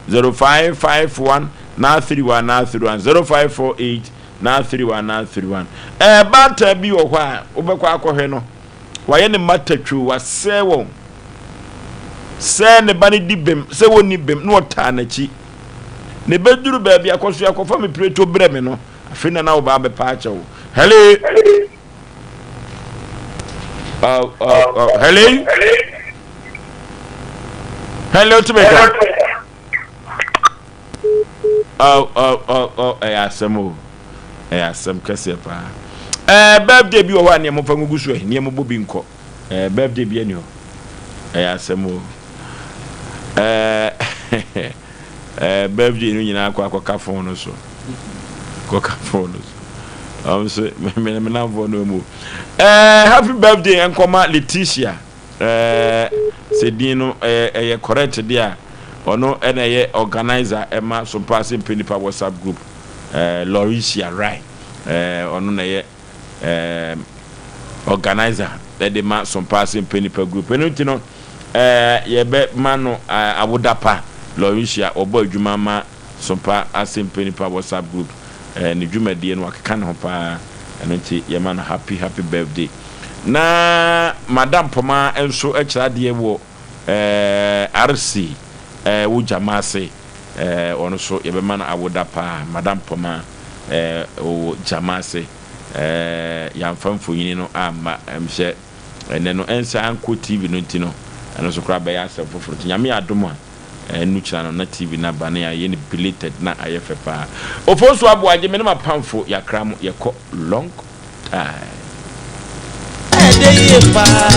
0551 931 931 0548 931 931 ɛɛ baatan bi wɔ hɔ a wobɛkɔ akɔhwɛ no Wayɛ ne mma tatwoo, wasɛe wɔn. Sɛ ne ba no di bem, sɛ wɔnni bem, na ɔtaa n'akyi. Na ɛbɛduru baabi a, kɔ so akɔfa me pireto brɛ me no, afei na na wo ba abɛpa akyɛ wo. Hello? Oh, oh, oh. Hello? Hello, Tumeka. Oh, oh, oh, oh, ɛyɛ asɛm o. Ɛyɛ asɛm kɛseɛ paa. Ɛɛ birthday bi wɔ hɔ a nea mofa ngugu so ɛ, nea mobɔ bi nkɔ. Ɛɛ birthday bi ani hɔ. Ɛyɛ asɛm o. Ɛɛ ɛɛ birthday no nyinaa kɔ akɔka phone no so. Kɔka phone no so. Ɔmo so me me namfoɔ no mu. Ɛɛ happy birthday nkɔma Letitia. Ɛɛ sɛ din no ɛyɛ ɛyɛ correct deɛ a, ɔno ɛna ɛyɛ organizer ɛma Sompaase Mpɛ Nipa WhatsApp group. Ɛɛ Lauricia Rai ɛɛ ɔno na ɛyɛ ɛɛ organizer ɛde ma Sompaase Mpɛ Nipa group. Ɛno nti no ɛɛ yɛbɛ ma no ɛɛ awoda pa. Lauricia ɔbɔ adwuma ma Sompa ase mpɛ nipa WhatsApp group eh, ne dwumadie no wakeka ne ho paa ɛno nti yɛma no happy happy birthday. Na Madam Poma nso kyerɛ adeɛ wɔ eh, RC eh, wɔ Gyama ase eh, ɔno nso yɛbɛma no awoda paa. Madam Poma eh, wɔ Gyama ase eh, yɛamfa mfonyini no amma ɛmhyɛ ɛnɛ no ɛnsa ankɔ TV no nti no ɛno nso koraa bɛyɛ asɛm foforɔ nti Nyame yɛ adom a Ɛno kyina no na TV no aba na yɛayɛ no belated na ayɛ fɛ paa. Ofonso Aboagye me ne m'apamfo yɛakra mo yɛkɔ long time. Ɛdɛ yie paa.